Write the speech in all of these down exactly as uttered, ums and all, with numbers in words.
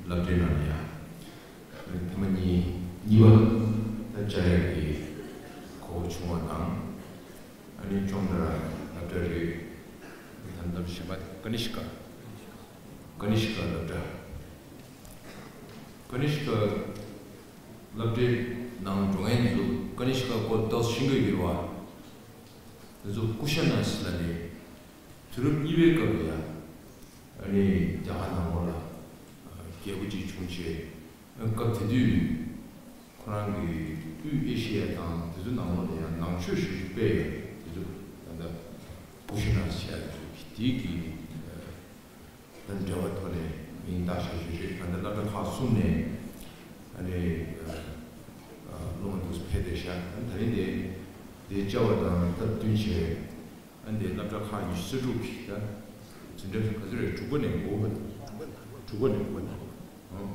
སློབ་གྲྭའི་ནང་ལ་ཡང་ཐེངས་མ་གཉིས་གཉིས་པ་ད་བཅར་ཡག་གི་གོ་སྐབས་བྱུང་བ་དང་། ཨ་ནི་ཅོང་ཏ་ར་སློབ་གྲྭ་རེད། ད་ལྟ་གཞན་པ་ཀ་ནི་ཤི་ཀ་ཀ་ནི་ཤི་ཀ་སློབ་གྲྭ། ཀ་ནི་ཤི་ཀ་སློབ་གྲྭའི་ནང་འགྲོ་མཁན་ཚོ་ཀ་ནི་ཤི་ཀ་སྐོར་ཏོག་ཙམ་ཤེས་ཀྱི་ཡོད་རེད་བ། དེ་ཚོ་ཀུ་ཤ་ན་སི་ལབ་ནས་དུས་རབས་གཉིས་པའི་སྐབས་ལ་ཡ། ཨ་ནི་རྒྱ་གར་ནང་ལོགས་ལ་རྒྱལ་པོ་གཅིག་བྱུང་བྱས། སྐབས་དེ་དུས་ཁོ་རང་གི་དབུས་ཨེ་ཤེ་ཡ་དང་དེ་ཚོ་ནང་ལོགས་ལ་ཡང་ནང་ཆོས་ཞེ་པོ་ཅིག་སྤེལ་ཡོད། དེ་ཚོ་ད་ལྟ་ཀུ་ཤ་ན་ཟེར་ཡ་དེ་ཚོ་གི་དེའི་གི་ད་འབྲེལ་བ་ཐོག་ནས་མིང་བཏགས་བཞག་ཞུ་རེད། ད་ལྟ་སློབ་གྲྭ་ཁག་གསུམ་ནས་ཨ་ནི་སློབ་མ་དེ་ཚོ་ཕེབས་བསྡད་ཤག་ད་རིང་དེ་དེ་བཅར་བ་དང་སྟབས་བསྟུན་བྱས། ཨ་ནི་དེ་སློབ་གྲྭ་ཁག་ཉི་ཤུ་རྩ་དྲུག་གི་ད་འཛིན་གྲྭ་ག་ཚོད་རེད། དྲུག་པ་ནས་དགུ་པ། དྲུག་པ་ནས་དགུ་པ་ནས་ཨང་།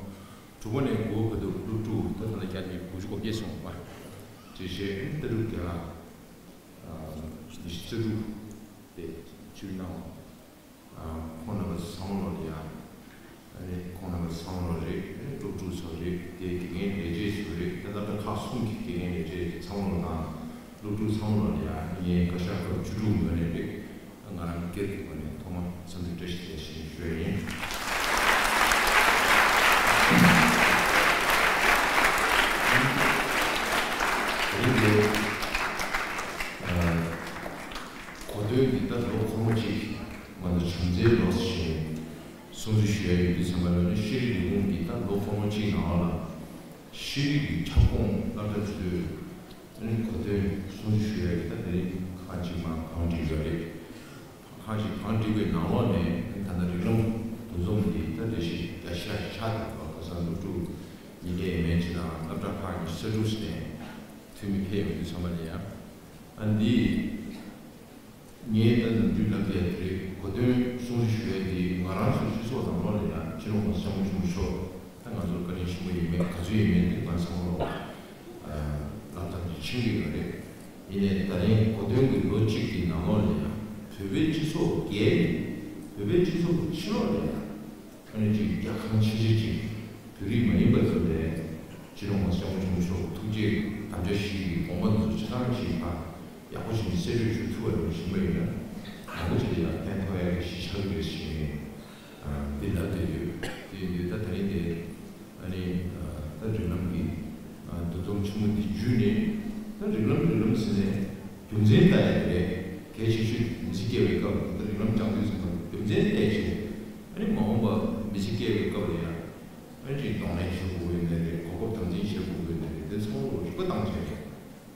དྲུག་པ་ནས་དགུ་པ་བར་དུ་སློབ་ཕྲུག་ད་ད་ལྟ་བརྒྱ་ནས་དགུ་བཅུ་གོ་བརྒྱད་སོང་བ། དེ་བཞིན་ལྟ་གྲུབ་རྒན་ལགས་ཉི་ཤུ་རྩ་དྲུག་དེ་ཚུར་གནང་བ། ཁོང་རྣམ་པ་ཚང་མ་ལོ་ཡ། ཨ་ནི་ཁོང་རྣམ་པ་ཚང་མ་ལོ་རེད། ཨ་ནི་སློབ་ཕྲུག་ཚོ་རེད། དེ་དགེ་རྒན་ལས་བྱེད་ཚོ་རེད། ད་སློབ་གྲྭ་ཁག་གསུམ་གྱི་དགེ་རྒན་ལས་བྱེད་ཚང་མ་ལོ་དང་། སློབ་ཕྲུག་ཚང་མ་ལོ་ཡ། ངས་བཀའ་ཤག་སྐབས་བཅུ་དྲུག་ངོས་ནས་རེད། ང་རང་སྒེར་གྱི་ངོས་ནས་ཐོག་མ་འཚམས་འདྲི་བཀྲ་ཤིས་བདེ་ལེགས་ཞུ་ཡ་ཡིན། དེ་རིང་འདིར་གོ་སྟོན་འདི་ད་ལོ་འཁོར་མོ་གཅིག་ང་ཚོ་བྱམས་བརྩེའི་ལོ་ཞེས་སྲུང་བརྩི་ཞུ་ཡ་ཡོད་དུས་ཙམ་པ་ལ་ནི་ཤེས་རིག་ལས་ཁུངས་ཀྱིས་ད་ལོ་འཁོར་མོ་གཅིག་ནང་ལ་ཤེས་རིག་གི་ཁྱབ་ཁོངས་སློབ་གྲྭ་ཚོས་ཨ་ནི་གོ་སྟོན་སྲུང་བརྩི་ཞུ་ཡ་ཡོད། ད་དེ་རིང་ཁག་ཅིག་མ་གང་བསྒྲིགས་ཡོད་རེད། ཁག་ཅིག་གང་བསྒྲིགས་པའི་ནང་ལོགས་ནས་ད་ལྟ་རིགས་ལམ་འདུ་འཛོམས་འདི་ད་ལས་གཞི་རྒྱ་ཆེ་རུ་ཆགས་བསྡད་པ། ཁ་སང་སློབ་ཕྲུག་ཉིས་བརྒྱ་ཡས་མས་ཅིག་དང་སློབ་གྲྭ་ཁག་ཉི་ཤུ་རྩ་དྲུག་ནས་འཐུས་མི་ཕེབས་ཡོང་དུས་ཙམ་པ་ལ་ཡ། ཨ་འདི། ངས་ད་ནམ་རྒྱུན་ལབ་ཀྱི་ཡ་དེ་རེད། གོ་སྟོན་སྲུང་བརྩི་ཞུ་ཡ་དེ་ང་རང་ཚོའི་སྤྱི་ཚོགས་ནང་ལོགས་ལ་ཡང་སྤྱི་ནོར་༸གོང་ས་༸སྐྱབས་མགོན་ཆེན་པོ་མཆོག་ད་ང་ཚོར་བཀའ་དྲིན་ཆེན་པོ་ཡིན་མེད་ག་ཚོད་ཡིན་མེད་དེ་ང་ཚང་མ་ལོ་ལབ་ཙམ་ཞིག་ཕྱིན་གྱི་ཡོད་རེད། ཡིན་ནའི་ད་རིང་གོ་སྟོན་གྱི་ལོ་གཅིག་གི་ནང་ལོགས་ལ་ཡང་བོད་པའི་སྤྱི་ཚོགས་བརྒལ་ནས་བོད་པའི་སྤྱི་ཚོགས་ཀྱི་ཕྱི་ལོགས་ལ་ཡང་། ཨ་ནི་ཅིག་རྒྱལ་ཁམས་ཆེ་ཆེ་ཅིག་བོད་རིགས་མ་ཡིན་པ་ཚོ་ལ་སྤྱི་ནོར་༸གོང་ས་༸སྐྱབས་མགོན་ཆེན་པོ་མཆོག་ཐུགས་རྗེ་དམ་བཅའ་བཞེས་ཀྱི་དགོངས་པ་འདི་ཚོ་ཆ་ཚང་ཞིག་དང་ཡག་པོ་ཞིག་གསལ་བརྗོད་ཞུ་ཐུབ་པ་རེད་ཞུས་པ་ཡིན་ན། མང་པོ་ཅིག་ལ་ཡང་ཕན་ཐོགས་ཡག་གི་གཞི་ཆགས་ཀྱི་རེད་ཞེས་ནས་འདི་ལབ་བསྡད་ཡོད། དེ་ཡིན་དུས་ད་ད་རིང་དེ་ཨ་ནི་ད་རིགས་ལམ་གྱི་འདུ་འཛོམས་ཆེན་མོ་འདི་བརྒྱུད་ནས་ད་རིགས་ལམ་རིགས་ལམ་ཟེར་ནས་རྒྱུ་མཚན་ལྟ་ཡག་རེད། གལ་ཆེ་ཤོས་མི་ཚེ་སྐྱེལ་བའི་སྐབས་ད་རིགས་ལམ་སྦྱང་དུས་ཙམ་པ་རྒྱུ་མཚན་བལྟས་བྱས། ཨ་ནི་མ་འོངས་པ་མི་ཚེ་སྐྱེལ་བའི་སྐབས་ལ་ཡང་ཨ་ནི་ཅིག་གདོང་ལེན་བྱེད་དགོས་ཀྱི་ཡོད་ནའི་རེད། གོ་སྐབས་དམ་འཛིན་བྱེད་དགོས་ཀྱི་ཡོད་ནའི་རེད། དེ་ཚང་མ་ལ་རིག་པ་བཏང་བྱས་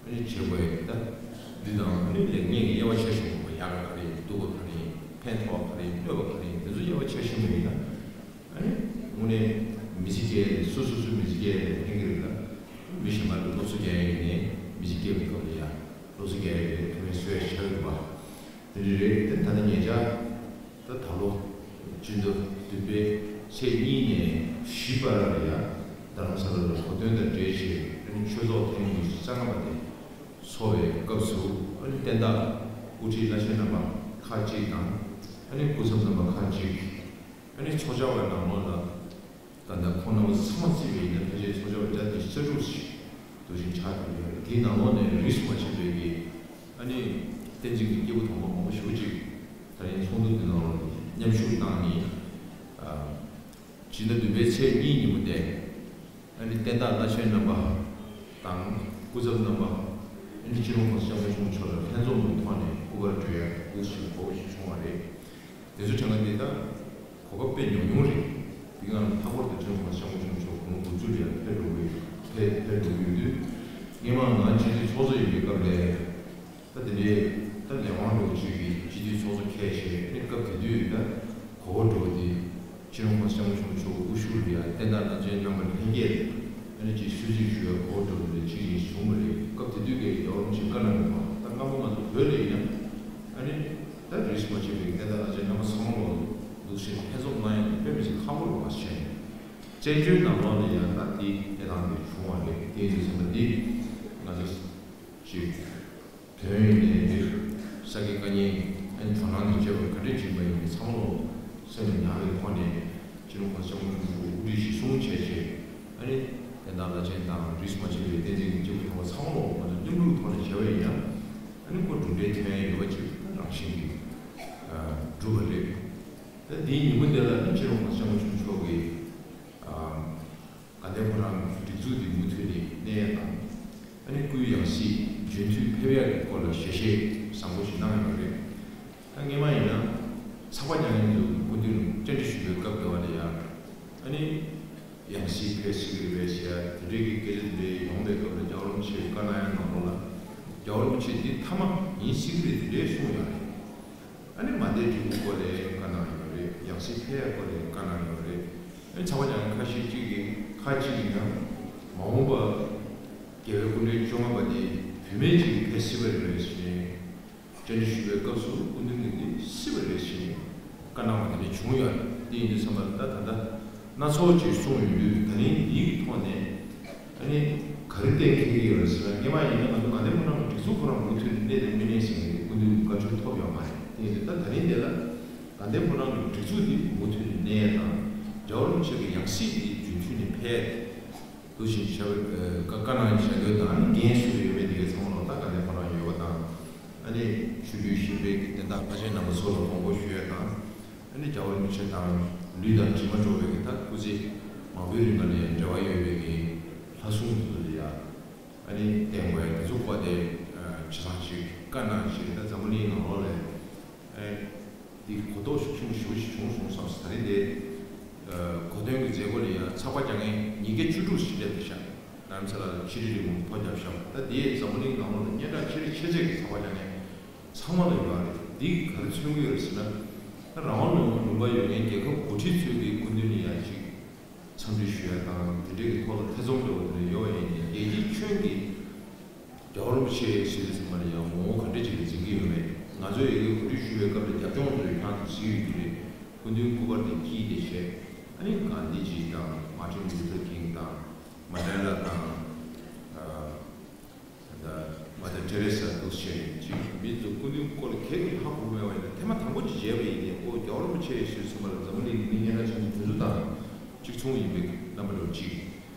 ཨ་ནི་བྱེད་དགོས་ཡ་ད། འདི་དང་ཨ་ནི་ལེགས་ཉེས་ཀྱི་དབྱེ་བ་ཕྱེ་ཤེས་དགོས་པ། ཡག་ག་ག་རེ་ཡིན། སྡུག་པ་ག་རེ་ཡིན། ཕན་ཐོགས་ག་རེ་ཡིན། གནོད་པ་ག་རེ་ཡིན། དེ་ཚོ་དབྱེ་བ་ཕྱེ་ཤེས་པ་ཡིན་ན། ཨ་ནི་དངོས་གནས་མི་ཚེ་སྐྱེལ་ཡ་དེ་སོ་སོ་སོའི་མི་ཚེ་སྐྱེལ་ཡ་དེ་ཕན་གྱི་རེད་ལ། མི་གཞན་པ་ལ་སློབ་གསོ་རྒྱག་ཡ་ཡིན་ནའི་མི་ཚེ་སྐྱེལ་བའི་སྐབས་ལ་ཡང་སློབ་གསོ་རྒྱག་ཡ་དེ་ཐུགས་ཕན་གསོས་ཡ་ཆགས་ཡོད་པ། དེ་འདྲ་རེད། དེ་ད་ལྟ་ཉེ་ཆར་ད་ད་ལོ་སྤྱི་ཟླ་བདུན་པའི་ཚེས་གཉིས་ནས་བཞི་བར་ལ་ཡ་རྡ་རམ་ས་ལ་ལ་གོ་སྟོན་དང་འབྲེལ་བྱས་ཨ་ནི་ཆོས་ཚོགས་ཐེངས་ཉི་ཤུ་རྩ་ལྔ་པ་དེ་ཚོགས་པའི་སྐབས་སུ་ཨ་ནི་བསྟན་བདག་དབུ་ཁྲིད་བླ་ཆེན་རྣམ་པ་ཁག་ཅིག་དང་ཨ་ནི་སྐུ་ཚབ་རྣམ་པ་ཁག་ཅིག་ཨ་ནི་ཚོགས་བཅར་བའི་ནང་ལོགས་ལ། ད་ལྟ་ཁོང་རྣམ་པ་ཚང་མ་བརྩིས་པ་ཡིན་ན་ཕལ་ཆེར་ཚོགས་བཅར་བ་བརྒྱ་དང་ཉི་ཤུ་རྩ་དྲུག་ཞིག་འདུ་ཞིག་ཆགས་ཀྱི་ཡོད་རེད། དེའི་ནང་ལོགས་ནས་རིས་སུ་མ་ཆད་པའི་གི་ཨ་ནི་བསྟན་འཛིན་གྱི་སྐྱེས་བུ་དམ་པ་མང་པོ་ཞེ་པོ་ཅིག་ད་ལན་ཚོགས་འདུ་འདི་ནང་ལ་མཉམ་ཞུགས་གནང་ནས་ཨ་ཕྱི་ཟླ་བདུན་པའི་ཚེས་གཉིས་ཉིན་མོ་དེ་ཨ་ནི་བསྟན་བདག་བླ་ཆེན་རྣམ་པ་དང་སྐུ་ཚབ་རྣམ་པ་ཨ་ནི་སྤྱི་ནོར་༸གོང་ས་༸སྐྱབས་མགོན་ཆེན་པོ་མཆོག་ལ་ལྷན་འཛོམས་ཀྱི་ཐོག་ནས་སྐུ་པར་སྤྲོད་ཡ་འདུ་ཞིག་གོ་ཞིག་བྱུང་བ་རེད། དེ་ཚོ་དྲན་ག་འདི་ལྟར་གོ་སྐབས་དཔེ་ཉུང་ཉུང་རེད། དེ་གའང་མཐའ་འཁོར་དུ་ཁྲིམས་ཁང་སྐྱབས་མགོན་ཆེན་པོ་མཆོག་དགུང་ལོ་དགུ་བཅུ་ལ་ཡང་ཕེབས་འགྲོ་གི་ཕེབས་ཕེབས་འགྲོ་གི་ཡོད་དུས། སྔོན་མ་ང་སྤྱི་འཐུས་ཚོགས་གཙོ་ཡིན་པའི་སྐབས་ལ་ད་དེ་འདྲའི་ད་ལས་དབང་འགྲོ་བཅུག་གི་སྤྱི་འཐུས་ཚོགས་གཙོ་ཁས་བྱས་ནས་སྐབས་དེ་དུས་ད་གོ་བ་འགྲོ་དེ་ཁྲིམས་ཁང་སྐྱབས་མགོན་ཆེན་པོ་མཆོག་དབུ་བཞུགས་ལ་ཡང་བསྟན་བདག་བླ་ཆེན་རྣམ་པ་ལྷན་རྒྱས་ཨ་ནི་ཅིག་གསོལ་ཚིགས་ཞུ་བའི་གོ་བ་འགྲོ་དེ་འདྲ་ཅིག་ཡིན་བྱུང་བ་རེད། སྐབས་དེ་དུས་ཀྱི་ཡག་རུམ་ཞིག་བཀའ་གནང་གི་མ་ད་སྔ་མོ་ང་ཚོ་བོད་ལ་ཡིན་ན་ཨ་ནི། ད་རིས་སུ་མ་ཆད་པའི་བསྟན་བདག་བླ་ཆེན་རྣམ་པ་ཚང་མ་ལོ་འདུག་སེ་ལྷན་འཛོམས་གནང་ཡག་དེ་དཔེ་མི་སྲིད་ཁག་པོ་རེད་བ་ཞེས། བཙན་བྱོལ་ནང་ལོགས་ལ་ཡང་ད་འདི་གནས་སྟངས་དེ་བྱུང་བ་རེད། དེ་ཡིན་དུས་ཙམ་པ་འདི་ང་ཚོ་ཅིག་དོན་ཡོད་ནས་འདིར་ས་དགེ་བཀའ་རྙིང་ཨན་དོ་སྣང་དང་བཅས་པ་ག་འདྲ་བྱེད་པ་ཡིན་མིན་ཚང་མ་ལོ་སེམས་ལ་ཉར་བའི་ཐོག་ནས་ སྤྱི་ནོར་གོང་ས་སྐྱབས་མགོན་ཆེན་པོ་དབུ་ཁྲིད་གཞི་བཟུང་བྱས་རྗེས། ཨ་ནི་བསྟན་བདག་བླ་ཆེན་དང་རིས་སུ་མ་ཆད་པའི་བསྟན་འཛིན་གྱི་སྐྱེས་བུ་དམ་པ་ཚང་མ་ལོ་ང་ཚོ་མཉམ་རུབ་ཐོག་ནས་བྱས་པ་ཡིན་ན། ཨ་ནི་ཁོ་གྲུབ་འབྲས་ཐོན་ཡ་ཡོད་པ་ཅིག་རང་བཞིན་གྱིས་གྲུབ་པ་རེད། ད་འདིའི་ཉིན་མོ་འདི་ལ་ནི་སྤྱི་ནོར་གོང་ས་སྐྱབས་མགོན་ཆེན་པོ་མཆོག་གིས། དགའ་ལྡན་ཕོ་བྲང་སྒྲིག་འཛུགས་འདི་མུ་མཐུད་ནས་གནས་ཡ་དང་། ཨ་ནི་སྐུའི་ཡང་སྲིད་རྒྱུན་མཐུད་ཕེབས་ཡ་གི་སྐོར་ལ་ཞལ་བཞེས་བཟང་པོ་ཞིག་གནང་ཡོད་རེད། ད་སྔོན་མ་ཡིན་ན་ཚགས་པར་རྒྱག་མཁན་ཚོ་སྐུ་མདུན་ལ་བཅར་འདྲི་ཞུ་བའི་སྐབས་དེ་བ་ལ་ཡ། ཨ་ནི་ཡང་སྲིད་ཕེབས་སྲིད་ཀྱི་རེད་པས་ཟེར་ཡ་དེ་འདྲའི་གི་སྐད་ཆ་དེ་འདྲའི་ཡོང་བའི་སྐབས་ལ་རྒྱལ་བ་རིན་པོ་ཆེས་བཀའ་གནང་ཡ་ནང་ལོགས་ལ། རྒྱལ་བ་རིན་པོ་ཆེས་འདི་མཐའ་མ་ཡིན་སྲིད་ཀྱི་རེད་དེ་འདྲའི་གསུངས་ཡོད་རེད། ཨ་ནི་མ་མཐའི་འབྲས་བུ་སྐོར་ལ་བཀའ་གནང་ཡོད་རེད། ཡང་སྲིད་ཕེབས་ཡ་སྐོར་ལ་བཀའ་གནང་ཡོད་རེད། ཨ་ནི་ཚགས་པར་རྒྱག་མཁན་ཁ་ཤས་གཅིག་གིས་ཁ་གཅིག་གིས་ཡང་མ་འོངས་པ་རྒྱལ་བའི་སྐུ་ཕྲེང་བཅོ་ལྔ་པ་དེ་བུད་མེད་ཅིག་གིས་ཕེབས་སྲིད་པ་རེད་ཟེར་ནས་བཅར་འདྲི་ཞུ་བའི་སྐབས་སུ་སྐུ་མདུན་གྱིས་འདི་སྲིད་པ་རེད་ཟེར་ནས་བཀའ་གནང་བ་དེ་འདྲ་བྱུང་ཡོད་རེད། དེ་ཡིན་དུས་ཙམ་པ་ལ་ད་ད་ལྟ། སྣ་ཚོགས་ཅིག་གསུངས་ཡོང་དུས་ད་རིང་འདིའི་ཐོག་ནས་ཨ་ནི་ག་རེ་གཏན་འཁེལ་གྱི་ཡོད་རེད་ཟེར་ན། སྔོན་མ་ཡིན་ན་ང་ཚོ་དགའ་ལྡན་ཕོ་བྲང་གི་སྒྲིག་འཛུགས་ཁོ་རང་མུ་མཐུད་ནས་གནས་དང་མི་གནས་ཟེར་མཁན་དེ་སྐུ་མདུན་བཀའ་འཁྲོལ་ཐོབ་ཡོད་མ་རེད། དེ་ཡིན་དུས་ད་ད་རིང་འདི་ལ་དགའ་ལྡན་ཕོ་བྲང་གི་སྒྲིག་འཛུགས་འདི་མུ་མཐུད་ནས་གནས་ཡ་དང་། རྒྱལ་བ་རིན་པོ་ཆེ་གི་ཡང་སྲིད་འདི་རྒྱུན་མཐུད་ནས་ཕེབས་ཡ་དེ་འདུག་བཞིན་བྱ་བའི་བཀའ་བཀའ་གནང་བྱ་དགོས་དང་། ཨ་ནི་འགན་སུ་ཡོད་མེད་དེ་གའི་ཚང་མ་ལ་ད་དགའ་ལྡན་ཕོ་བྲང་ཡོད་པ་དང་། ཨ་ནི་ཆོས་བརྒྱུད་གཞན་པའི་གི་དེ་དག་ཁ་ཆེ་རྣམ་པ་ཚོ་ལ་དགོངས་སྐོར་ཞུ་ཡ་དང་། ཨ་ནི་རྒྱལ་བ་རིན་པོ་ཆེ་དང་ལུས་དང་གྲིབ་མ་འགྲོ་བའི་གི་ད་སྐུ་ཚེ་མང་པོའི་རིང་ལ་ནས་འབྲེལ་བ་ཡོད་པའི་གི་ལྷ་སྲུང་དེ་ཚོ་ལ་ཡ། ཨ་ནི་བསྟེན་དགོས་ཡ་དེ་ཚོ་སྐོར་དེ་ཆ་ཚང་ཞིག་བཀའ་གནང་ཞིག་ད་འཛམ་བུ་གླིང་ནང་ལོགས་ལ་ཨ་ནི་འདི་གོ་རྟོགས་ཤུགས་ཆེན་པོ་ཞེ་པོ་ཞིག་བྱུང་སོང་བསམ། ད་རིང་དེ་གོ་སྟོན་གི་མཛད་སྒོ་ལ་ཡ་ཚགས་པར་རྒྱག་མཁན་ཉིས་བརྒྱ་བཅུ་དྲུག་ཞིག་སླེབས་བསྡད་ཤག་རྣམ་ཚེ་ལ་ཕྱི་རི་རི་མོ་ཐོ་རྒྱབ་ཤག་ད་དེ་འཛམ་བུ་གླིང་ནང་ལོགས་ལ་སྙན་གྲགས་ཆེ་རི་ཆེ་ཆེ་གི་ཚགས་པར་རྒྱག་མཁན་ཚང་མ་ལ་ཡོད་རེད། འདི་ག་རེ་མཚོན་གྱི་ཡོད་རེད་ཟེར་ན། ད་རང་དབང་ལུང་ལུང་པ་ཡོད་མཁན་རྒྱལ་ཁབ་འགོ་ཁྲིད་ཚོས་ཀྱི་སྐུ་མདུན་ལ་ཡ་ཅིག་འཚམས་འདྲི་ཞུ་ཡ་དང་དེ་འདྲའི་གི་ཐོག་ལ་ཐེ་ཚོམ་འདྲ་བོ་དེ་འདྲ་ཡོད་པ་ཡིན་ནའི་རྒྱལ་སྤྱིའི་ཁྱོན་གྱི་རྒྱལ་བ་རིན་པོ་ཆེ་ཟེར་དུས་ཚང་མ་ལ་ཡང་ངོ་བོ་ག་འདྲ་ཅིག་ལ་འཛིན་གྱི་ཡོད་མེད། ང་ཚོ་ཡ་གི་གོ་སྒྲིག་ཞུ་བའི་སྐབས་ལ་རྒྱབ་ལྗོངས་དེ་ཚོ་ཡང་གཟིགས་ཡོད་ཀྱི་རེད། སྐུ་མདུན་སྐུ་པར་དེ་དཀྱིལ་དེ་བྱས། ཨ་ནི་གྷན་དྷི་ཇི་དང་མར་ཊིན་ལུ་ཐར་ཀིང་དང་མན་ཌེ་ལ་དང་། ད་མ་དར་ཏེ་རེ་ས་འདུག་བྱས་ཅིག་མི་ཚོ་སྐུ་མདུན་སྐོར་ལ་གང་གིས་ཧ་གོ་མེད་པ་ཡིན་ན། ཐེངས་མ་དང་པོ་ཅིག་མཇལ་བ་ཡིན་ནའི་ཨོ་རྒྱལ་བ་རིན་པོ་ཆེ་ཟེར་དུས་ཙམ་པ་ལ་འཛམ་བུ་གླིང་གི་མི་སྙན་གྲགས་ཆེན་པོ་དེ་ཚོ་དང་གཅིག་མཚུངས་ཡིན་པའི་རྣམ་པ་འདྲ་བོ་ཅིག་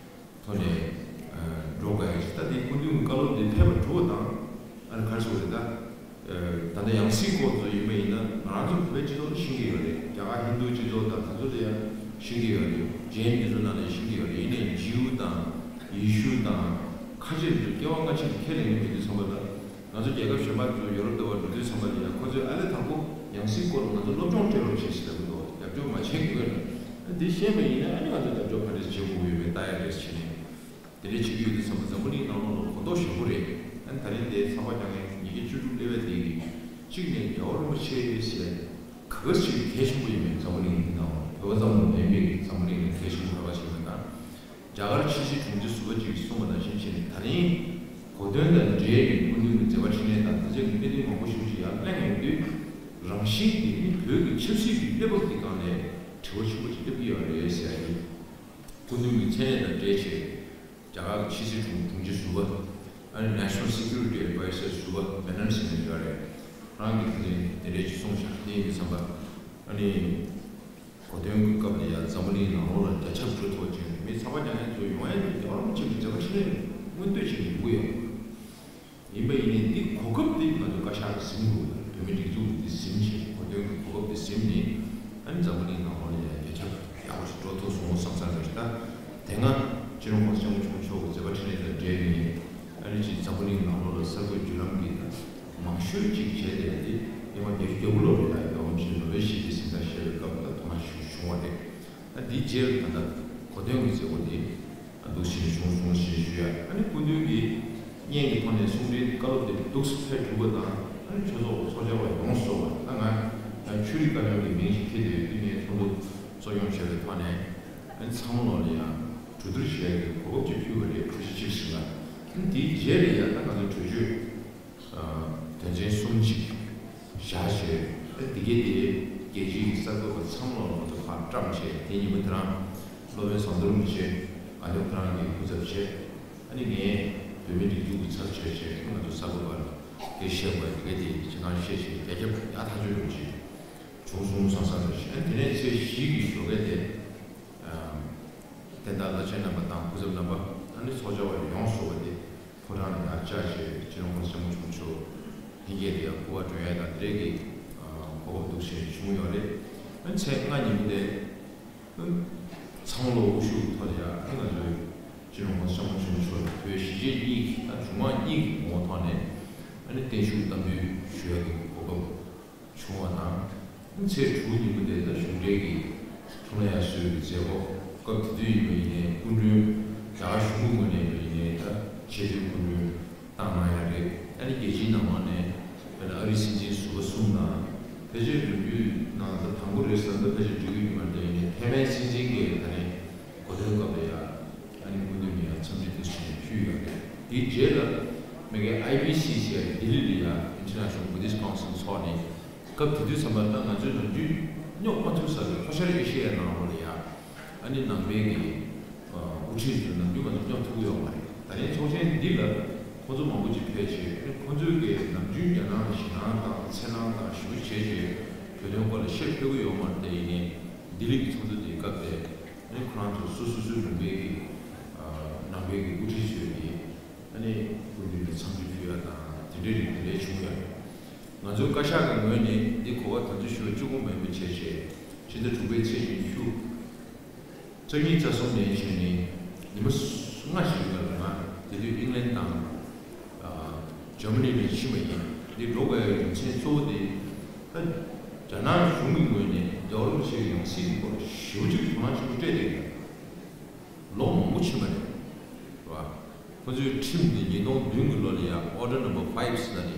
ཐོག་ནས་འགྲོ་དགོས་ཡ་ཞིག་ད་དེ་སྐུ་མདུན་གྱི་བཀའ་སློབ་དེ་ཕེབས་པ་གྲུབ་པ་དང་། ཨ་ནི་ག་རེ་ཟེར་དགོས་རེད་ད། ད་ལྟ་ཡང་སྲིད་སྐོར་ཚོ་ཡིན་པ་ཡིན་ན་ང་རང་ཚོ་བོད་པའི་སྤྱི་ཚོགས་ལ་ཤེས་ཀྱི་ཡོད་རེད། རྒྱ་གར་ཧིན་རྡུ་སྤྱི་ཚོགས་དང་དེ་ཚོ་ལ་ཡང་ཤེས་ཀྱི་ཡོད་རེད། ཇེན་དེ་ཚོ་ནང་ལ་ཤེས་ཀྱི་ཡོད་རེད། ཡིན་ནའི་ཇིའུ་དང་ཡེ་ཤུ་དང་ཁ་ཆེ་དེ་ཚོ་སྐྱེ་བ་སྔ་ཕྱི་ལ་ཁས་ལེན་གྱི་མེད་དུས་ཙམ་པ་ལ། ང་ཚོ་རྒྱལ་ཁབ་གཞན་པ་དེ་ཚོ་ཡོ་རོབ་དེ་བ་འགྲོ་དུས་ཙམ་པ་ལ་ཡང་ཁོ་ཚོས་ཨ་ལས་དང་པོ་ཡང་སྲིད་སྐོར་ལ་ང་ཚོ་སློབ་སྦྱོང་སྤྲད་རོགས་བྱེད་ཟེར་ལབ་ཀྱི་འདུག་རྒྱབ་སྐྱོར་མ་བྱེད་དགོས་ན། འདི་ཤེས་པ་ཡིན་ན་ཨ་ནི་ང་ཚོ་རྒྱབ་སྐྱོར་ག་འདྲས་བྱེད་དགོས་ཀྱི་ཡོད་མེད་ལྟ་ཡ་རེད་བྱས་ནས། དེ་འདྲའི་བྱེད་ཀྱི་ཡོད་དུས་ཙམ་པ་འཛམ་བུ་གླིང་ནང་ལོགས་ལ་གོ་རྟོགས་ཞན་པོ་རེད། ཨ་ནི་ད་རིང་དེ་ཚགས་པར་རྒྱག་མཁན་ཉིས་བརྒྱ་བཅུ་དྲུག་སླེབས་པ་དེ་གིས་གཅིག་ནས་རྒྱལ་བ་རིན་པོ་ཆེ་ཟེར་ག་ག་ཞིག་གལ་ཆེན་པོ་ཡིན་མིན་འཛམ་བུ་གླིང་འདི་ནང་ལ་བོད་པ་ཙམ་ལ་མིན་པའི་འཛམ་བུ་གླིང་ལ་གལ་ཆེན་པོ་ག་ག་ཞིག་ཡིན་པ་དང་། རྒྱ་གར་ཕྱི་སྲིད་དྲུང་ཆེ་ཟུར་པ་ཅིག་གིས་གསུངས་པ་ནང་བཞིན་བྱས་ནས་ད་རིང་གོ་སྟོན་དང་འབྲེལ་ནས་སྐུ་མདུན་གྱི་མཛད་པ་འཕྲིན་ལས་དང་དེ་བཅས་ཀྱི་གནད་དོན་མང་པོ་ཞིག་ཅིག་ཡར་གླེང་ཡོང་དུས། རང་བཞིན་གྱིས་ནི་བོད་ཀྱི་ཆབ་སྲིད་ཀྱི་གནས་བབ་ཀྱི་སྒང་ནས་དྲི་བ་ཆེན་པོ་ཅིག་སླེབས་ཀྱི་ཡོད་རེད་ཟེར་ཡ་ཡིན། སྐུ་མདུན་གྱི་མཚན་གནས་དང་འབྲེལ་བྱས། རྒྱ་གར་གྱི་ཕྱི་སྲིད་དྲུང་དྲུང་ཆེ་ཟུར་པ། ཨ་ནི་National Security Adviser ཟུར་པ་མེ་ནན་ཟེར་མཁན་ཡོད་རེད། ཁོ་རང་གིས་དེ་རིང་དེ་འདྲས་ཅིག་གསུངས་ཤག་དེ་ཡིན་དུས་ཙམ་པ། ཨ་ནི། གོ་སྟོན་གྱི་སྐབས་ལ་ཡང་འཛམ་བུ་གླིང་ནང་ལོགས་ལ་རྒྱ་ཁྱབ་འགྲོ་ཐུབ་པ་བྱས་ནས་མི་ཚགས་པར་རྒྱག་མཁན་ཚོ་ཡོང་ཡ་དེ་རྒྱལ་བ་རིན་པོ་ཆེ་གི་མཛད་པ་འཕྲིན་ལས་མངོན་བསྟོད་བྱེད་མཁན་ཡོང་གི་ཡོད། ཡིན་པ་ཡིན་ནའི་འདི་གོ་སྐབས་འདི་ང་ཚོ་བཀའ་ཤག་གིས་ཟིན་དགོས། བོད་མི་སྒྲིག་འཛུགས་ཀྱིས་འདི་ཟིན་བྱས་གོ་སྟོན་གྱི་གོ་སྐབས་འདི་ཟིན་ནས་ཨ་ནི་འཛམ་བུ་གླིང་ནང་ལོགས་ལ་ཡང་རྒྱ་ཁྱབ་ཡག་པོ་ཞིག་འགྲོ་ཐུབ་སོང་བསམ་ས་རེད། ད་དེ་སྔ་སྤྱི་ནོར་གོང་ས་སྐྱབས་མགོན་ཆེན་པོ་མཆོག་གི་མཛད་པ་འཕྲིན་ལས་དང་འབྲེལ་ནས་ཨ་ནི་ཅིག་འཛམ་བུ་གླིང་ནང་ལོགས་ལ་གསར་འགོད་བརྒྱུད་ལམ་གྱི་མང་ཤོས་ཅིག་བྱས་ཏེ་འདི་སྔོན་མ་བརྒྱད་ཅུ་གྱ་དགུ་ལོར་ཡང་རྒྱལ་བ་རིན་པོ་ཆེ་ནོ་བེལ་ཞི་བདེའི་གཟེངས་རྟགས་བཞེས་པའི་སྐབས་ལ་དོ་སྣང་ཞིག་བྱུང་བ་རེད། ད་འདིའི་རྗེས་ལ་ད་ལྟ་གོ་སྟོན་གྱི་མཛད་སྒོ་འདི་འདུག་སེ་བྱུང་སོང་ཞེས་ཞུ་ཡ། ཨ་ནི་སྐུ་མདུན་གྱིས་བརྙན་གྱི་ཐོག་ནས་གསུང་འཕྲིན་བཀའ་སློབ་དེ་འདུག་སེ་ཕེབས་གྲུབ་པ་དང་། ཨ་ནི་ཆོས་ཚོགས་ཀྱི་ཚོགས་བཅར་བ་ཡོངས་སུ་རྫོགས་པ། ད་ང་ཆོས་རིག་བཀའ་བློན་གྱི་མིང་ཞིག་འཁྱེར་ཏེ་ཡོད་དུས་ངས་ཚོགས་འདུ་གཙོ་སྐྱོང་བྱས་པའི་ཐོག་ནས་ཨ་ནི་ཚང་མ་ལོག་ལ་ཡང་གྲོས་བསྡུར་བྱེད་ཡ་གི་གོ་སྐབས་ཅིག་ཕུལ་བ་རེད། ཁུ་བྱུག་གཅིག་ཟིན་ལ། ཨ་ནི་དེའི་རྗེས་ལ་ཡང་ད་ང་ཚོ་གྲོས་ཆོད་དོན་ཚན་གསུམ་ཅིག་བཞག་བྱས། ཨ་ནི་དེ་གའི་དེ་རྒྱལ་སྤྱིའི་གསར་འགོད་པ་ཚང་མ་ལ་ང་ཚོ་ཕར་བཀྲམ་བྱས། དེ་ཉིན་མོ་དེ་རང་སློབ་དཔོན་ཟམ་གདོང་རིན་པོ་ཆེ་དགའ་ལྡན་ཕོ་བྲང་གི་སྐུ་ཚབ་བྱས། ཨ་ནི་ངས་བོད་མིའི་སྒྲིག་འཛུགས་ཀྱི་ཚབ་བྱས་བྱས། ང་ཚོ་གསར་འགོད་པ་ལ་དེ་བཤད་དགོས། དེ་གའི་དེ་ཕྱི་ནང་བཤད་བྱས་རྒྱ་ཁྱབ་ཡག་ཐག་ཆོད་ཡོང་ཅིག་བྱུང་སོང་བསམ་བསམ་རེད་བྱས། ཨ་ནི་དེ་ནས་ཚེས་བཞི་གི་ཞོགས་ཀས་དེ། དེ་དག་བླ་ཆེན་རྣམ་པ་དང་སྐུ་ཚབ་རྣམ་པ་ཨ་ནི་ཚོགས་བཅར་བ་ཡོངས་སུ་བ་དེ་ཕོ་བྲང་ནས་ཡར་བཅར་བྱས་སྤྱི་ནོར་༸གོང་ས་༸སྐྱབས་མགོན་ཆེན་པོ་མཆོག་ལྷན་རྒྱས་དེ་ཡང་སྐུ་པར་སྒྲོན་ཡས་དང་དེ་རིགས་ཀྱི་གོ་སྐབས་འདུག་བྱས་བྱུང་ཡོད་རེད། ཨ་ནི་ཚེས་ལྔ་ཉིན་མོ་དེ་ཚང་ལོ་དབུ་བཞུགས་ཐོག་ལ་ཡང་ཨ་ནི་ང་ཚོའི་སྤྱི་ནོར་༸གོང་ས་༸སྐྱབས་མགོན་ཆེན་པོ་མཆོག་བོད་གཞིས་བྱེས་གཉིས་ཀྱི་ད་གཞུང་མང་གཉིས་ཀྱི་ངོ་བོ་ཐོག་ནས་ཨ་ནི་བརྟན་བཞུགས་བསྟར་འབུལ་ཞུ་ཡག་གི་གོ་སྐབས་བྱུང་བ་དང་། ཚེས་དྲུག་ཉིན་མོ་དེ་ད་གཞུང་འབྲེལ་གྱི་འཁྲུངས་ལྷ་ཡར་གསོལ་གྱི་མཛད་སྒོ་སྐབས་དེ་དུས་ཡིན་པ་ཡིན་ནའི་སྐུ་མགྲོན་རྒྱ་གར་གཞུང་གི་ངོས་ནས་ཡིན་པ་ཡིན་ནའི་ད་ཆེས་མཐོའི་སྐུ་མགྲོན་བཏང་གནང་ཡ་རེད། ཨ་ནི་རྒྱལ་སྤྱིའི་ནང་ལོགས་ནས་དཔེར་ན་ཨ་རིའི་སྲིད་འཛིན་ཟུར་པ་གསུམ་དང་ཕལ་ཆེར་ལོ་རྒྱུས་ནང་ད་དང་པོ་རེད་བསམ་ད་ཕལ་ཆེར་འགྲིག་གི་ཡོད་མ་རེད། ཡིན་ནའི་ཐའེ་ཝན་སྲིད་འཛིན་གྱིས་ད་ནི་གོ་སྟོན་སྐབས་ལ་ཡ་ཨ་ནི་སྐུ་མདུན་ནས་ཡ་འཚམས་འདྲི་འདུག་ཟེར་ནས་ཕུལ་ཡོད་རེད། དེའི་རྗེས་ལ་མ་གི་ཨའི་བི་སི་ཟེར་ལྡི་ལི་ལ་ཡ་International Buddhist Council ཚོགས་ནས་སྐབས་དེ་དུས་ཙམ་པ་ད་ང་ཚོས་ནམ་རྒྱུན་སྙོབ་མ་ཐུབ་ས་རེད། ལྷོ་ཤར་ཨེ་ཤི་ཡའི་ནང་ལོགས་ལ་ཡ་ཨ་ནི་ནང་པའི་གི་དབུ་ཁྲིད་ཚོས་ནམ་རྒྱུན་ང་ཚོ་སྙོབ་ཐུབ་ཀྱི་ཡོད་མ་རེད། ད་ལན་ཚོགས་ཆེན་འདི་ལ་ཁོང་ཚོ་མང་པོ་ཅིག་ཕེབས་བྱས་ཨ་ནི་ཁོང་ཚོས་གི་ནམ་རྒྱུན་རྒྱ་ནག་ལ་ཞེད་སྣང་དང་འཚེར་སྣང་དང་ཞེ་པོ་བྱས་བྱས་བོད་དོན་སྐོར་ལ་བཤད་ཕོད་ཀྱི་ཡོད་མ་རེད། དེ་ཡིན་ནའི་ལྡི་ལི་གི་ཚོགས་འདུ་དེའི་སྐབས་དེ་ཨ་ནི་ཁོ་རང་ཚོ་སོ་སོ་སོའི་ལུང་པའི་གི་ནང་པའི་གི་དབུ་ཁྲིད་ཚོས་གི་ཨ་ནི་སྐུ་མདུན་ལ་འཚམས་འདྲི་ཕུལ་ཡ་དང་དེ་འདྲའི་རིགས་དེ་འདྲའི་བྱུང་ཡོད། ང་ཚོའི་བཀའ་ཤག་གི་ངོས་ནས་འདི་གོ་བ་ད་དུང་ཞུ་བ་གཅིག་པོ་མིན་པ་བྱས་བྱས་ཕྱི་ཟླ་དྲུག་པའི་ཚེས་ཉི་ཤུ་རྩ་གཉིས་རྩ་གསུམ་ནས་བྱས་ནས་ཉི་མ་ལྔ་ཞིག་ལ་ང་དེ་དུས་ཨིང་ལན་དང་ཇར་མ་ནི་ནས་ཕྱིན་པ་ཡིན། འདི་འགྲོ་དགོས་ཡ་རྒྱུ་མཚན་གཙོ་བོ་དེ་ད་རྒྱ་ནག་གཞུང་གི་ངོས་ནས་རྒྱལ་བ་རིན་པོ་ཆེའི་ཡང་སྲིད་ཀྱི་སྐོར་ཞེ་པོ་ཅིག་དོ་སྣང་ཆེན་པོ་སྤྲད་བསྡད་ཡོད། ལོ་མང་པོ་ཕྱིན་པ་རེད། རེད་བ། ཁོ་ཚོའི་ཁྲིམས་དེ་ཉིས་སྟོང་བདུན་གྱི་ལོ་ལ་ཡང་Order Number Five ཟེར་ནས་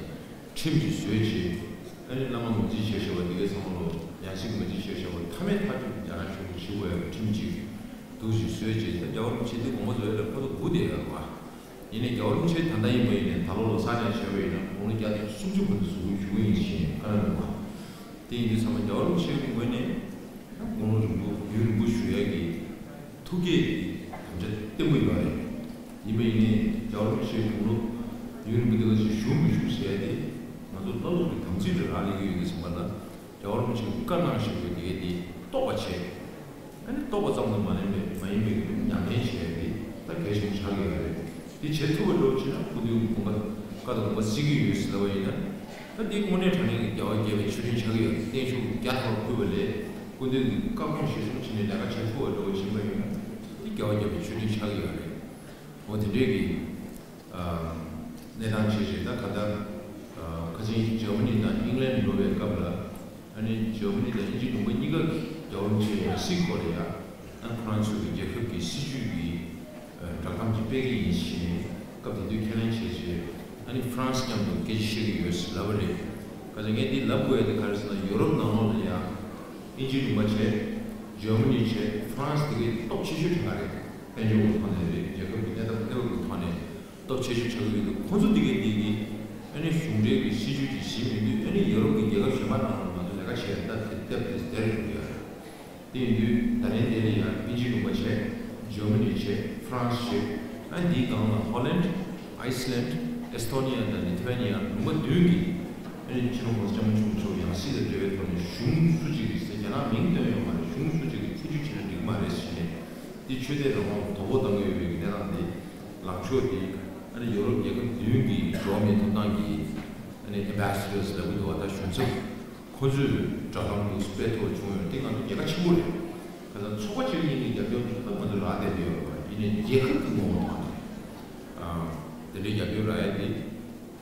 ཁྲིམས་ཅིག་བཟོས་བྱས། ཨ་ནི་བླ་མ་ངོས་འཛིན་བྱས་བྱས་པ་འདི་གའི་ཚང་མ་ལོ་ཡང་སྲིད་ངོས་འཛིན་བྱས་བྱས་པ་མཐའ་མའི་མཐའ་མཇུག་རྒྱ་ནག་གཞུང་གིས་བྱེད་དགོས་ཡག་ཁྲིམས་ཅིག་འདུག་ཅིག་བཟོས་བྱས། ད་རྒྱལ་བ་རིན་པོ་ཆེ་འདི་དགོངས་པ་རྫོགས་ཡ་ལ་ཁོ་ཚོ་སྒུག་བསྡད་ཡོད་རེད་བ། ཡིན་ནའི་རྒྱལ་བ་རིན་པོ་ཆེ་ད་ལྟ་ཡིན་པ་ཡིན་ནའི་ད་ལོ་ལོ་གསར་རྙིང་བྱས་པ་ཡིན་ན་དགུང་ལོ་བརྒྱ་དང་སུམ་ཅུ་བར་དུ་བཞུགས་བཞུགས་ཡིན་ཞེས་བཀའ་གནང་འདུག་བ། དེ་ཡིན་དུས་ཚང་མ་རྒྱལ་བ་རིན་པོ་ཆེའི་ངོས་ནས་དགུང་ལོ་རིང་པོ་ཡུན་རིང་པོ་བཞུགས་ཡག་གི་ཐུགས་བསྐྱེད་ཀྱི་དམ་བཅའ་བརྟན་པོ་ཡོད་རེད། ཡིན་པ་ཡིན་ནའི་རྒྱལ་བ་རིན་པོ་ཆེའི་དགུང་ལོ་ཡུན་རིང་པོ་དེ་ག་ཅིག་བཞུགས་མི་བཞུགས་ཟེར་ཡ་དེ་ང་ཚོ་བླ་སློབ་ཀྱི་དམ་ཚིག་རེད་རག་ལས་ཀྱི་ཡོད་དུས་ཚང་མ་ལ་རྒྱལ་བ་རིན་པོ་ཆེས་བཀའ་གནང་བཞིན་པའི་དེ་གའི་དེ་རྟོགས་པ་བྱས། ཨ་ནི་རྟོགས་པ་ཙམ་དུ་མ་ལེན་པའི་མ་ཡིན་པའི་ཉམས་ལེན་བྱས་ཏེ་ད་གལ་ཆེན་པོ་ཆགས་ཀྱི་ཡོད་རེད། དེ་བྱེད་ཐུབ་པ་འགྲོ་ཕྱིན་ན་སྐུ་མདུན་དགོངས་པ་བཀའ་དང་དགོངས་པ་གཟིགས་ཀྱི་ཡོད་ཟེར་ལབ་པ་ཡིན་ན། ད་འདི་དངོས་གནས་དྲང་གནས་ཀྱི་རྒྱལ་བ་དགྱེས་པའི་མཆོད་སྤྲིན་ཆགས་ཀྱི་ཡོད་རེད། བརྟན་བཞུགས་བརྒྱ་ཐམ་པ་ཕུལ་བ་ལས་སྐུ་མདུན་གྱི་བཀའ་དགོངས་གཞིར་བཟུང་བྱས་ནས་ལས་ཀ་བྱེད་ཐུབ་པ་འགྲོ་ཕྱིན་པ་ཡིན་ན་འདི་རྒྱལ་བ་དགྱེས་པའི་མཆོད་སྤྲིན་ཆགས་ཀྱི་ཡོད་རེད། འོ་དེ་འདྲའི་གི་གནས་སྟངས་བྱས་བྱས་ད་ག་ད་ཁ་སང་ཇར་མ་ནི་དང་ཨིང་ལན་འགྲོ་བའི་སྐབས་ལ། ཨ་ནི་ཇར་མ་ནི་དང་དབྱིན་ཇི་ལུང་པ་གཉིས་ཀ་རྒྱལ་བ་རིན་པོ་ཆེའི་ཡང་སྲིད་སྐོར་ལ་ཡ་ཨ་ཁོ་རང་ཚོའི་གི་རྒྱལ་ཁབ་ཀྱི་སྲིད་ཇུས་ཀྱི་བསྒྲགས་གཏམ་ཅིག་སྤེལ་གི་ཡིན་ཞེས་ནས་སྐབས་དེ་དུས་ཁས་ལེན་བྱས་རྗེས་ཨ་ནི་ཧྥ་རན་སི་མཉམ་དུ་སྐད་ཆ་བཤད་ཀྱི་ཡོད་ཟེར་ལབ་པ་རེད། ག་ཚོད་ངས་འདི་ལབ་དགོས་ཡ་དེ་ག་རེ་ཟེར་ན་ཡོ་རོབ་ནང་ལོགས་ལ་ཡ་དབྱིན་ཇི་ལུང་པ་བྱས། ཇར་མ་ནི་བྱས། ཧྥ་རན་སི་དེ་གའི་སྟོབས་ཆེ་ཤོས་གྲས་རེད། དཔལ་འབྱོར་གྱི་ཐོག་ནས་རེད། རྒྱལ་ཁབ་ཀྱི་གནས་སྟངས་གནས་བབ་ཀྱི་ཐོག་ནས་སྟོབས་ཆེ་ཤོས་ཆགས་ཀྱི་ཡོད་འདུག་ཁོང་ཚོ་དེ་གའི་དེ་གའི་ཨ་ནི་གཞུང་འབྲེལ་གྱི་སྲིད་ཇུས་ཀྱི་གཞི་མི་འདུག་ཨ་ནི་ཡོ་རོབ་ཀྱི་རྒྱལ་ཁབ་གཞན་པ་ནང་ལ་ང་ཚོ་ལས་ཀ་བྱས་ད་དེ་སྟབས་བདེ་སྟེར་ཡོང་གི་ཡོད་རེད། དེ་ཡིན་དུས་ད་ལན་དེ་ལ་ཡང་དབྱིན་ཇི་ལུང་པ་བྱས། ཇར་མ་ནི་བྱས། ཧྥ་རན་སི་བྱས། ཨ་འདིའི་སྒང་ལ་ཧོ་ལན། ཨའི་སི་ལན། ཨེ་སི་ཐོ་ནི་ཡ་དང་ལི་ཐུ་ཝེ་ནི་ཡ་ལུང་པ་བདུན་གྱིས་ཨ་ནི་སྤྱི་ནོར་༸གོང་ས་༸སྐྱབས་མགོན་ཆེན་པོ་མཆོག་ཡང་སྲིད་དང་འབྲེལ་བའི་ཐོག་ནས་གཞུང་སུ་གཅིག་གིས་ཟེར་རྒྱ་ནག་མིང་བཏོན་ཡོད་མ་རེད། གཞུང་སུ་གཅིག་གིས་ཐེ་བྱུས་བྱས་ན་འགྲིག་མ་རེད་ཟེར་ནས་འདི་ཆོས་དད་རང་དབང་དོ་ཕོག་བཏང་གི་ཡོད་པའི་གནས་སྟངས་འདི་ལངས་ཕྱོགས་འདི་ཨ་ནི་ཡོ་རོབ་རྒྱལ་ཁབ་བདུན་གྱི་འགྲོ་བ་མིའི་ཐོབ་ཐང་གི་ཨ་ནི་ཨེམ་བྷེ་སེ་ཌར་ལབ་ཀྱི་འདུག་བ། ད་གཞུང་ཚབ། ཁོ་ཚོས་བསྒྲགས་གཏམ་འདུག་སྤེལ་ཐུབ་པ་བྱུང་ཡོད་དེ་ང་ཚོ་རྒྱལ་ཁ་ཆེན་པོ་རེད། ཁ་སང་ཚོགས་པ་གཅིག་གཉིས་ཀྱི་རྒྱབ་སྐྱོར་ད་ང་ཚོ་རག་བསྡད་ཡོད་རེད། ཡིན་ནའི་རྒྱལ་ཁབ་ཀྱི་ངོ་བོ་ཐོག་ནས་དེ་འདྲའི་རྒྱབ་སྐྱོར་རག་ཡ་དེ་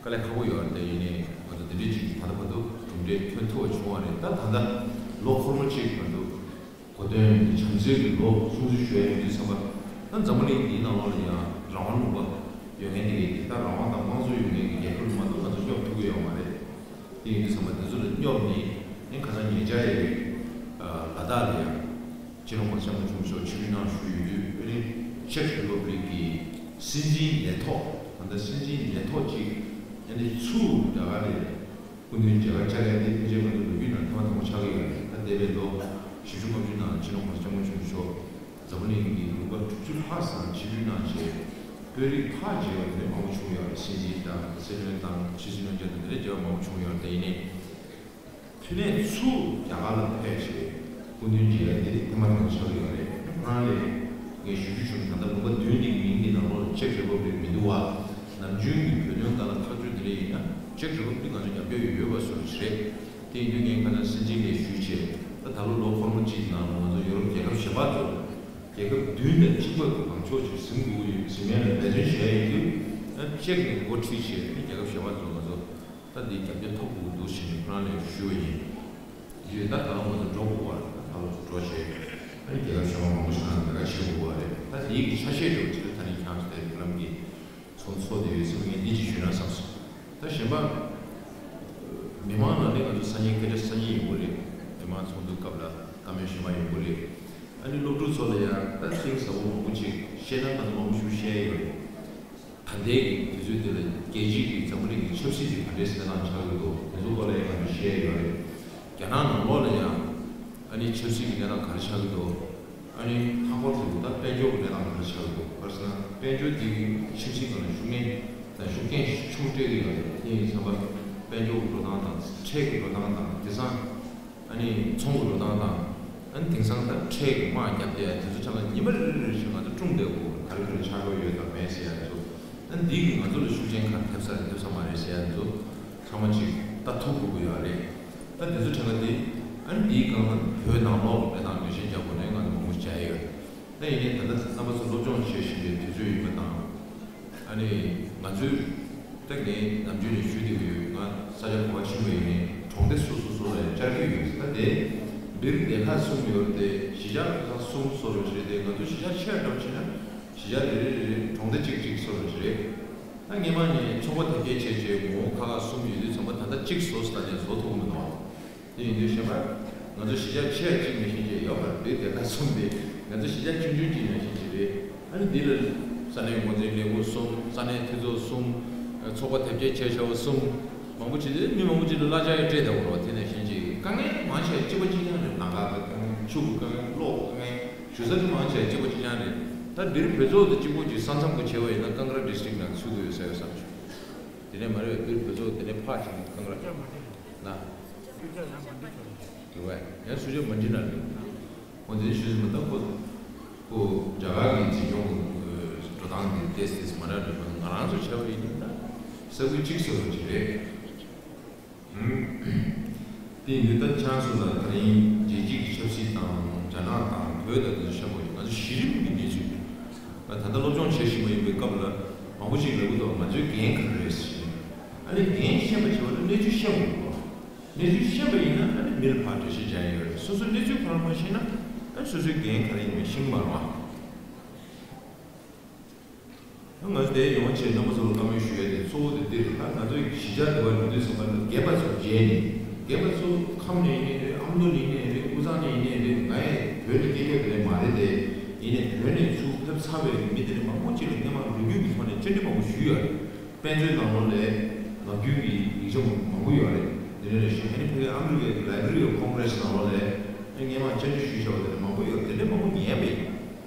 དཀའ་ལས་ཁག་པོ་ཡོད་རེད། དེ་ཡིན་ནའི་ང་ཚོ་དེ་འདྲའི་གཅིག་ད་ལྟ་བར་དུ་གྲུབ་འབྲས་ཐོན་ཐུབ་པ་བྱུང་བ་རེད། ད་ད་ལྟ་ལོ་འཁོར་མོ་གཅིག་བར་དུ་གོ་སྟོན་གྱི་བྱམས་བརྩེ་གི་ལོ་སྲུང་བརྩི་ཞུ་ཡ་ཡིན་དུས་ཙམ་པ་ད་འཛམ་བུ་གླིང་འདིའི་ནང་ལོགས་ལ་ཡང་རང་དབང་ལུང་པ་ཡོད་མཁན་དེ་གའི་དེ་ད་རང་དབང་དང་དམངས་གཙོ་ཡོད་མཁན་གྱི་རྒྱལ་ཁབ་ལ་མ་གཏོགས་ང་ཚོ་སྙོབ་ཐུབ་ཀྱི་ཡོད་མ་རེད། དེ་ཡིན་དུས་ཙམ་པ་དེ་ཚོ་ལ་སྙོབ་ནས་ཨེ་ཁ་སང་ཉེ་ཆར་ཡ་གི་ལ་དྭགས་ལ་ཡང་སྤྱི་ནོར་༸གོང་ས་༸སྐྱབས་མགོན་ཆེན་པོ་མཆོག་ཆིབས་བསྒྱུར་གནང་ཞུས་ཡོད་དུས་ཨ་ནི་ཅེཀ་རི་པབ་ལིག་གི་སྲིད་འཛིན་ལས་ཐོག་ད་ལྟ་སྲིད་འཛིན་ལས་ཐོག་ཅིག་ཨ་ནི་ཚུར་རྒྱ་གར་ལ་སྐུ་མདུན་མཇལ་ཁ་བཅར་ཡ་དེ་ཕལ་ཆེར་ང་ཚོ་ལོ་རྒྱུས་ནང་ཐེངས་མ་དང་པོ་ཆགས་ཀྱི་ཡོད་རེད། ད་འདས་པའི་ལོ་བཞི་བཅུ་ལྔ་བཅུ་ནང་སྤྱི་ནོར་༸གོང་ས་༸སྐྱབས་མགོན་ཆེན་པོ་མཆོག་འཛམ་བུ་གླིང་གི་ལུང་པ་དྲུག་ཅུ་ལྷག་ཙམ་ཆིབས་བསྒྱུར་གནང་བྱས་དཔོན་རིགས་ཐག་བཅད་པ་དེ་འདྲ་མང་པོ་བྱུང་ཡོད་རེད། སྲིད་འཛིན་དང་སྲིད་བློན་དང་ཕྱི་སྲིད་བློན་ཆེན་དང་དེ་འདྲ་བྱས་པ་མང་པོ་བྱུང་ཡོད་རེད། དེ་ཡིན་ནའི་དེ་ནས་ཚུར་རྒྱ་གར་ལ་ཕེབས་བྱས་སྐུ་མདུན་མཇལ་ཡ་དེ་ཐེངས་མ་དང་པོ་ཆགས་ཀྱི་ཡོད་རེད། ཁོ་རང་ལས་ ངས་ཞུ་རྒྱུ་བྱུང་། ད་ལྟ་ལུང་པ་བདུན་འདི་གི་མིང་འདི་ནང་ལོགས་ལ་ཅེཀ་རི་པབ་ལིག་མི་འདུག་བ། ནམ་རྒྱུན་གྱི་བོད་དོན་སྒང་ལ་ཐག་གཅོད་འདི་འདྲ་ཡིན་ན་ཅེཀ་རི་པབ་ལིག་ང་ཚོ་རྒྱབ་སྐྱོར་ཡོད་པ་བཟོ་འདྲ་ཞིག་རེད། དེ་ཡིན་དུས་ངས་ཁ་སང་སྲིད་འཛིན་ལ་ཞུས་བྱས། ད་ད་ལོ་ལོ་འཁོར་མོ་གཅིག་ནང་ལ་ང་ཚོ་ཡོ་རོབ་རྒྱལ་ཁབ་གཞན་པ་ཚོ་རྒྱལ་ཁབ་བདུན་དང་གཅིག་པ་གི་གང་ཕྱོགས་ཅིག་ཟིན་དགོས་ཀྱི་ཡོད་ཟིན་མེད་ལ་འབད་བརྩོན་བྱས་ཡིན་དུས། ཨ་ཅེཀ་ནས་འགོ་ཁྲིད་བྱས་ནས་རྒྱལ་ཁབ་གཞན་པ་ཚོ་ང་ཚོ་ད་འདི་རྒྱབ་སྐྱོར་ཐོབ་དགོས་ཀྱི་འདུག་ཞེས་ནས་ཁོ་རང་ལ་ཞུས་པ་ཡིན། ཡོད། ད་ད་ལོ་ང་ཚོ་འགྲོ་དགོས་པ་རེད། ད་ལོ་འགྲོ་བྱས་ཨ་ནི་རྒྱལ་ཁབ་གཞན་པ་མང་པོ་ཞིག་ནང་ལས་ཀ་བྱེད་དགོས་པ་རེད། ད་འདི་གི་ཆ་ཤས་འདྲ་བོ་ཅིག་ད་ནི་ཁྱེད་རང་ཚོ་དེ་བར་ལམ་གྱི་ཚོགས་འཚོགས་དེ་ཡོད་ཚེ་ངས་འདི་ཅིག་ཞུས་ན་བསམ་སོང་། ད་གཞན་པ། མི་མང་ནང་ནས་ང་ཚོ་སང་ཉིན་སྐད་ཆ་སང་ཉིན་ཡོང་གི་རེད། མི་མང་ཚོགས་འདུ་སྐབས་ལ་བཀའ་མོལ་གཞན་པ་ཡོང་གི་རེད། ཨ་ནི་སློབ་ཕྲུག་ཚོ་ལ་ཡང་ད་གཏིང་ཟབ་པོ་མང་པོ་ཅིག་བཤད་ན་ད་ཚོ་མང་པོ་ཞིག་བཤད་ཡོད་རེད། ད་ལྟའི་གི་དུས་ཚོད་འདི་ལ་རྒྱལ་སྤྱིའི་གི་འཛམ་བུ་གླིང་གི་ཆབ་སྲིད་ཀྱི་ག་འདྲས་གནས་སྟངས་ཆགས་ཀྱི་འདུག་དེ་ཚོ་སྐོར་ལ་ཡང་ང་ཚོས་བཤད་ཡོད་རེད། རྒྱ་ནག་ནང་ལོགས་ལ་ཡང་ཨ་ནི་ཆབ་སྲིད་ཀྱི་གནས་སྟངས་ག་རེ་ཆགས་ཀྱི་འདུག་ཨ་ནི་ལྷག་པར་དུ་ད་དཔལ་འབྱོར་གྱི་གནས་སྟངས་ག་རེ་ཆགས་ཀྱི་འདུག་ག་རེ་ཟེར་ན་དཔལ་འབྱོར་འདི་གི་ཆབ་སྲིད་སྒང་ལ་ཤུགས་རྐྱེན་དང་ཤུགས་རྐྱེན་ཆེན་པོ་སྤྲད་ཀྱི་ཡོད་རེད། དེ་ཡིན་ཙང་དཔལ་འབྱོར་གྱི་འགྲོ་སྟངས་དང་ཁྲལ་གྱི་འགྲོ་སྟངས་དང་དེང་སང་ཨ་ནི་ཚོང་གི་འགྲོ་སྟངས་དང་། ཨ་ནི་དེང་སང་ད་ཁྲལ་གྱི་དམག་བརྒྱབ་སྟེ་དེ་ཚོ་ཆ་ལ་ཉི་མ་རེ་རེ་རེ་བཞིན་ང་ཚོ་སྲུང་བསྡད་དགོས། ག་རེ་ག་རེ་ཆགས་ཀྱི་ཡོད་དང་མེད་ཟེར་ཡ་དེ་ཚོ། ཨ་ནི་འདི་གིས་ང་ཚོ་ལ་ཤུགས་རྐྱེན་ག་རེ་ཐེབས་ས་རེད་ཐེབས་ས་མ་རེད་ཟེར་ཡ་དེ་ཚོ་ཚང་མ་ཅིག་ལྟ་ཐུབ་དགོས་ཀྱི་ཡོད་རེད། ད་དེ་ཚོ་དྲན་ག་དེ། ཨ་ནི་འདིའི་སྒང་ལ་བོད་ནང་ལོགས་ལ་དཔེ་དང་འགྲེལ་བཤད་རྒྱག་དགོས་ནས་ང་ཚོ་མང་པོ་བྱས་ཡོད། ད་ཡིན་ནའི་ད་ལྟ་རྣམ་པ་ཚོ་སློབ་སྦྱོང་བྱེད་བཞིན་པའི་དུས་ཚོད་ཡིན་པ་དང་། ཨ་ནི་ང་ཚོས་ད་ངས་ནམ་རྒྱུན་ནས་ཞུ་བསྡད་ཀྱི་ཡོད། ང་ས་ཆ་ག་པར་ཕྱིན་པ་ཡིན་ནའི་གྲོང་སྡེ་སོ་སོ་སོ་ལ་བཅར་གྱི་ཡོད། ད་དེ་སྦིར་སྡེ་ཁག་གསུམ་ཡོད་རེད་དེ། གཞིས་ཆགས་ཁག་གསུམ་བཟོ་འདྲ་ཞིག་རེད་དེ། ང་ཚོ་གཞིས་ཆགས་ཆེ་བ་འདྲ་བོ་བྱས་ན་གཞིས་ཆགས་རེ་རེ་རེ་རེ་གྲོང་སྡེ་གཅིག་གཅིག་བཟོ་འདྲ་ཞིག་རེད། ད་སྔོན་མ་ནས་ཚོགས་པ་དེབ་སྐྱེལ་བྱས་བྱས་ངོ་བོ་ཁག་ཁག་གསུམ་ཡོད་དུས་ཚང་མ་ད་ལྟ་གཅིག་བཟོ་ཟེར་ནས་བཟོ་ཐུབ་ཀྱི་མི་འདུག་དེ་ཡིན་དུས་གཞན་པ། ང་ཚོ་གཞིས་ཆགས་ཆེ་བ་གཅིག་ནང་བཞིན་གྱི་ཡོད་པ་རེད། སྦིར་སྡེ་ཁག་གསུམ་དེ་ང་ཚོ་གཞིས་ཆགས་ཆུང་ཆུང་གཅིག་ནང་བཞིན་གྱི་རེད། ཨ་ནི་འདི་ལ་ས་གནས་འགོ་འཛིན་ལས་ཁུངས་གསུམ། ས་གནས་འཐུས་ཚོགས་གསུམ། ཚོགས་པ་དེབ་སྐྱེལ་བྱས་བྱས་པ་གསུམ། མང་པོ་བྱས་ཏེ་མི་མང་པོ་ཅིག་ལ་གླ་ཆ་ཡང་སྤྲད་བསྡད་ཡོད་རེད། དེ་ནང་བཞིན་གྱི་དཀའ་ངལ་མང་ཆེ་གཅིག་པ་གཅིག་རྐྱང་རེད། ལམ་ཁ་གི་དཀའ་ངལ། ཆུ་གི་དཀའ་ངལ། གློག་གི་དཀའ་ངལ། ཞུ་ས་དེ་མང་ཆེ་གཅིག་པ་གཅིག་རྐྱང་རེད། ད་འདིར་བོད་ཚོགས་དེ་གཅིག་པོ་གཅིག་ས་མཚམས་ཀྱི་བྱས་པ་ཡིན་ན་ཀང་ཀ་ར་ཌི་སི་ཊིག་ནང་ཚུད་ཀྱི་ཡོད་ས་ཡོད་བསམ་བྱུང་། དེ་ནས་མ་རེད། འདིར་བོད་ཚོགས་དེ་ནས་ཕར་ཕྱིན་ཀང་ཀ་ར་ན། རེད་བས། ཡང་སུ་ཇོ་མ་འདྲི་ན་རེད། འོ་དེ་ཞུ་ཟིན་པ་ད་ཁོ། ཁོ་རྒྱ་གར་གྱི་འཛིན་སྐྱོང་གི་འགྲོ་སྟངས་འདི་ཏོག་ཙམ་མ་འདྲ་འདུག་ང་རང་ཚོ་བྱས་པ་ཡིན་ན་ས་ཁུལ་གཅིག་བཟོ་འདྲ་ཅིག་རེད། དེ་ཡིན་དུས་ད་ཁྱེད་རང་ཚོ་ལ་དེ་རིང་རྒྱལ་སྤྱི་གི་ཆབ་སྲིད་དང་རྒྱ་ནག་དང་བོད་དང་དེ་ཚོ་བཤད་དགོས་ཡོད། ང་ཚོ་གཞི་རིམ་གྱི་གནས་ཚུལ་ད་ལྟ་སློབ་སྦྱོང་བྱེད་བཞིན་པ་ཡིན་པའི་སྐབས་ལ་མང་པོ་ཞིག་ལབ་ཀྱི་འདུག་ང་ཚོའི་འགན་ག་རེ་རེད་ཟེར། ཨ་ནི་འགན་ཤེས་པ་བྱེད་པ་ལ་གནས་ཚུལ་ཤེས་དགོས་འདུག་གནས་ཚུལ་ཤེས་པ་ཡིན་ན་ཨ་ནི་མི་ལ་ཕར་འགྲེལ་བཤད་རྒྱག་ཡ་ཡོད་རེད། སོ་སོའི་གནས་ཚུལ་ཁོ་རང་མ་ཤེས་ན་ཨ་ནི་སོ་སོའི་འགན་ག་རེ་ཡིན་མིན་ཤེས་ཀྱི་མ་རེད་བ། ང་ཚོ་དེ་ཡོང་བྱས་རྣམ་པ་ཚོ་ལ་བཀའ་མོལ་ཞུ་ཡ་དེ་གཙོ་བོ་དེ་འདི་རེད། ད་ང་ཚོའི་གཞིས་ཆགས་འདི་བར་ཡོང་དུས་ཙམ་པ་ལ་རྒན་པ་ཚོ་མཇལ་ནས། རྒན་པ་ཚོ་ཁམས་ནས་ཡིན་ནའི་རེད། ཨ་མདོ་ནས་ཡིན་ནའི་རེད། དབུས་གཙང་ནས་ཡིན་ནའི་རེད། ང་ཡང་བོད་ནས་སྐྱེས་སྐྱེས་དེ་འདྲ་མ་རེད་དེ། ཡིན་ནའི་བོད་ནས་ཚུར་ཕེབས་ཚར་བའི་མི་དེ་འདྲ་མང་པོ་ཅིག་ལ་སྔོན་མ་ལོ་རྒྱུས་ཀྱི་ཐོག་ནས་བཅར་འདྲི་མང་པོ་ཞུས་ཡོད་རེད། དཔེ་མཛོད་ནང་ལོགས་ལ་ངག་རྒྱུན་གྱི་ཡིག་ཆ་མང་པོ་ཡོད་རེད། དེ་འདྲ་རེད་ཤག་ཨ་ནི་ཕ་གིའི་ཨ་མི་རི་ཀའི་Library of Congress ནང་ལོགས་ལ་སྔོན་མ་བཅར་འདྲི་ཞུས་བཞག་པ་དེ་འདྲ་མང་པོ་ཡོད་རེད། དེ་འདྲ་མང་པོ་ཉན་པ་ཡིན།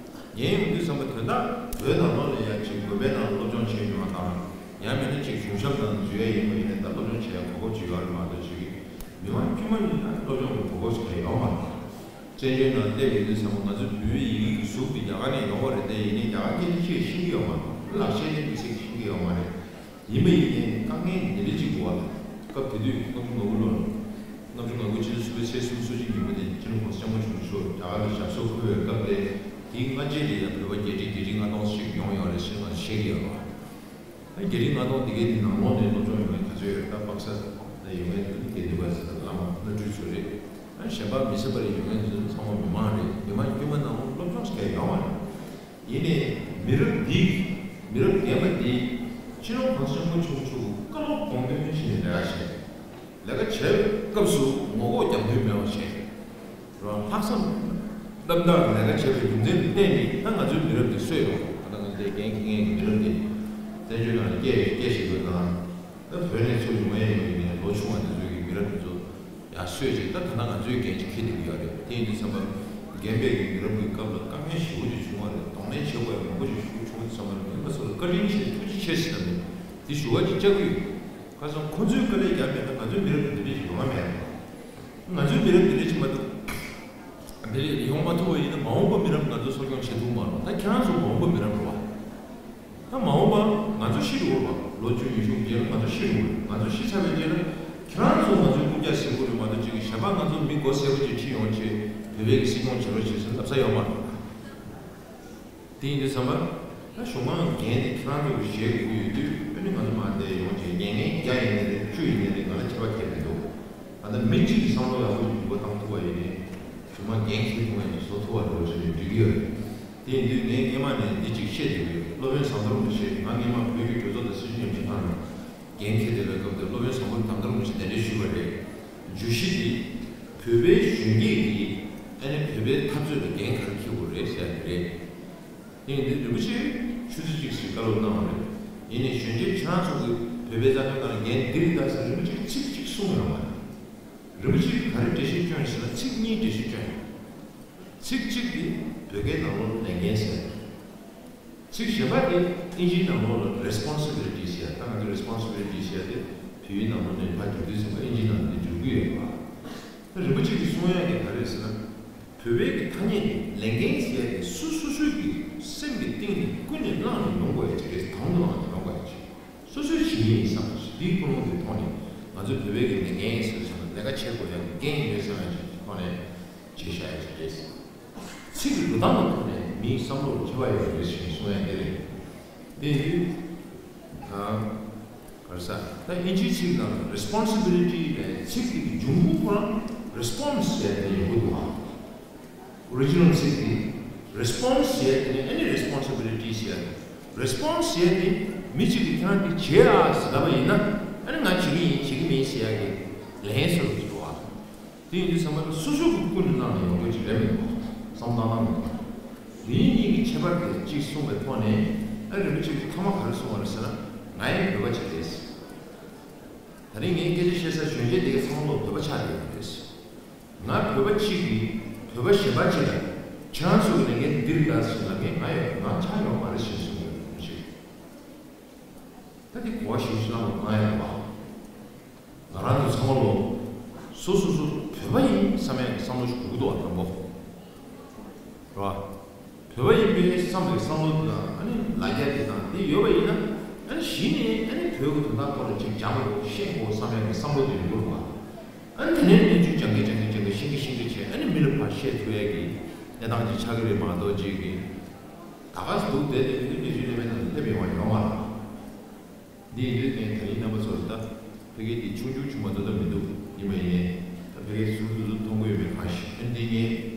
ངས་ཡོང་དུས་བསམ་པ་དོན་དག་བོད་ནང་ལོགས་ལ་ཡ་ཅིག་དགོན་པའི་ནང་སློབ་སྦྱོང་བྱས་མྱོང་བ་དང་། ཡང་མིན་ན་ཅིག་གཞུང་ཞབས་ནང་འཛུལ་ཡ་ཡིན་པ་ཡིན་ན་ད་སློབ་སྦྱོང་བྱེད་ཡ་གོ་སྐབས་ཅིག་ཡོད་རེད་མ་གཏོགས་ཅིག་མི་མང་དཀྱུས་མ་ནི་ཡང་སློབ་སྦྱོང་གི་གོ་སྐབས་ཅིག་ཡོད་མ་རེད། བཙན་བྱོལ་ནང་སླེབས་ཡོང་དུས་ཚང་མ་ང་ཚོ་བོད་པའི་ཡི་གེ་གཟུགས་དེ་རྒྱ་གར་ནས་ཡོང་བ་རེད་དེ། ཡིན་ནའི་རྒྱ་གར་སྐད་ཆ་ཅིག་ཤེས་ཀྱི་ཡོད་མ་རེད། ལག་ཤེས་དེ་དམིགས་བསལ་གྱི་ཤེས་ཀྱི་ཡོད་མ་རེད། ཡིན་པ་ཡིན་ནའི་དཀའ་ངལ་འདི་འདྲ་ཅིག་འདུག་བ། སྐབས་དེ་དུས་ལྔ་བཅུ་ང་དགུ་ལོར། ལྔ་བཅུ་ང་དགུ་ཕྱི་ཟླ་གསུམ་པའི་ཚེས་སུམ་ཅུ་སོ་གཅིག་ཉིན་མོ་དེ་སྤྱི་ནོར་༸གོང་ས་༸སྐྱབས་མགོན་ཆེན་པོ་མཆོག་རྒྱ་གར་ལ་ཞབས་སོར་འཁོད་པའི་སྐབས་དེ། དེའི་སྔ་རྗེས་ལ་ཡང་བོད་པ་བརྒྱད་ཁྲི་བརྒྱད་ཁྲི་ལྔ་སྟོང་ཞིག་ཡོང་ཡོད་རེད་ཟེར་ང་ཚོ་བཤད་ཀྱི་ཡོད་རེད་བ། ད་བརྒྱད་ཁྲི་ལྔ་སྟོང་དེ་གའི་དེ་ནང་ལོགས་ནས་སློབ་སྦྱོང་ཡོང་མཁན་ག་ཚོད་ཡོད་རེད། ད་དཔག་ས་ད་ཡོང་མཁན་དེ་དགེ་འདུན་པ་ཚོ་དང་བླ་མ་བླ་སྤྲུལ་ཚོ་རེད། ཨ་གཞན་པ་མི་སེར་པ་རེ་ཡོང་མཁན་ཚོ་ཚང་མ་མི་མང་རེད། མི་མང་དཀྱུས་མ་ནང་སློབ་སྦྱོང་ཞིག་ཡོད་མ་རེད། ཡིན་ནའི་མི་རབས་འདི། མི་རབས་རྒན་པ་འདི། སྤྱི་ནོར་༸གོང་ས་༸སྐྱབས་མགོན་ཆེན་པོ་མཆོག་གི་བཀའ་སློབ་དགོངས་དོན་བཞིན་ལས་ཀ་བྱས། ལས་ཀ་བྱས་པའི་སྐབས་སུ་ངོ་ལྐོག་རྒྱབ་མདུན་མེད་པ་བྱས། རང་ལྷག་བསམ་རྣམ་དག་ལས་ཀ་བྱས་པའི་རྒྱུ་མཚན་དུ་བརྟེན་ནས་ད་ང་ཚོའི་མི་རབས་འདི་གསོས་ཡོང་། ད་ལྟ་ང་ཚོའི་འགན་འཁྱེར་མཁན་གྱི་མི་རབས་འདི། བཙན་བྱོལ་ནང་ལ་སྐྱེས་སྐྱེས་བཞིན་པ་དང་། ད་བོད་ནས་ཚུར་ཡོང་ཡས་ཡོད་པའི་ལོ་ཆུང་བ་འདི་ཚོའི་གི་མི་རབས་འདི་ཚོ་ཡར་གསོས་བྱས། ད་ད་ལྟ་ང་ཚོའི་འགན་ཅིག་འཁྱེར་བསྡད་ཀྱི་ཡོད་རེད། དེ་ཡིན་དུས་ཙམ་པ། རྒན་པའི་གི་མི་རབས་ཀྱི་སྐབས་ལ་དཀའ་ངལ་ཞེ་པོ་ཅིག་བྱུང་བ་རེད། གདོང་ལེན་བྱེད་དགོས་ཡ་མང་པོ་ཞིག་ཞུ་བྱུང་བ་དུས་ཙམ་པ་ལ་རྒན་པ་ཚོ་ལ་བཀའ་དྲིན་ཆེ། ཐུགས་རྗེ་ཆེ་ཟེར་ནས་འདི་ཞུ་བ་ཅིག་བཅར་གྱི་ཡོད། ཁ་སང་ཁོ་ཚོས་དཀའ་ལས་བརྒྱབ་མེད་ན་ང་ཚོའི་མི་རབས་འདི་འདྲ་ཞིག་ཡོང་བ་མེད། ང་ཚོའི་མི་རབས་འདི་འདྲ་ཞིག་མ་གཏོགས། དེ་ལས་ཡོང་མ་ཐུབ་པ་ཡིན་ན་མ་འོངས་པ་མི་རབས་ང་ཚོ་གསོ་སྐྱོང་བྱེད་ཐུབ་མ་རེད། ད་ཁྱེད་རང་ཚོ་མ་འོངས་པ་མི་རབས་རེད་བ། ད་མ་འོངས་པ་ང་ཚོ་ཤི་འགྲོ་བ་ལོ་བཅུ་ཉི་ཤུ་རྗེས་ལ་ང་ཚོ་ཤི་འགྲོ་བ། ང་ཚོ་ཤི་ཚར་བའི་རྗེས་ལ་ཁྱེད་རང་ཚོ་ང་ཚོའི་རྐུབ་བཀྱག་ཟིན་གྱི་རེད་མ་གཏོགས་ཅིག་གཞན་པ་ང་ཚོ་མི་མགོ་སེར་པོ་ཅིག་ཁྲིད་ཡོང་བྱས་བོད་པའི་གི་སྲིད་སྐྱོང་བྱེད་རོགས་བྱེད་ཟེར་ལབ་ས་ཡོད་མ་རེད། དེ་ཡིན་དུས་ཙམ་པ་ད་གཞུང་མང་འགན་དེ་ཁྱེད་རང་ཚོ་གི་བཞེས་དགོས་ཀྱི་ཡོད་དུས་ཨ་ནི་ང་ཚོ་མར་བསྡད་ཡོང་བྱས་མྱ་ངན་བརྒྱ་ཡིན་ནའི་རེད་བཅུ་ཡིན་ནའི་རེད་ང་ལ་ཁྱད་པར་གང་ཡང་མི་འདུག་ད་ལྟ་མི་གཅིག་གི་བསམ་བློ་ཡག་པོ་ཞིག་འགྱུར་བ་བཏང་ཐུབ་པ་ཡིན་ནའི་གཞུང་མང་འགན་འཁྱེར་ཐུབ་པ་ཡིན་ན་བཟོ་ཐུབ་པ་འགྲོ་བྱས་ནས་འགྲིག་གི་ཡོད་རེད། དེ་ཡིན་དུས་ངས་སྔས་མ་ནས་འདི་གཅིག་བཤད་བསྡད་ཀྱི་ཡོད། སློབ་དཔོན་ཟམ་གདོང་རིན་པོ་ཆེ་ང་སྔས་མ་བོད་ཀྱི་གྲོས་ཚོགས་དང་སྲིད་བྱུས་ཉམས་ཞིབ་ཁང་ནང་འགན་འཁྱེར་བསྡད་པའི་སྐབས་དེ་སློབ་དཔོན་ཟམ་གདོང་རིན་པོ་ཆེ་གདན་འདྲེན་ཞུས་པ་རེད། བརྗོད་གཞི་འདི་བོད་པའི་གཞོན་སྐྱེས་ཀྱིས་ཨ་ནི་བོད་པའི་འཐབ་རྩོད་ལ་འགན་ག་རེ་འཁྱེར་དགོས་རེད་ཟེར་ཡ་དེ་རེད། དེ་ཡིན་དུས་རིན་པོ་ཆེ་ཆུ་ཚོད་གཅིག་ཞིག་བཀའ་སློབ་གནང་བ་རེད། ཡིན་ནའི་གཞོན་སྐྱེས་ཁྱེད་རང་ཚོ་གིས་བོད་པའི་རྩ་དོན་སྒང་ལ་འགན་འདི་རེད་ད་ཟེར་རིན་པོ་ཆེས་ཚིག་གཅིག་གསུངས་ཡོད་མ་རེད། རིན་པོ་ཆེས་ག་རེ་འགྲེལ་བཤད་བསྐྱོན་ཡོད་ཟེར་ན་ཚིག་གཉིས་འགྲེལ་བཤད་བསྐྱོན་ཡོད། ཚིག་གཅིག་དེ་བོད་སྐད་ནང་ལོགས་ལ་ལས་འགན་ཟེར། ཚིག་གཞན་པ་དེ་ཨིན་ཇིའི་ནང་ལོགས་ལ་responsibility ཟེར་ཡ། ད་ང་ཚོ་responsibility ཟེར་ཡ་དེ་བོད་ཡིག་ནང་ལོགས་ནས་ཕར་བསྒྱུར་དུས་ཙམ་པ་ཨིན་ཇིའི་ནང་ལ་དེ་འགྱུར་གྱི་ཡོད་པ། ད་རིན་པོ་ཆེ་གིས་གསུང་ཡ་དེ་ག་རེ་ཟེར་ན། བོད་པའི་གི་ཐ་སྙད་དེ་ལས་འགན་ཟེར་ཡ་དེ་སུ་སོ་སོའི་གི་སེམས་ཀྱི་གཏིང་ནས་ཀུན་ནས་བསླངས་ནས་ཡོང་དགོས་ཡ་ཅིག་རེད། དང་དུ་བླངས་ནས་ཡོང་དགོས་ཡ་ཅིག་སོ་སོས་བྱེད་ཀྱི་ཡིན་བསམ་པ་ཞིག་འདིའི་ཀུན་སློང་དེ་ཐོག་ནས་ང་ཚོའི་བོད་པའི་གི་ལས་འགན་ཡིན་ཟེར་བྱས་ན་ལས་ཀ་བྱེད་དགོས་ཡ་གི་འགན་ཡོད་བསམ་ཡ་ཅིག་ཐོག་ནས་བྱེད་བཞག་ཡ་ཅིག་རེད། ཚིག་གི་འགྲོ་སྟངས་ཀྱི་ཐོག་ནས་མིའི་བསམ་བློར་ཁྱད་པར་ཡོད་རེད་ཞེས་གསུང་ཡ་དེ་རེད། དེ་ཡིན་དུས། ཨ། ག་རེ་ཟ། ད་ཨིན་ཇིའི་ཚིག་ནང་responsibility ལས་ཚིག་དེ་གི་འབྱུང་ཁུངས་ཁོ་རང་response ཟེར་ཏེ་ཡོང་གི་འདུག་ཨ། original ཚིག་དེ་response ཟེར་ཏེ་ནི་ཨ་ནི་responsibility ཟེར། response ཟེར་ཏེ་མི་གཅིག་གིས་ཁྱེད་རང་འདི་བྱེད་ཨ་ཟེར་ལབ་པ་ཡིན་ན་ཨ་ནི་ང་བྱེད་ཀྱི་ཡིན་བྱེད་ཀྱི་མིན་ཟེར་ཡ་གི་ལན་ཟེར་བ་ཞིག་འདུག་ཨ། དེ་ཡིན་དུས་ཚང་མ་སོ་སོ་གི་ཀུན་ནས་བསླངས་ནས་ཡོང་དགོས་ཀྱི་རེད་མི་འདུག་བསམ་བློ་བཏང་ན་མི་འདུག་དེའི་གཉིས་ཀྱི་ཁྱད་པར་དེ་གཅིག་གསུངས་པའི་ཐོག་ནས་ཨ་རིན་པོ་ཆེ་གིས་ཐོག་མ་ག་རེ་གསུངས་པ་རེད་ཟེར་ན་ང་ཡང་བོད་པ་ཅིག་རེད། ད་རིང་ངའི་སྐད་ཆ་བཤད་ས་གཞོན་སྐྱེས་དེ་གའི་ཚང་མ་ལོ་བོད་པ་ཆགས་བསྡད་ཡོད་རེད། ང་བོད་པ་གཅིག་གིས་བོད་པ་གཞན་པ་གཅིག་ལ་ཁྱེད་རང་ཚོ་གི་ལས་འགན་འདི་རེད་ད་ཟེར་ལབ་མཁན་ང་ཡང་ང་ཆགས་ཡོད་མ་རེད་ཞེས་གསུངས་ཡོད་རིན་པོ་ཆེ་གིས། ད་དེ་གོ་བ་ཞིག་ཞིག་ལ་མ་ཡོང་བ། ང་རང་ཚོ་ཚང་མ་ལོ། སོ་སོ་སོ་བོད་པ་ཡིན་བསམ་ཡག་གི་བསམ་བློ་ཞིག་འགྲོ་གི་འདུག་བ་དང་པོ། རེད་བ། བོད་པ་ཡིན་པའི་བསམ་པའི་བསམ་བློ་དེ་དང་ཨ་ནི་ལ་རྒྱ་དེ་དང་དེ་ཡོད་པ་ཡིན་ན་ཨ་ནི་གཞི་ནས་ཨ་ནི་བོད་ཀྱི་དོན་དག་སྐོར་ལ་ཅིག་སྦྱང་དགོས་ཤེས་དགོས་བསམ་ཡག་གི་བསམ་བློ་དེ་ཡོང་གི་འདུག་བ། ཨ་ནི་དེ་ནས་གནས་ཚུལ་སྦྱང་གི་སྦྱང་གི་སྦྱང་གི་ཤེས་ཀྱི་ཤེས་ཀྱི་བྱས་ཨ་ནི་མི་ལ་ཕར་བཤད་ཐུབ་ཡག་གི་གནས་སྟངས་ཅིག་ཆགས་ཀྱི་རེད་མ་གཏོགས་ཅིག་གི་ད་ག་སེ་འདུག་བསྡད་དེ་མི་འདུག་གནས་ཚུལ་གནས་མེད་ནང་དུ་སླེབས་ཡོང་བ་ཡོད་མ་རེད། འདི་ཡིན་དུས་ངས་ད་རིང་རྣམ་པ་ཚོར་ད་ཕ་གི་འདི་ཆུང་ཆུང་ཆུང་མ་འདུག་ད་མི་འདུག་ཡིན་པ་ཡིན་ནའི་ད་ཕ་གི་ཟུར་དུ་ཟུར་མཐོང་གི་ཡོད་མེད་གང་ཤེས། ཨ་ནི་འདི་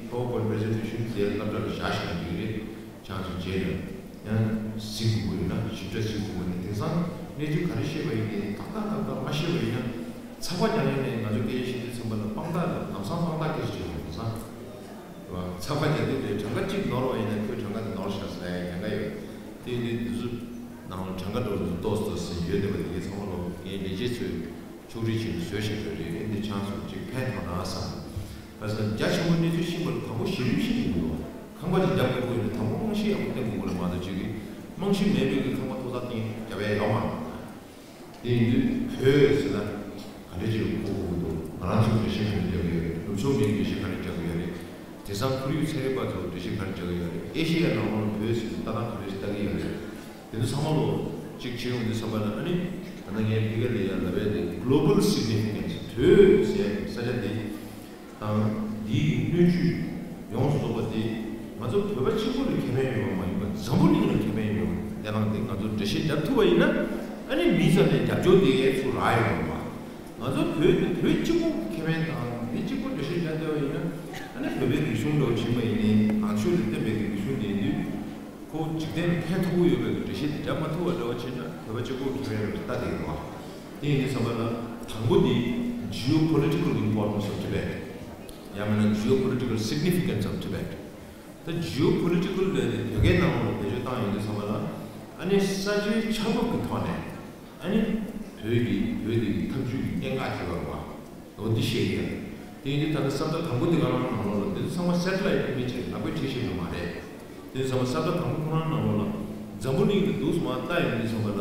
ངས་PowerPoint presentation དེ་སློབ་གྲྭ་ལ་བཞག་ཤེས་ན་འགྲིག་རེད། ཆང་ཚོ་རྗེས་ལ་ཡང་གཟིགས་དགོས་ཀྱི་ཡོད་ན་ཞིབ་ཕྲ་གཟིགས་དགོས་ཀྱི་ཡོད་ན་དེང་སང་གནས་ཚུལ་ག་རེ་བཤད་པ་ཡིན་ནའི་ཏག་ཏག་ཏག་ཏག་མ་བཤད་པ་ཡིན་ན་ཚགས་པར་རྒྱག་ཡིན་ནའི་ང་ཚོ་སྐད་ཆ་བཤད་དུས་ཚང་མ་ལ་དཔང་རྟགས་ལ་ལམ་སང་དཔང་རྟགས་སྐད་ཆ་བཤད་ཡོང་དེང་སང་། རེད་བ། ཚགས་པར་རྒྱག་དུས་དེ་གྲངས་ཀ་གཅིག་ནོར་བ་ཡིན་ན་ཁོས་གྲངས་ཀ་དེ་ནོར་ཤག་ཟེར་ཡ་གྲངས་ཀ་ཡོད། དེ་ཡིན་དུས་འདི་ཚོ་ནང་ལ་གྲངས་ཀ་འགྲོ་འདུག་ཏོག་ཙམ་ཟིན་ཡོད་བསྡད་པ་དེ་གའི་ཚང་མ་ལོ་ངའི་ལས་བྱེད་ཚོས་ཕྱོགས་སྒྲིག་བྱས་ནས་བཟོས་བཞག་པ་རེད། འདི་ཆང་སོགས་གཅིག་ཕན་ཐོགས་ན་བསམ། བྱས་ཙང་རྒྱ་ཆེན་པོ་གནས་ཚུལ་ཤེས་པར་དང་པོ་གཞི་རིམ་ཤེས་དགོས་འདུག་ཁང་པ་ཅིག་རྒྱབ་དགོས་ཀྱི་ཡོད་ན་དང་པོ་རྨང་གཞི་ཡག་པོ་བསྟན་དགོས་ཀྱི་རེད་མ་གཏོགས་གཅིག་གིས་རྨང་གཞི་མེད་པའི་གི་ཁང་པ་ཐོག་ས་བཏིང་རྒྱབ་ཡ་ཡོད་མ་རེད། དེ་ཡིན་དུས་བོད་ཟེར་ན་ག་འདྲ་ཅིག་གོ་དགོས་ཀྱི་འདུག་ང་རང་ཚོས་འགྲེལ་བཤད་ག་འདྲ་རྒྱག་གི་ཡོད་རེད། ནུབ་ཕྱོགས་མིས་འགྲེལ་བཤད་ག་འདྲ་རྒྱག་གི་ཡོད་རེད། དེང་སང་ཁོར་ཡུག་ཚན་རིག་པ་ཚོས་འགྲེལ་བཤད་ག་འདྲ་རྒྱག་གི་ཡོད་རེད། ཨེ་ཤེ་ཡ་ནང་ལོགས་ལ་བོད་ཟེར་དུས་ལྟ་སྟངས་ག་འདྲ་ཞིག་ལྟ་གི་ཡོད་རེད། དེ་ཚོ་ཚང་མ་ལོ་གཅིག་བྱེད་ཡོང་དུས་ཙམ་པ་ལ་ཨ་ནི་ད་ལྟ་ངས་ཕ་གིར་ལབ་ཡ་ལབ་ཡ་དེ་global significance བོད་ཟེར་ཡ་ས་ཆ་དེ། དང་འདིའི་སྣོད་བཅུད་ཡོངས་སུ་རྫོགས་པ་དེ་ང་ཚོ་བོད་པ་གཅིག་པུ་ལ་ཁེ་ཕན་ཡོད་པ་མ་ཡིན་པར་འཛམ་བུ་གླིང་ལ་ཁེ་ཕན་ཡོད་པ་དེ་རང་དེ་ང་ཚོ་འགྲེལ་བཤད་རྒྱབ་ཐུབ་པ་ཡིན་ན་ཨ་ནི་མི་ཚང་ནས་རྒྱབ་སྐྱོར་དེ་ཚུར་རག་ཡོང་བ། ང་ཚོ་བོད་དེ་བོད་གཅིག་པུ་ཁེ་ཕན་དང་མི་གཅིག་པུ་འགྲེལ་བཤད་རྒྱབ་ཐུབ་པ་ཡིན་ན་ཨ་ནི་བོད་པའི་རིག་གཞུང་འདྲ་བོ་བྱིན་པ་ཡིན་ནའི་ནང་ཆོས་ལ་བརྟེན་པའི་རིག་གཞུང་དེ་ཡིན་དུས། ཁོ་འཇིག་རྟེན་ལ་ཕན་ཐོགས་ཀྱི་ཡོད་པའི་འགྲེལ་བཤད་དེ་རྒྱབ་མ་ཐུབ་པ་འདྲ་བོ་བྱས་ན་བོད་པ་གཅིག་པོ་གི་རེད་ལྟ་དེ་རེད་བ། དེ་ཡིན་དུས་ཙམ་པ་ལ་དང་པོ་དེ་geopolitical importance of Tibet ཡང་མིན་ན་geopolitical significance of Tibet ད་geopolitical ལས་ནི་བོད་སྐད་ནང་ལ་བེད་སྤྱོད་བཏང་ཡོང་དུས་ཙམ་པ་ལ་ཨ་ནི་ས་ཆའི་ཆ་ལུགས་ཀྱི་ཐོག་ནས་ཨ་ནི་བོད་ཀྱི་བོད་དེ་གི་འཐབ་ཇུས་ཀྱི་སྙན་ངག་ཅིག་ཡོད་རེད་བ། འོ་འདི་བཤད་ཀྱི་ཡོད། དེ་ཡིན་དུས་ད་ལྟ་ས་བདག་དང་པོ་འདི་ག་རང་ནང་ལོགས་ལ་འདི་ཚོ་ཚང་མ་སེ་ཊི་ལའིཊ་ཨི་མེ་ཇི་ལ་བཀོད་བྱེད་བཞིན་ཡོད་མ་རེད། དེ་ཚང་མ་ས་བདག་དང་པོ་ཁོ་རང་ནང་ལོགས་ལ་འཛམ་བུ་གླིང་གི་འདུག་སེ་མར་ལྟ་ཡོང་དུས་ཙམ་པ་ལ་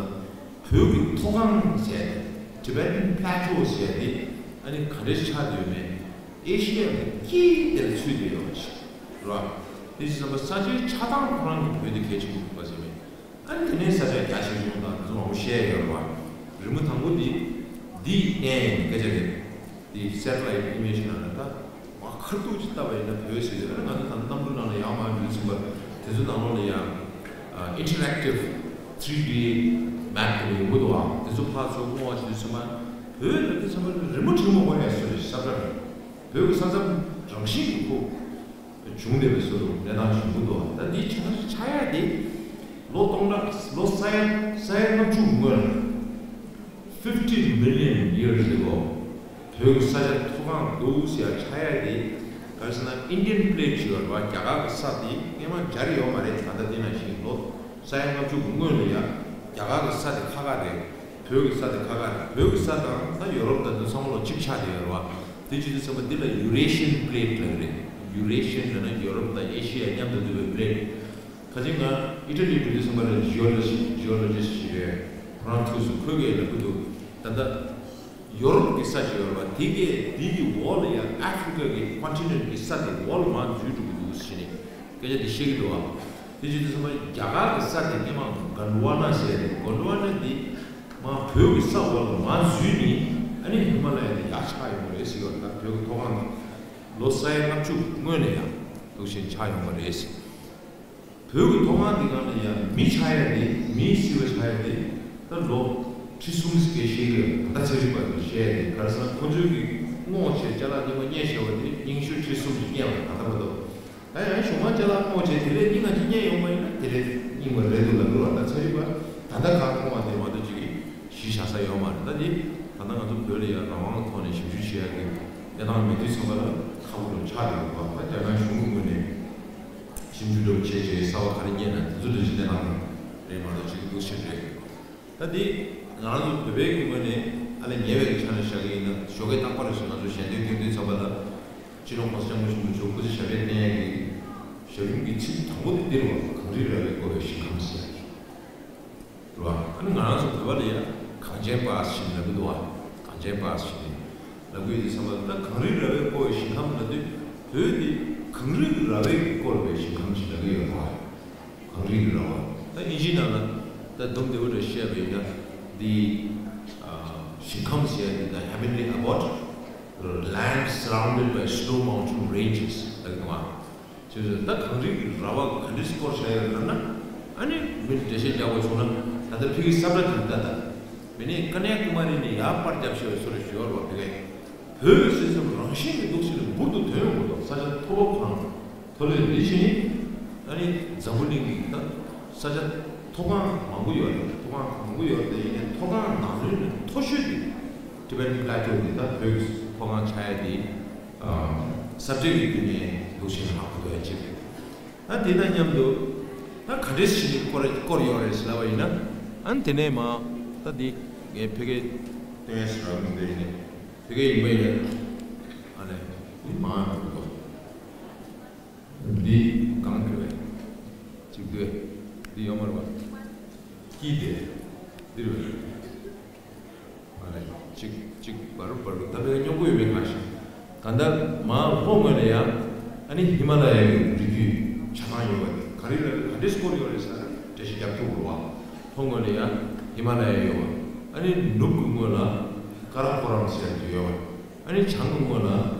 བོད་ཀྱི་མཐོ་སྒང་ཟེར་ཏེ་Tibetan Plateau ཟེར་ཏེ་ཨ་ནི་ག་འདྲས་ཆགས་བསྡད་ཡོད་མེད་ཨེ་ཤི་ཡ་གི་དཀྱིལ་དེ་ལ་ཚུད་བསྡད་ཡོད་པ་ཞིག་རེད་བ། དེ་བཞིན་བསམ་པ་ས་ཆའི་ཆགས་སྟངས་ཁོ་རང་གི་བོད་དེ་གལ་ཆེན་པོ་འདུག་པ་ཟེར་བས། ཨ་ནི་དེ་ནས་ས་ཆ་རྒྱ་ཆེ་ཆུང་དང་དེ་ཚོ་མང་པོ་བཤད་ཡོད་རེད་བ། རི་མོ་དང་པོ་འདི་འདི་བསྟན་སྐད་ཆ་རེད། འདི་སེ་ཊི་ལའིཊ་ཨི་མེ་ཇི་ནང་ལ་ད་མ་ཁ་ཐུག་ཅིག་ལྟ་བ་ཡིན་ན་བོད་ཟེར་དུས་ཨ་ནི་ང་ཚོ་ད་གནམ་གྲུ་ནང་ལ་ཡར་མར་འགྲོ་ཚུགས་པ་དེ་ཚོ་ནང་ལོགས་ལ་ཡང་ཨིན་ཊར་ཨེག་ཊིབ་ཐི་རི་ཌི་མེབ་དེ་ཡོང་གི་འདུག་བ། དེ་ཚོ་ཕར་ཚུར་སྔོག་བྱེད་དུས་ཚང་མ་བོད་ལ་དེ་ཚང་མ་རི་མོ་བྲིས་མ་དགོས་ཡ་བཟོ་རེད། ས་ཁྲ་རེད། བོད་ཀྱི་ས་མཚམས་རང་བཞིན་གྱི་ཁོ། བྱུང་བསྡད་པའི་བཟོ་འདྲ་གནས་སྟངས་བྱུང་གི་འདུག་ད་འདི་ཆགས་ཆགས་ཡ་དེ་ལོ་སྟོང་ཕྲག་ལོ་ས་ཡ་ས་ཡ་ལྔ་བཅུ་སྔོན་ལ། fifty million years ago། བོད་ཀྱི་ས་ཆ་མཐོ་སྒང་འདུག་ཟེར་ཡ་ཆགས་ཡ་དེ་ག་རེ་ཟེར་ན་ཨིན་ཌི་ཡན་པི་ལེ་ཊི་ཡོད་རེད་བ། རྒྱ་གར་གྱི་ས་དེ་སྔས་མ་སྦྱར་ཡོད་མ་རེད། ད་ལྟ་འདི་ནང་བཞིན་ལོ་ས་ཡ་ལྔ་བཅུ་སྔོན་ལ་ཡ་རྒྱ་གར་གྱི་ས་དེ་ཁ་ཁ་རེད། བོད་ཀྱི་ས་དེ་ཁ་ཁ་རེད། བོད་ཀྱི་ས་དང་ད་ཡོ་རོབ་དང་འདི་ཚང་མ་ལོ་གཅིག་ཆགས་བསྡད་ཡོད་རེད་བ། དེ་བྱེད་དུས་ཙམ་པ་འདི་ལ་ཡུ་རེ་ཤི་ཡན་པི་ལེ་ཊི་ལབ་ཀྱི་རེད། ཡུ་རེ་ཤི་ཡན་ལབ་ན་ཡོ་རོབ་དང་ཨེ་ཤི་ཡ་མཉམ་དུ་འདུས་པའི་པི་ལེ་ཊི། ཁ་ཅིག་ང་ཨི་ཊ་ལི་འགྲོ་དུས་ཙམ་པ་ལ་ཇི་ཨོ་ལོ་ཇི་ཇི་ཨོ་ལོ་ཇི་སི་ཊི་ཞིག་རེད། ཁོ་རང་ཐུགས་སུ་ཁོས་ཀྱིས་ལབ་ཀྱི་འདུག་ད་ལྟ་ཡོ་རོབ་ཀྱི་ས་ཞིག་ཡོད་རེད་བ། དེ་གའི་དེ་གི་འོག་ལ་ཡ་ཨ་ཧྥི་རི་ཀ་གི་ཀོན་ཊི་ནེན་ཊི་གི་ས་དེ་འོག་ལ་མར་འཛུལ་འགྲོ་གི་འདུག་ཟེར་ནས་སྐད་ཆ་དེ་བཤད་ཀྱི་འདུག་བ། དེ་བྱེད་དུས་ཙམ་པ་རྒྱ་གར་གྱི་ས་དེ་སྔས་མ་གོན་ཌི་ཝ་ན་ཟེར་ཡ་རེད། གོན་ཌི་ཝ་ན་དེ་མར་བོད་ཀྱི་ས་འོག་ལ་མར་འཛུལ་ནས་ཨ་ནི་ཧི་མ་ལ་ཡ་དེ་ཡར་ཆགས་ཡོང་བ་རེད་ཟེར་གྱི་ཡོད་རེད། ད་བོད་ཀྱི་མཐོ་སྒང་དེ་ལོ་ས་ཡ་ལྔ་བཅུ་སྔོན་ནས་ཡང་འདུག་བཞིན་ཆགས་ཡོང་བ་རེད་ཟེར། བོད་ཀྱི་མཐོ་སྒང་འདི་སྒང་ལ་ཡང་མི་ཆགས་ཡ་དེ་མིའི་སྲིད་པ་ཆགས་ཡ་དེ་ད་ལོ་ཁྲི་གསུམ་ཙམ་ཞིག་རེད། ད་ཚན་རིག་པ་ཚོས་བཤད་ཡ་དེ་ག་རེ་ཟེར་ན་ཁོ་ཚོས་ཀྱི་སྔོག་བྱས་ཅ་ལག་རྙིང་པ་རྙེད་བཞག་པ་དེ་རྙིང་ཤོས་ཁྲི་གསུམ་ཙམ་རྙེད་པ་ད་ལྟ་བར་དུ། ད་ཡང་གཞུག་མ་ཅ་ལག་སྔོག་བྱས་དེ་ལས་རྙིང་ང་ཅིག་རྙེད་ཡོང་བ་ཡིན་ན་དེ་ལས་རྙིང་བ་རེད་འདུག་ལབ་འདུག་ད་ཚན་རིག་པ་ད་ལྟ་གང་མཐོང་བ་དེ་མ་གཏོགས་ཅིག་གཞི་བཞག་ས་ཡོད་མ་རེད། ད་དེ་ད་ལྟ་ང་ཚོ་བོད་ལ་ཡང་རང་དབང་གི་ཐོག་ནས་ཞིབ་འཇུག་བྱེད་ཡ་གི་གནས་སྟངས་མེད་དུས་ཙམ་པ་ལ་ཁག་པོ་ཆགས་ཡོད་པ། ད་རྒྱ་ནག་གཞུང་གི་ངོས་ནས་ཞིབ་འཇུག་འདྲ་བོ་བྱས་བྱས་གསར་པ་ག་རེ་རྙེད་ན་དེ་ཚོ་འདྲ་ཞིག་གནས་སྟངས་རེད་མ་གཏོགས་ཅིག་འདུག་ཕྱིན་རེད། ད་འདི་ང་རང་ཚོ་བོད་པའི་གི་ངོས་ནས་ཨ་ལས་ཉེ་བའི་གི་ཆ་ནས་བཞག་གི་ཡིན་ན་ཞོགས་ཀས་རྟག་པར་རེ་ཞིག་ང་ཚོ་ཞལ་འདོན་སྐྱོན་དུས་ཙམ་པ་ལ་སྤྱི་ནོར་༸གོང་ས་༸སྐྱབས་མགོན་ཆེན་པོ་མཆོག་སྐུ་ཚེ་ཞབས་པད་བརྟན་ཡག་གི་ཞབས་ཞུ་གི་ཚིག་དང་པོ་དེ་འདིར་བ་གངས་རི་ར་བས་བསྐོར་བའི་ཞིང་ཁམས་ཟེར་ཡག་རེད་བ། ཨ་ནི་ང་རང་ཚོ་བོད་པ་ལ་ཡ་གངས་ཅན་པ་ཞེས་ལབ་གི་འདུག་བ། གངས་ཅན་པ་ཞེས་ལབ་གི་ཡོད་དུས་ཙམ་པ་ལ་ད་གངས་རི་ར་བས་བསྐོར་བའི་ཞིང་ཁམས་ལབ་དུས་བོད་འདི་གངས་རི་གི་ར་བས་བསྐོར་བའི་ཞིང་ཁམས་ཞེས་ལབ་གི་ཡོད་རེད་བ། གངས་རི་གི་ར་བ། ད་ཨིན་ཇིའི་ནང་ལ་ད་སྡོམ་བདེ་བོ་འདྲ་བཤད་པ་ཡིན་ན་འདི་ཨ་ཞིང་ཁམས་ཟེར་ཡ་འདི་ད་heavenly abode, land surrounded by snow mountain ranges ལབ་གི་འདུག་ཨ། ཅེས་ད་གངས་རི་གི་ར་བ་ག་འདྲས་སྐོར་བྱས་ཡོད་ལབ་ན་ཨ་ནི་མི་འགྲེལ་བཤད་རྒྱག་དགོས་བྱུང་ན་ད་ལྟ་ཕ་གིའི་ས་བཀྲ་དེ་ལྟ་ད་མི་ནི་ཀ་ནྱ་ཀུ་མ་རི་ནས་ཡར་པར་རྒྱབ་བྱས་པའི་བཟོ་འདྲ་ཞིག་ཡོད་རེད་བ། ཕ་གི་བོད་ཟེར་ཙམ་རང་བཞིན་གྱི་འདུག་ཟེར་ནས་འབུར་དུ་ཐོན་ཡོང་གི་འདུག་ས་ཆ་མཐོ་པོ་ཁོ་རང་མཐོ་ལོས་འདི་བྱས་ནི་ཨ་ནི་འཛམ་བུ་གླིང་གི་ད་ས་ཆ་མཐོ་སྒང་མང་པོ་ཡོད་རེད། མཐོ་སྒང་མང་པོ་ཡོད་རེད། ཡིན་ནའི་མཐོ་སྒང་ནང་ལོགས་ནས་མཐོ་ཤོས་དེ་Tibetan Plateau་དེ་ད་བོད་ཀྱི་མཐོ་སྒང་ཆགས་ཡ་དེ་ས་བཀྲའི་གི་བརྒྱུད་ནས་འདུག་བྱས་ནས་ཧ་གོ་ཐུབ་ཡ་གཅིག་རེད། ད་དེ་དང་མཉམ་དུ་ད་ག་འདྲས་ཞིག་ནས་སྐོར་སྐོར་ཡོད་རེད་ཟེར་ལབ་པ་ཡིན་ན་ཨ་ནི་དེ་ནས་མ་ད་འདི་ངས་ཕ་གིར་སྟོན་ཡ་ཟེར་བ་མི་འདུག་ཡིན་ནའི་ཕ་གིར་ཡིན་པ་ཡིན་ན་ཨ་ནི་འདི་མ་འགྲོ་གི་འདུག་འདི་གང་འགྲོ་བས། གཅིག་འདུག་འདི་ཡོད་མ་རེད་པ། དཀྱིལ་དེ། འདི་རེད་པ། ཨ་ལས། གཅིག་གཅིག་བར་བར་ད་བས་སྙོམས་པོ་ཡོད་པའི་ངང་ཞིག་གང་ལྟར་མར་ལྷོ་ངོས་ལ་ཡང་ཨ་ནི་ཧི་མ་ལ་ཡའི་རི་རྒྱུད་ཆ་ཚང་ཡོད་པ་དེ་གངས་རི་ལ་ག་འདྲས་སྐོར་ཡོད་རེད་ཟེར་ན་འགྲེལ་བཤད་རྒྱག་ཐུབ་དགོས་པ། ལྷོ་ངོས་ལ་ཡང་ཧི་མ་ལ་ཡ་ཡོད་པ། ཨ་ནི་ནུབ་ཀྱི་ངོས་ལ་ཀ་ར་ཀོ་རམ་ཟེར་དེ་ཡོད་པ། ཨ་ནི་བྱང་གི་ངོས་ལ་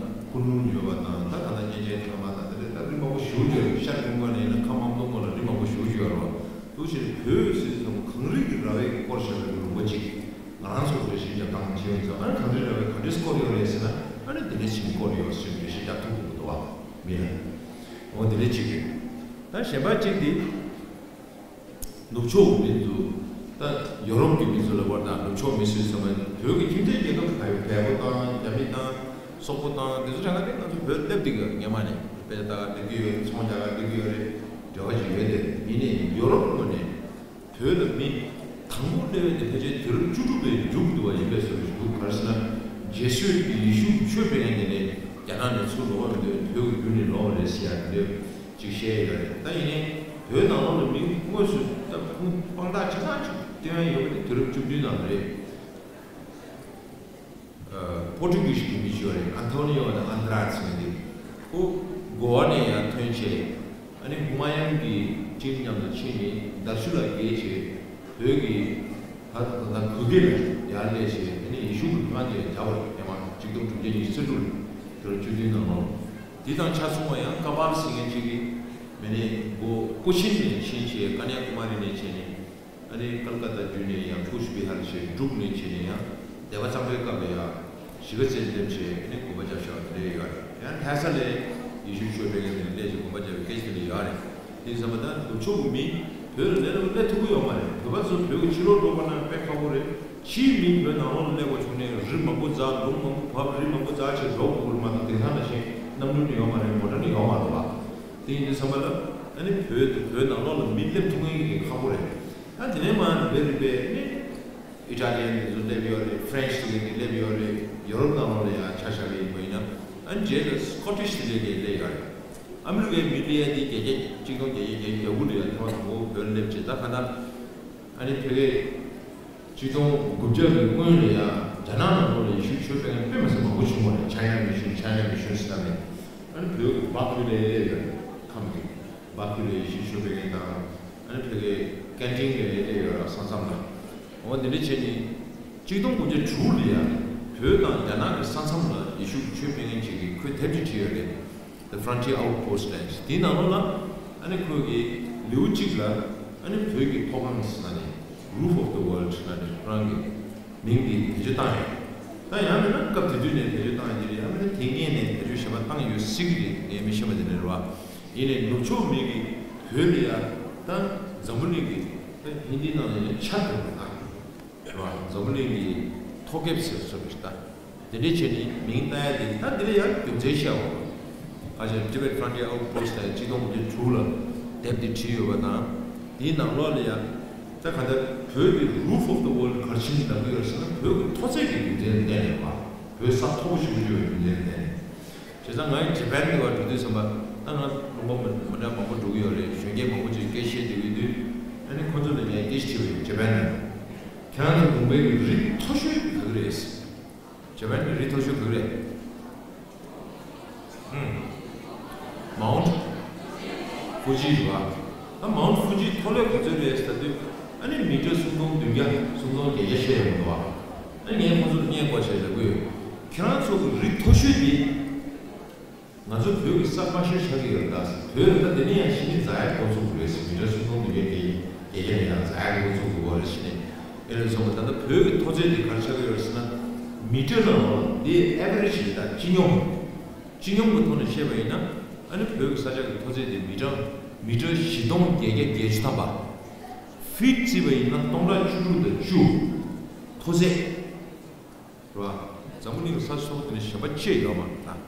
ཀུན་ལུང་ཡོད་པ་དང་ད་ག་ད་གཉན་ཆེན་ཐ་མ་དང་དེ་འདྲ་ད་རི་མང་པོ་ཞེ་པོ་ཅིག་ཡོད་རེད། ཤར་གྱི་ངོས་ནས་ཡིན་ན་ཁམས་སྨད་མདོ་ངོས་ལ་རི་མང་པོ་ཞེ་པོ་ཅིག་ཡོད་རེད་བ། འདུག་བྱས་ནས་བོད་ཟེར་དུས་གངས་རི་གི་ར་བས་བསྐོར་བཞག་པའི་ལུང་པ་ཅིག་ང་རང་ཚོ་འགྲེལ་བཤད་རྒྱབ་སྟངས་བྱས་ཡོང་ཙང་ཨ་ནི་གངས་རི་ར་བས་ག་འདྲས་བསྐོར་ཡོད་རེད་ཟེར་ན་ཨ་ནི་འདི་འདྲས་བྱས་ནས་བསྐོར་ཡོད་ཟེར་འགྲེལ་བཤད་རྒྱབ་ཐུབ་ཀྱི་མི་འདུག་བ། མི་ལ། འོ་འདི་འདྲས་ཅིག་རེད། ད་གཞན་པ་གཅིག་དེ། ནུབ་ཕྱོགས་མི་ཚོ་ད་ཡོ་རོབ་ཀྱི་མི་ཚོ་ལ་བར་དང་ནུབ་ཕྱོགས་མི་ཚོས་ཟེར་བ་བོད་ཀྱི་ཁྱིམ་མཚེས་རྒྱལ་ཁབ་བལ་བལ་པོ་དང་རྒྱ་མི་དང་སོག་པོ་དང་དེ་ཚོ་དྲན་ན་དེ་ང་ཚོ་བོད་སླེབས་དུས་ཀྱི་སྔས་མ་ནས་དཔེ་ཆ་ལྟ་ག་སླེབས་ཀྱི་ཡོད་རེད། ཚོང་རྒྱག་ག་སླེབས་ཀྱི་ཡོད་རེད། འབྲེལ་བ་ཞིག་ཡོད་དེ་ཡིན་ནའི་ཡོ་རོབ་ངོས་ནས་བོད་ལ་མི་དང་པོ་སླེབས་པ་དེ་ཕལ་ཆེར་དུས་རབས་བཅུ་དྲུག་པའི་མཇུག་ཏུ་བ་ཡིན་པའི་བཟོ་འདྲ་ཞིག་འདུག་ག་རེ་ཟེར་ན་རྗེས་སུ་ཡི་ཤུ་ཆོས་སྤེལ་མཁན་དེ་ནས་རྒྱ་ནག་ནས་ཚུར་ལོག་པ་མི་འདུག་བོད་ཀྱི་རྒྱུད་ནས་ལོག་པ་རེད་ཟེར་ཡ་དེ་འདྲ། ཅིག་བཤད་ཡོད་རེད། ད་ཡིན་ནའི་བོད་ནང་ལོགས་ལ་མི་དངོས་སུ་ད་ཁུངས་དཔང་རྟགས་ཆ་ཚང་ཅིག་སྟོན་ཡ་ཡོད་པ་དེ་དུས་རབས་བཅུ་བདུན་ནང་རེད། ཨ་པོར་ཊུ་གིས་གི་མི་ཞིག་ཡོད་རེད། ཨན་ཐོ་ནི་ཡོ་ནི་ཨན་དྲ་ཟེར་མཁན་དེ། ཁོ་ གོ་བ་ནས་ཡར་ཐོན་བྱས། ཨ་ནི་ཧུ་མ་ཡུན་གྱི་ཁྲིམས་མཉམ་དུ་ཕྱིན་ནས་མདའ་གཞུ་ལ་བརྒལ་བྱས། བོད་ཀྱི་ཧ་ད་ལྟ་གུ་གེ་ལ་ཡར་སླེབས་བྱས། ཨ་ནི་ཡེ་ཤུ་གི་ལྷ་ཁང་དེ་རྒྱབ་པ་རེད། ཧེ་མ་གཅིག་སྟོང་དྲུག་བརྒྱ་ཉི་ཤུ་རྩ་དྲུག་ལོའི་ཆུ་ཚོད་བདུན་ནང་ལོགས། དེ་དང་ཆ་མཚུངས་པ་ཡང་ཀ་པཱལ་ཟེར་མཁན་ཅིག་གིས་མི་ནི་མགོ་ཀོ་ཤིན་ནས་ཕྱིན་བྱས། ཀ་ནྱ་ཀུ་མ་རི་ནས་བྱས་ནས། ཨ་ནི་ཀལ་ཀ་ཏ་བརྒྱུད་ནས་ཡང་ཀུཆ་བི་ཧར་བྱས། འབྲུག་ནས་བྱས་ནས་ཡང་སྡེ་པ་གཙང་པའི་སྐབས་ལ་ཡང་གཞིས་ཀ་རྩེ་སླེབས་བྱས། ཨ་ནི་དགོན་པ་རྒྱབ་བཞག་དེ་འདྲ་ཡོད་རེད། ཡང་ལྷ་ས་ལ་ཡེ་ཤུ་ཆོས་སྤེལ་མཁན་དེ་འདྲ་སླེབས་བྱས་དགོན་པ་རྒྱབ་པའི་སྐད་ཆ་དེ་འདྲ་ཡོད་རེད། དེ་ཙམ་པ་ད་ནུབ་ཕྱོགས་ཀྱི་མི་བོད་ལ་སླེབས་ལ་སླེབས་ཐུབ་ཀྱི་ཡོད་མ་རེད། བོད་པ་ཚོ་བོད་ཀྱི་ཕྱི་ལོགས་འགྲོ་དགོས་ན་དཔེ་ཁག་པོ་རེད། ཕྱིའི་མི་བོད་ནང་ལོགས་ལ་སླེབས་དགོས་བྱུང་ནས་རི་མང་པོ་འཛེགས། ལུང་མང་པོ་བབས། རི་མང་པོ་འཛེགས་བྱས་འགྲོ་དགོས་ཀྱི་རེད་མ་གཏོགས། དེང་སང་ནང་བཞིན་གནམ་གྲུ་ནི་ཡོད་མ་རེད། མོ་ཊ་ནི་ཡོད་མ་རེད་པ། དེ་ཡིན་དུས་ཙམ་པ་ལ་ཨ་ནི་བོད་བོད་ནང་ལོགས་ལ་མི་སླེབས་ཐུབ་མཁན་གྱི་ཁག་པོ་རེད། ད་དེ་ནས་མར་རིམ་པས་རིམ་པས་ནི་ཨི་ཊ་ལི་ཡན་དེ་ཚོ་སླེབས་ཡོད་རེད། ཧྥ་རན་སི་དེ་ག་དེ་སླེབས་ཡོད་རེད། ཡོ་རོབ་ནང་ལོགས་ལ་ཡང་ཆ་བཞག་གི་ཡིན་པ་ཡིན་ན། ཨ་ནི་རྗེས་ལ་སི་ཀོ་ཊིཤ་དེ་འདྲས་ཀྱིས་སླེབས་ཡོད་རེད། ཨ་མི་རི་ཀའི་མི་སླེབས་ཡ་དེ་བརྒྱ་ཆ་གཅིག་སྟོང་བརྒྱ་ཆ་བརྒྱད་ཅུ་གྱ་དགུ་དེ་ཡང་ཐེངས་མ་དང་པོ་བོད་སླེབས་བྱས། ད་ག་ད་ཨ་ནི་ཕ་གི་ཆིག་སྟོང་དགུ་བརྒྱ་གི་སྔོན་ལ་ཡང་རྒྱ་ནག་ནང་ལོགས་ལ་ཡེ་ཤུ་ཆོས་སྤེལ་མཁན་དཔེ་མི་སྲིད་མང་པོ་བྱུང་བ་རེད། ཆའི་ན་མི་ཤོན། ཆའི་ན་མི་ཤོན་ཟེར་ནས། ཨ་ནི་བོད་ཀྱི་སྦག་ཡུལ་ལ་སླེབས་ཡོད་རེད། ཁམས་ཀྱི་སྦག་ཡུལ་ལ་ཡེ་ཤུ་ཆོས་སྤེལ་མཁན་དང་། ཨ་ནི་ཕ་གི་ཀན་ཊིང་ལ་སླེབས་ཡོད་རེད། ས་མཚམས་ལ། འོ་འདི་འདྲ་བྱས་ནས་ཆིག་སྟོང་དགུ་བརྒྱ་དྲུག་ལ་ཡང་བོད་དང་རྒྱ་ནག་གི་ས་མཚམས་ལ་ཡེ་ཤུ་གི་ཆོས་སྤེལ་མཁན་ཅིག་གིས་ཁོས་དེབ་ཅིག་བྲིས་ཡོད་རེད། The Frontier Outpost ལབ། དེའི་ནང་ལོགས་ལ་ཨ་ནི་ཁོས་ཀྱི་ལེའུ་གཅིག་ལ་ཨ་ནི་བོད་ཀྱི་མཐོ་སྒང་ཟེར་ནས་Roof of the World ལབ་ནས་ཁོ་རང་གི་མིང་འདི་བེད་སྤྱོད་བཏང་ཡོད། ད་ཡང་མིན་ན་སྐབས་དེ་དུས་ནས་བེད་སྤྱོད་བཏང་ཡོད་ཀྱི་རེད། ཡང་མིན་ན་དེ་སྔོན་ནས་བེད་སྤྱོད་གཞན་པ་བཏང་ཡོད་སྲིད་ཀྱི་རེད། ངས་མི་ཤེས་པ་དེ་འདྲ་རེད་བ། ཡིན་ནའི་ནུབ་ཕྱོགས་མི་གིས་བོད་ལ་ཡ་ད་འཛམ་བུ་གླིང་གི་ད་ཧིན་དི་ནང་ནས་ཆ་དེ་རེད་ད། རེད་བ། འཛམ་བུ་གླིང་གི་ཐོག་ཁེབས་ཟེར་བཟོ་རེད་ད། དེ་འདྲས་བྱས་ནས་མིང་བཏགས་ཡ་དེ། ད་འདི་ལ་ཡང་རྒྱུ་མཚན་བཤད་འོང་། ཁ་ཤས་Tibet Frontier Outpost ལ་ཆིག་སྟོང་དགུ་བརྒྱ་དྲུག་ལ་དེབ་དེ་བྲིས་ཡོད་པ་དང་། དེའི་ནང་ལོགས་ལ་ཡང་ད་ག་ད་བོད་ཀྱི་Roof of the World ག་རེ་བྱས་ནས་ལབ་ཀྱི་ཡོད་ཟེར་ན། བོད་ཀྱི་མཐོ་ཚད་ཀྱི་རྒྱུ་མཚན་ལ་བརྟེན་ནས་བ། བོད་ས་མཐོ་པོ་ཞེ་པོ་ཡོད་པའི་རྒྱུ་མཚན་ལ་བརྟེན་ནས། བྱས་ཙང་ང་ཡང་ཇ་པན་དེ་བར་འགྲོ་དུས་ཙམ་པ། ད་ང་ལུང་པ་མི་མི་འདྲ་མང་པོ་འགྲོ་གི་ཡོད་རེད། གཞོན་སྐྱེས་མང་པོ་ཅིག་སྐད་བཤད་བསྡད་ཡོད་དུས། ཨ་ནི་ཁོ་ཚོ་ལ་ངས་སྐད་ཆ་དྲིས་པ་ཡིན། ཇ་པན་ནས་ཁྱེད་རང་ཚོ་ལུང་པའི་རི་མཐོ་ཤོས་ག་གི་རེད། ཇ་པན་གྱི་རི་མཐོ་ཤོས་ག་གི་རེད། ཧུམ། Mount Fuji རེད་བ། ད་Mount Fuji མཐོ་ལོས་ག་ཚོད་རེད་ཟེར་དུས། ཨ་ནི་མི་ཊར་སུམ་སྟོང་བདུན་བརྒྱ། སུམ་སྟོང་བརྒྱད་བརྒྱ་བཤད་ཡོང་འདུག་བ། ཨ་ནི་ངས་ཁོ་ཚོར་བརྙན་བཀོད་བྱས་ལབ་ཀྱི་ཡོད། ཁྱེད་རང་ཚོ་གི་རི་མཐོ་ཤོས་དེ། ང་ཚོ་བོད་ཀྱི་ས་དམའ་ཤོས་ཆགས་ཀྱི་ཡོད་ད། བོད་ད་དེ་ནས་ཡང་གཞི་ནས་འཛེག་ཡག་འགོ་ཚུགས་དགོས་རེད་ཟེར། མི་ཊར་སུམ་སྟོང་བདུན་བརྒྱ་བརྒྱད་བརྒྱ་ནས་ཡང་འཛེག་ཡག་འགོ་ཚུགས་དགོས་རེད་ཟེར་ནས། ཨེ་ལས་སོང་བ། ད་ལྟ་བོད་ཀྱི་མཐོ་ཚད་དེ་ག་རེ་ཆགས་ཀྱི་ཡོད་རེད་ཟེར་ན། མི་ཊར་ནང་ལོགས་དེ་ཨེ་ཝ་རེཇ་རེད་ད། སྤྱི་སྙོམས། སྤྱི་སྙོམས་ཀྱི་ཐོག་ནས་བཤད་པ་ཡིན་ན། ཨ་ནི་བོད་ཀྱི་ས་ཆ་གི་མཐོ་ཚད་དེ་མི་ཊར་མི་ཊར་བཞི་སྟོང་བརྒྱད་བརྒྱ་བརྒྱད་ཅུ་ཐམ་པ། ཕིཊ་བརྩིས་པ་ཡིན་ན་སྟོང་ཕྲག་བཅུ་དྲུག་དང་བཅུ། མཐོ་ཚད། རེད་བ། འཛམ་བུ་གླིང་གི་ས་ཆ་སོགས་དེ་ནས་གཞན་པ་ཅི་ཡོད་མ་རེད་ད།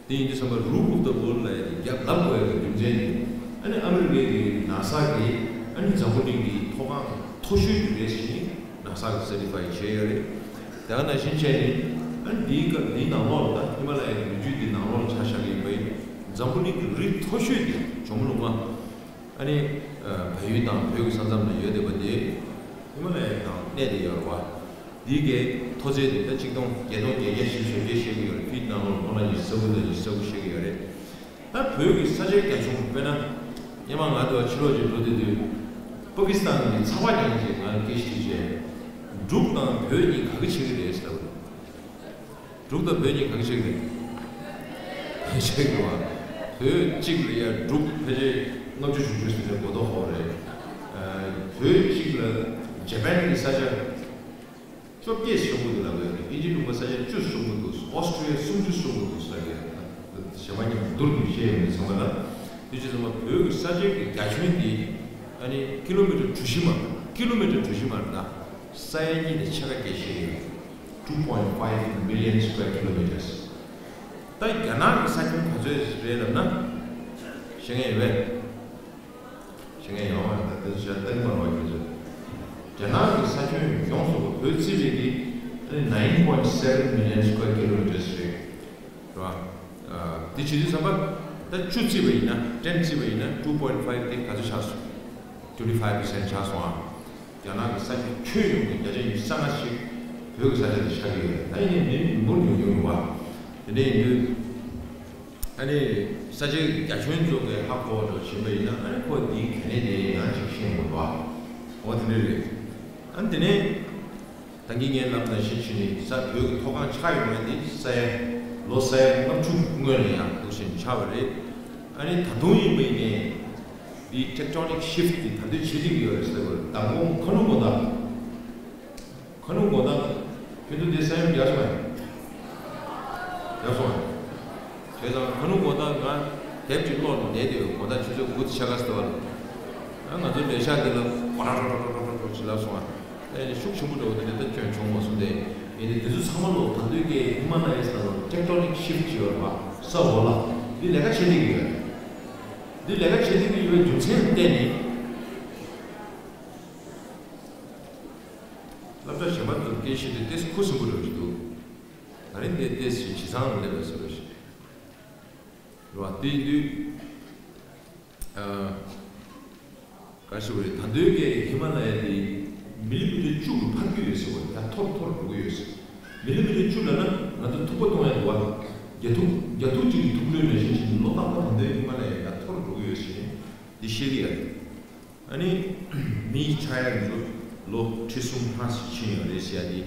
དེ་ཡིན་དུས་ཙམ་པ་Roof of the World ལབ་ཡ་དེ་རྒྱབ་ལབ་དགོས་ཡ་གི་རྒྱུ་མཚན་ནི། ཨ་ནི་ཨ་མི་རི་ཀའི་གི་ནཱ་ས་གིས་ཨ་ནི་འཛམ་བུ་གླིང་གི་མཐོ་སྒང་མཐོ་ཤོས་དེ་རེད་ཟེར་ནས་ནཱ་ས་གིས་སར་ཊི་ཕའི་བྱས་ཡོད་རེད། དེ་ག་ནང་བཞིན་བྱས་ནས་ཨ་ནི་འདིའི་སྐབས་འདིའི་ནང་ལོགས་ལ། ད་ཧི་མ་ལ་ཡའི་རི་རྒྱུད་འདི་ནང་ལོགས་ལ་ཆ་བཞག་གི་ཡིན་པ་ཡིན། འཛམ་བུ་གླིང་གི་རི་མཐོ་ཤོས་དེ་ཇོ་མོ་ལུང་པ། ཨ་ནི་ཨ་བལ་ཡུལ་དང་བོད་ཀྱི་ས་མཚམས་ལ་ཡོད་བསྡད་པ་དེ། ཧི་མ་ལ་ཡ་དང་གནས་དེ་ཡོད་རེད་བ། འདི་གའི་མཐོ་ཚད་དེ་ད་ཆིག་སྟོང་བརྒྱད་སྟོང་བརྒྱད་བརྒྱ་བཞི་བཅུ་ཞེ་བརྒྱད་བཤད་ཀྱི་ཡོད་རེད། ཕིཊ་ནང་ལོགས་སྟོང་ཕྲག་ཉི་ཤུ་རྩ་དགུ་དང་ཉི་ཤུ་རྩ་དགུ་བཤད་ཀྱི་ཡོད་རེད། ད་བོད་ཀྱི་ས་ཆའི་རྒྱ་ཁྱོན། དཔེར་ན་སྔོན་མ་ང་ཚོ་ཕྱི་ལོགས་ཅིག་འགྲོ་བསྡད་དུས། པ་ཀི་སི་ཐན་གྱི་ཚགས་པར་རྒྱག་མཁན་ཅིག་ང་ལ་སྐད་ཆ་དྲིས་བྱས། འབྲུག་དང་བོད་གཉིས་ག་གི་ཆེ་གི་རེད་ཟེར་བ་རེད། འབྲུག་དང་བོད་གཉིས་གང་ཆེ་གི་རེད། ཆེ་གི་རེད་བ། བོད་གཅིག་ལ་ཡ་འབྲུག་ཕལ་ཆེར་ལྔ་བཅུ་དྲུག་ཅུ་ཟེར་ནས་གོ་ལྡོག་ཕོག་རེད། ཨ་བོད་གཅིག་ལ་ཇ་པན་གྱི་ས་ཆ་བཅོ་བརྒྱད་ཤོང་གི་འདུག་ལབ་ཡོད་རེད། དབྱིན་ཇི་ལུང་པ་ས་ཆ་བཅུ་ཤོང་གི་འདུག་ཨོ་སི་ཀྲི་ཡ་སུམ་ཅུ་ཤོང་གི་འདུག་ལབ་ཡོད་རེད། གཞན་པ་མཉམ་དུ་བསྡུར་ནས་བཤད་ཡོད་མེད་ཚང་མ་ལ། དེ་བྱས་ཙང་བོད་ཀྱི་ས་ཆ་གི་རྒྱ་ཁྱོན་འདི་ཨ་ནི་ཀི་ལོ་མི་ཊར་གྲུ་བཞི་མ། ཀི་ལོ་མི་ཊར་གྲུ་བཞི་མ་རེད་ད། ས་ཡ་གཉིས་དང་ཕྱེད་ཀ་བརྒལ་བཞིན་ཡོད། two point five million square kilometers. ད་རྒྱ་ནག་གི་ས་ཁྱོན་ག་ཚོད་རེད་ལབ་ན། ཤེས་མཁན་ཡོད་པས། ཤེས་མཁན་ཡོད་མ་རེད། ད་དེ་ཚོ་ཞལ་བསྟན་མ་རེད་བ་ཁྱོད་ཚོས། རྒྱ་ནག་གི་ས་ཁྱོན་ཡོངས་སུ་བོད་བརྩིས་པའི་གི་nine point seven million square kilometers རེད། རེད་བ། ཨ་དེ་བྱེད་དུས་ཙམ་པ། ད་བཅུ་བརྩིས་པ་ཡིན་ན། ten བརྩིས་པ་ཡིན་ན། two point five དེ་ག་ཚོད་ཆགས་སོང་། twenty five percent ཆགས་སོང་ཨ། རྒྱ་ནག་གི་ས་ཆ་ཁྱོན་ཡོངས་ཀྱི་བརྒྱ་ཆ་ཉི་ཤུ་རྩ་ལྔ་ཞིག་བོད་ཀྱི་ས་ཆ་དེ་ཆགས་ཀྱི་ཡོད་རེད། ད་ཡིན་ནའི་མི་མི་འབོར་ཉུང་ཉུང་རེད་བ། དེ་འདྲ་ཡིན་དུས། ཨ་ནི་ས་ཆའི་རྒྱ་ཁྱོན་ཚོ་གི་ཧ་གོ་བ་འགྲོ་བཞིན་པ་ཡིན་ན། ཨ་ནི་ཁོ་འདིའི་གལ་གནད་དེ་ཡང་ཅིག་ཤེས་དགོས་པ། འོ་དེ་འདྲ་རེད། ཨ་ནི་དེ་ནས་ད་གིན་ངས་ལབ་ནང་བཞིན་བྱས་ནས། ས་བོད་ཀྱི་མཐོ་སྒང་ཆགས་ཡོད་མེད་དེ་ས་ཡ་ལོ་ས་ཡ་ལྔ་བཅུ་སྔོན་ལ་ཡང་འདུག་བཞིན་ཆགས་པ་རེད། ཨ་ནི་ད་དུང་ཡིན་པ་ཡིན་ནའི་འདི་tectonic shift དེ་ད་དུང་བྱེད་བསྡད་ཀྱི་ཡོད་རེད་ཟེར་བ་རེད། མདང་དགོང་ཁ་ནུབ་དགོང་དག་ཁ་ནུབ་དགོང་དག་ཁྱོད་ཚོ་འདི་ས་ཡོམ་རྒྱག་སོང་ངས། རྒྱག་སོང་ངས། བྱས་ཙང་ཁ་ནུབ་དགོང་དག་ང་དེབ་ཅིག་ཀློག་ནས་བསྡད་དེ་ཡོད། དགོང་དག་ཆུ་ཚོད་དགུ་དང་ཕྱེད་ཀ་ཙམ་ལ། ཨ་ང་ཚོའི་ལས་ཤག་འདི་ལ་གོ་ར་རོ་རོ་རོ་རོ་རོ་ཅིག་ལབ་སོང་ང་། ཨ་ནི་ཤུགས་ཆེན་པོ་འདྲ་བོ་དེ་འདྲ་ད་སྐྱོན་བྱུང་མ་སོང་སྟེ། ཡིན་ནའི་འདི་ཚོ་ཚང་མ་ལོ་ད་དུང་གི་ཧི་མ་ལ་ཡའི་ས་ལ་tectonic shift ཅིག་ཡོད་རེད་པ། ས་འོག་ལ་འདི་ལས་ཀ་བྱེད་བསྡད་ཀྱི་ཡོད། འདི་ལས་ཀ་བྱེད་བསྡད་ཀྱི་ཡོད་པའི་རྒྱུ་མཚན་ལ་བརྟེན་ནས། སློབ་གྲྭ་གཞན་པ་ཚོ་སྐད་བཤད་དུས་ཏོག་ཙམ་ཁུ་སིམ་པོ་འདྲ་ཞིག་འདུག་ད་རིང་འདི་ཏོག་ཙམ་ཞིག་ཇེ་བཟང་ལ་སླེབས་པའི་བཟོ་འདྲ་ཞིག་རེད་པ། དེ་ཡིན་དུས། ཨ། ག་རེ་ཟེར་དགོས་རེད། ད་དུང་གི་ཧི་མ་ལ་ཡ་དེ་མི་ལི་མི་ཊར་བཅུ་གི་འཕར་རྒྱུ་ཡོད་ཟེར་བ་རེད། ད་མཐོ་རུ་མཐོ་རུ་འགྲོ་གི་ཡོད་ཟེར། མི་ལི་མི་ཊར་བཅུ་ལབ་ན་ང་ཚོ་ཐུག་པ་གཏོང་ཡ་འདུག་པ། རྒྱ་ཐུག་རྒྱ་ཐུག་ཅིག་གི་ཐུག་ལོས་ནང་བཞིན་བྱས་ནས་ལོ་རྟག་པར་ད་དུང་ཧི་མ་ལ་ཡ་ཡར་མཐོ་རུ་འགྲོ་གི་ཡོད་ཟེར་ནས་འདི་བཤད་ཀྱི་ཡོད་རེད། ཨ་ནི་མིའི་ཆགས་ཡ་འདི་ཚོ་ལོ་ཁྲི་གསུམ་ལྷག་ཞིག་ཕྱིན་ཡོད་རེད་ཟེར་ཡ་འདི་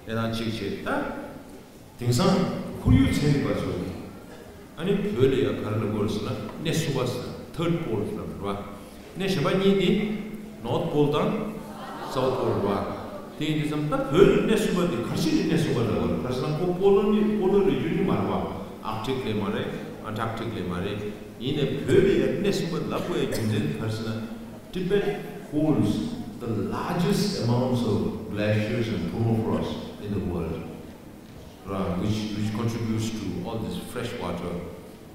གནས་སྟངས་གཅིག་བྱས། ད་དེང་སང་ཁོར་ཡུག་ཚན་རིག་པ་ཚོ་གིས་ཨ་ནི་བོད་ལ་ཡ་ག་རེ་ལབ་དགོས་རེད་ཟེར་ན། གནས་གསུམ་པ་ཟེར་ན་third pole ལབ་རེད་པ། གནས་གཞན་པ་གཉིས་དེ་North Pole དང་South Pole རེད་པ། དེ་ཡིན་དུས་ཙམ་ད་བོད་ལ་གནས་གསུམ་པ་དེ་ག་རེ་བྱས་ནས་གནས་གསུམ་པ་ལབ་དགོས་རེད། ག་རེ་ཟེར་ན་ཁོ་polar ནི་polar region ནི་མ་རེད་པ། Arctic ལ་མ་རེད། Antarctic ལ་མ་རེད། ཡིན་ནའི་བོད་ལ་ཡ་གནས་གསུམ་པ་ལབ་དགོས་ཡ་རྒྱུ་མཚན་དེ་ག་རེ་ཟེར་ན། Tibet holds the largest amounts of glaciers and permafrost in the world, right, which, which contributes to all these freshwater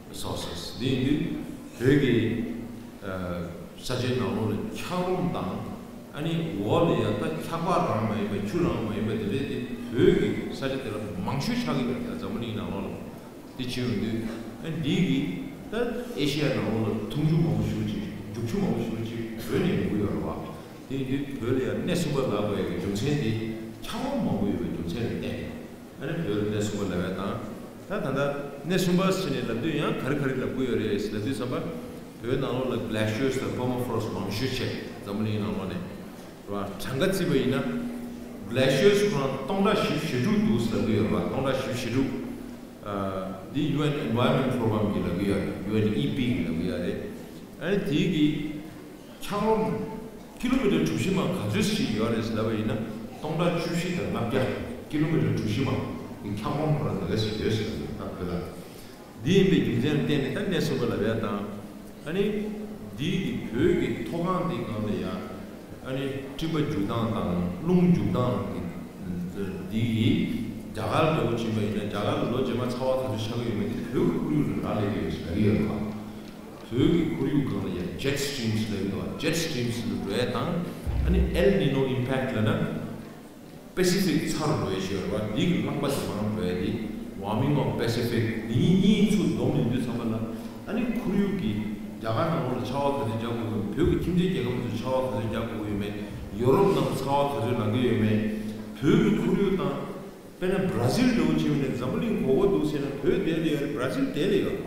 resources. འདི་ཡིན་དུས་བོད་ཀྱི་ཨ་ས་ཆའི་ནང་ལོགས་ལ་འཁྱགས་རོམ་དང་། ཨ་ནི་འོག་ལ་ཡ་ད་འཁྱགས་པ་རང་མ་ཡིན་པ་ཆུ་རང་མ་ཡིན་པ་དེ་འདྲའི་དེ་བོད་ཀྱི་ས་ཆ་དེ་ལ་མང་ཤོས་ཆགས་ཀྱི་ཡོད་རེད། འཛམ་བུ་གླིང་ནང་ལོགས་ལ། དེ་བྱས་ཡོང་དུས་ཨ་འདི་གིས་ད་ཨེ་ཤི་ཡ་ནང་ལོགས་ལ་འཐུང་ཆུ་མང་པོ་ཞེ་པོ་ཅིག་རྒྱུག་ཆུ་མང་པོ་ཞེ་པོ་ཅིག་བོད་ནས་ཡོང་གི་ཡོད་རེད་པ། དེ་ཡིན་དུས་བོད་ལ་ཡང་གནས་གསུམ་པ་ལབ་དགོས་ཡ་གི་རྒྱུ་མཚན་དེ་འཁྱགས་རོམ་མང་པོ་ཡོད་པའི་རྒྱུ་མཚན་ལ་བརྟེན་ནས་ཨ་ནི་བོད་ལ་གནས་གསུམ་པ་ལབ་ཡ་དང་། ད་ད་ལྟ་གནས་གསུམ་པ་ཟེར་ནས་ལབ་དུས་ཡང་ག་རེ་ག་རེ་ལབ་དགོས་ཡོད་རེད་ལབ་དུས་ཙམ་པ། བོད་ནང་ལོགས་ལ་glaciers དང་permafrost མང་ཤོས་བྱས། འཛམ་བུ་གླིང་ནང་ལོགས་ནས་རེད་པ། གྲངས་ཀ་བརྩིས་པ་ཡིན་ན་glaciers ཁོ་རང་སྟོང་ཕྲག་བཞི་བཅུ་ཞེ་དྲུག་འདུག་ལབ་ཀྱི་ཡོད་རེད་པ། སྟོང་ཕྲག་བཞི་བཅུ་ཞེ་དྲུག་ཨ། འདི་ཡུ་ཨེན་Environment Program གིས་ལབ་ཀྱི་ཡོད་རེད། ཡུ་ཨེན་ཨི་པི་གིས་ལབ་ཀྱི་ཡོད་རེད། ཨ་ནི་དེ་གི་འཁྱགས་རོམ་ཀི་ལོ་མི་ཊར་གྲུ་བཞི་མ་ག་ཚོད་ཞིག་ཡོད་རེད་ལབ་པ་ཡིན་ན། སྟོང་ཕྲག་བཅུ་བཞི་དང་ལྔ་བརྒྱ། ཀི་ལོ་མི་ཊར་གྲུ་བཞི་མ་གི་འཁྱགས་རོམ་ཁོ་རང་དེ་ག་ཞིག་ཡོད་ཟེར་ད་བོད་ལ། འདི་ཡིན་པའི་རྒྱུ་མཚན་ལ་བརྟེན་ནས་ད་གནས་གསུམ་པ་ལབ་ཡ་དང་། ཨ་ནི་འདི་གི་བོད་ཀྱི་མཐོ་སྒང་འདི་སྒང་ལ་ཡ། ཨ་ནི་སྤྲིན་པ་རྒྱུག་སྟངས་དང་རླུང་རྒྱུག་སྟངས་ཀྱི་འདི་ཡིས་རྒྱ་གར་འདྲ་བོ་ཕྱིན་པ་ཡིན་ན། རྒྱ་གར་ལ་ལོ་རྗེས་མ་ཚ་བ་ག་ཚོད་ཆགས་ཀྱི་ཡོད་མེད་དེ་བོད་ཀྱི་ཁོར་ཡུག་ལ་རག་ལས་ཀྱི་ཡོད་ཟེར་ལབ་ཀྱི་ཡོད་རེད་པ། བོད་ཀྱི་ཁོར་ཡུག་སྒང་ལ་ཡ་jet streams ལབ་ཀྱི་འདུག jet streams ལ་འགྲོ་ཡ་དང་། ཨ་ནི་El Nino impact ལབ་ན་པེ་སི་ཕིག་ཚ་རུ་འགྲོ་ཡ་ཞིག་ཡོད་རེད་པ། འདི་གི་རླངས་པ་དེ་མར་འགྲོ་ཡ་དེ་warming of Pacific འདི་གཉིས་གཉིས་ཚུར་བསྡོམས་ཡོང་དུས་ཙམ་པ་ལ། ཨ་ནི་ཁོར་ཡུག་གི་རྒྱ་གར་ནང་ལོགས་ལ་ཆར་པ་ག་ཚོད་རྒྱག་དགོས་ཀྱི་ཡོད་མེད། བོད་ཀྱི་ཁྱིམ་མཚེས་རྒྱལ་ཁབ་ཚོ་ཆར་པ་ག་ཚོད་རྒྱག་དགོས་ཀྱི་ཡོད་མེད། ཡོ་རོབ་ནང་ལ་ཚ་བ་ག་ཚོད་ལངས་ཀྱི་ཡོད་མེད། བོད་ཀྱི་ཁོར་ཡུག་དང་། དཔེར་ན་བྷ་ར་ཟིལ་འདྲ་བོ་བྱས་པ་ཡིན་ན་འཛམ་བུ་གླིང་གོ་གོ་འདུག་ཟེར་ན། བོད་དེ་ལ་ཡོད་རེད། བྷ་ར་ཟིལ་དེ་ལ་ཡོད།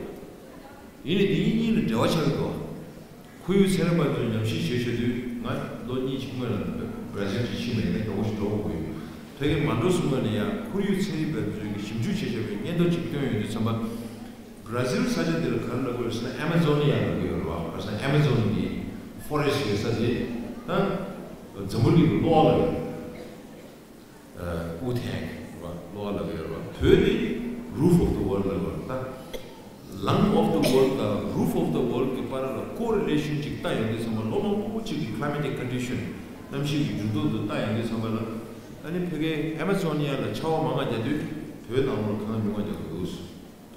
ཡིན་ནའི་འདི་གཉིས་གཉིས་ལ་འབྲེལ་བ་ཆགས་ཀྱི་འདུག་ཁོར་ཡུག་ཚན་རིག་པ་ཚོས་ཉམས་ཞིབ་བྱས་བྱས་དུས། ང་ལོ་གཉིས་ཀྱི་སྔོན་ལ་བྷ་ར་ཟིལ་གྱི་ཕྱིན་པ་ཡིན་ན་མགྱོགས་པོ་ཞིག་འགྲོ་དགོས་ཀྱི་ཡོད། ཕ་གིར་མ་འགྲོ་སོང་སྔོན་ལ་ཡང་ཁོར་ཡུག་ཚན་རིག་པ་ཚོས་ཀྱི་ཞིབ་འཇུག་བྱས་བྱས་པའི་སྙན་ཐོ་ཅིག་བཏོན་ཡོང་དུས་ཙམ་པ། བྷ་ར་ཟིལ་ས་ཆ་འདི་ལ་ག་རེ་ལབ་དགོས་རེད་ཟེར་ན། ཨ་མ་ཛོ་ནི་ཡ་ལབ་ཀྱི་ཡོད་རེད་པ། ག་རེ་ཟེར་ན་ཨ་མ་ཛོན་གྱི་ཕོ་རེ་སི་ཊི་ཡོད་ས་དེ་ད་འཛམ་བུ་གླིང་གི་གློ་བ་ལ་ཡོད། ཨུ་ཐན་རེད་པ། གློ་བ་ལབ་ཀྱི་ཡོད་རེད་པ། བོད་ནི་roof of the world ལབ་ཀྱི་ཡོད་རེད་པ། ད་lung of the world དང་roof of the world གྱི་བར་ལ་correlation ཅིག་བལྟ་ཡོང་དུས་ཙམ་པ། ལོ་མང་པོ་ཅིག་གི་climatic condition གནམ་གཤིས་ཀྱི་འགྱུར་ལྡོག་དེ་བལྟ་ཡོང་དུས་ཙམ་པ་ལ། ཨ་ནི་ཕ་གིའི་ཨ་མ་ཛོ་ནི་ཡ་ལ་ཆར་པ་མང་ང་རྒྱག་དུས་བོད་ནང་ལོགས་ལ་གངས་ཉུང་ང་རྒྱག་གི་འདུག་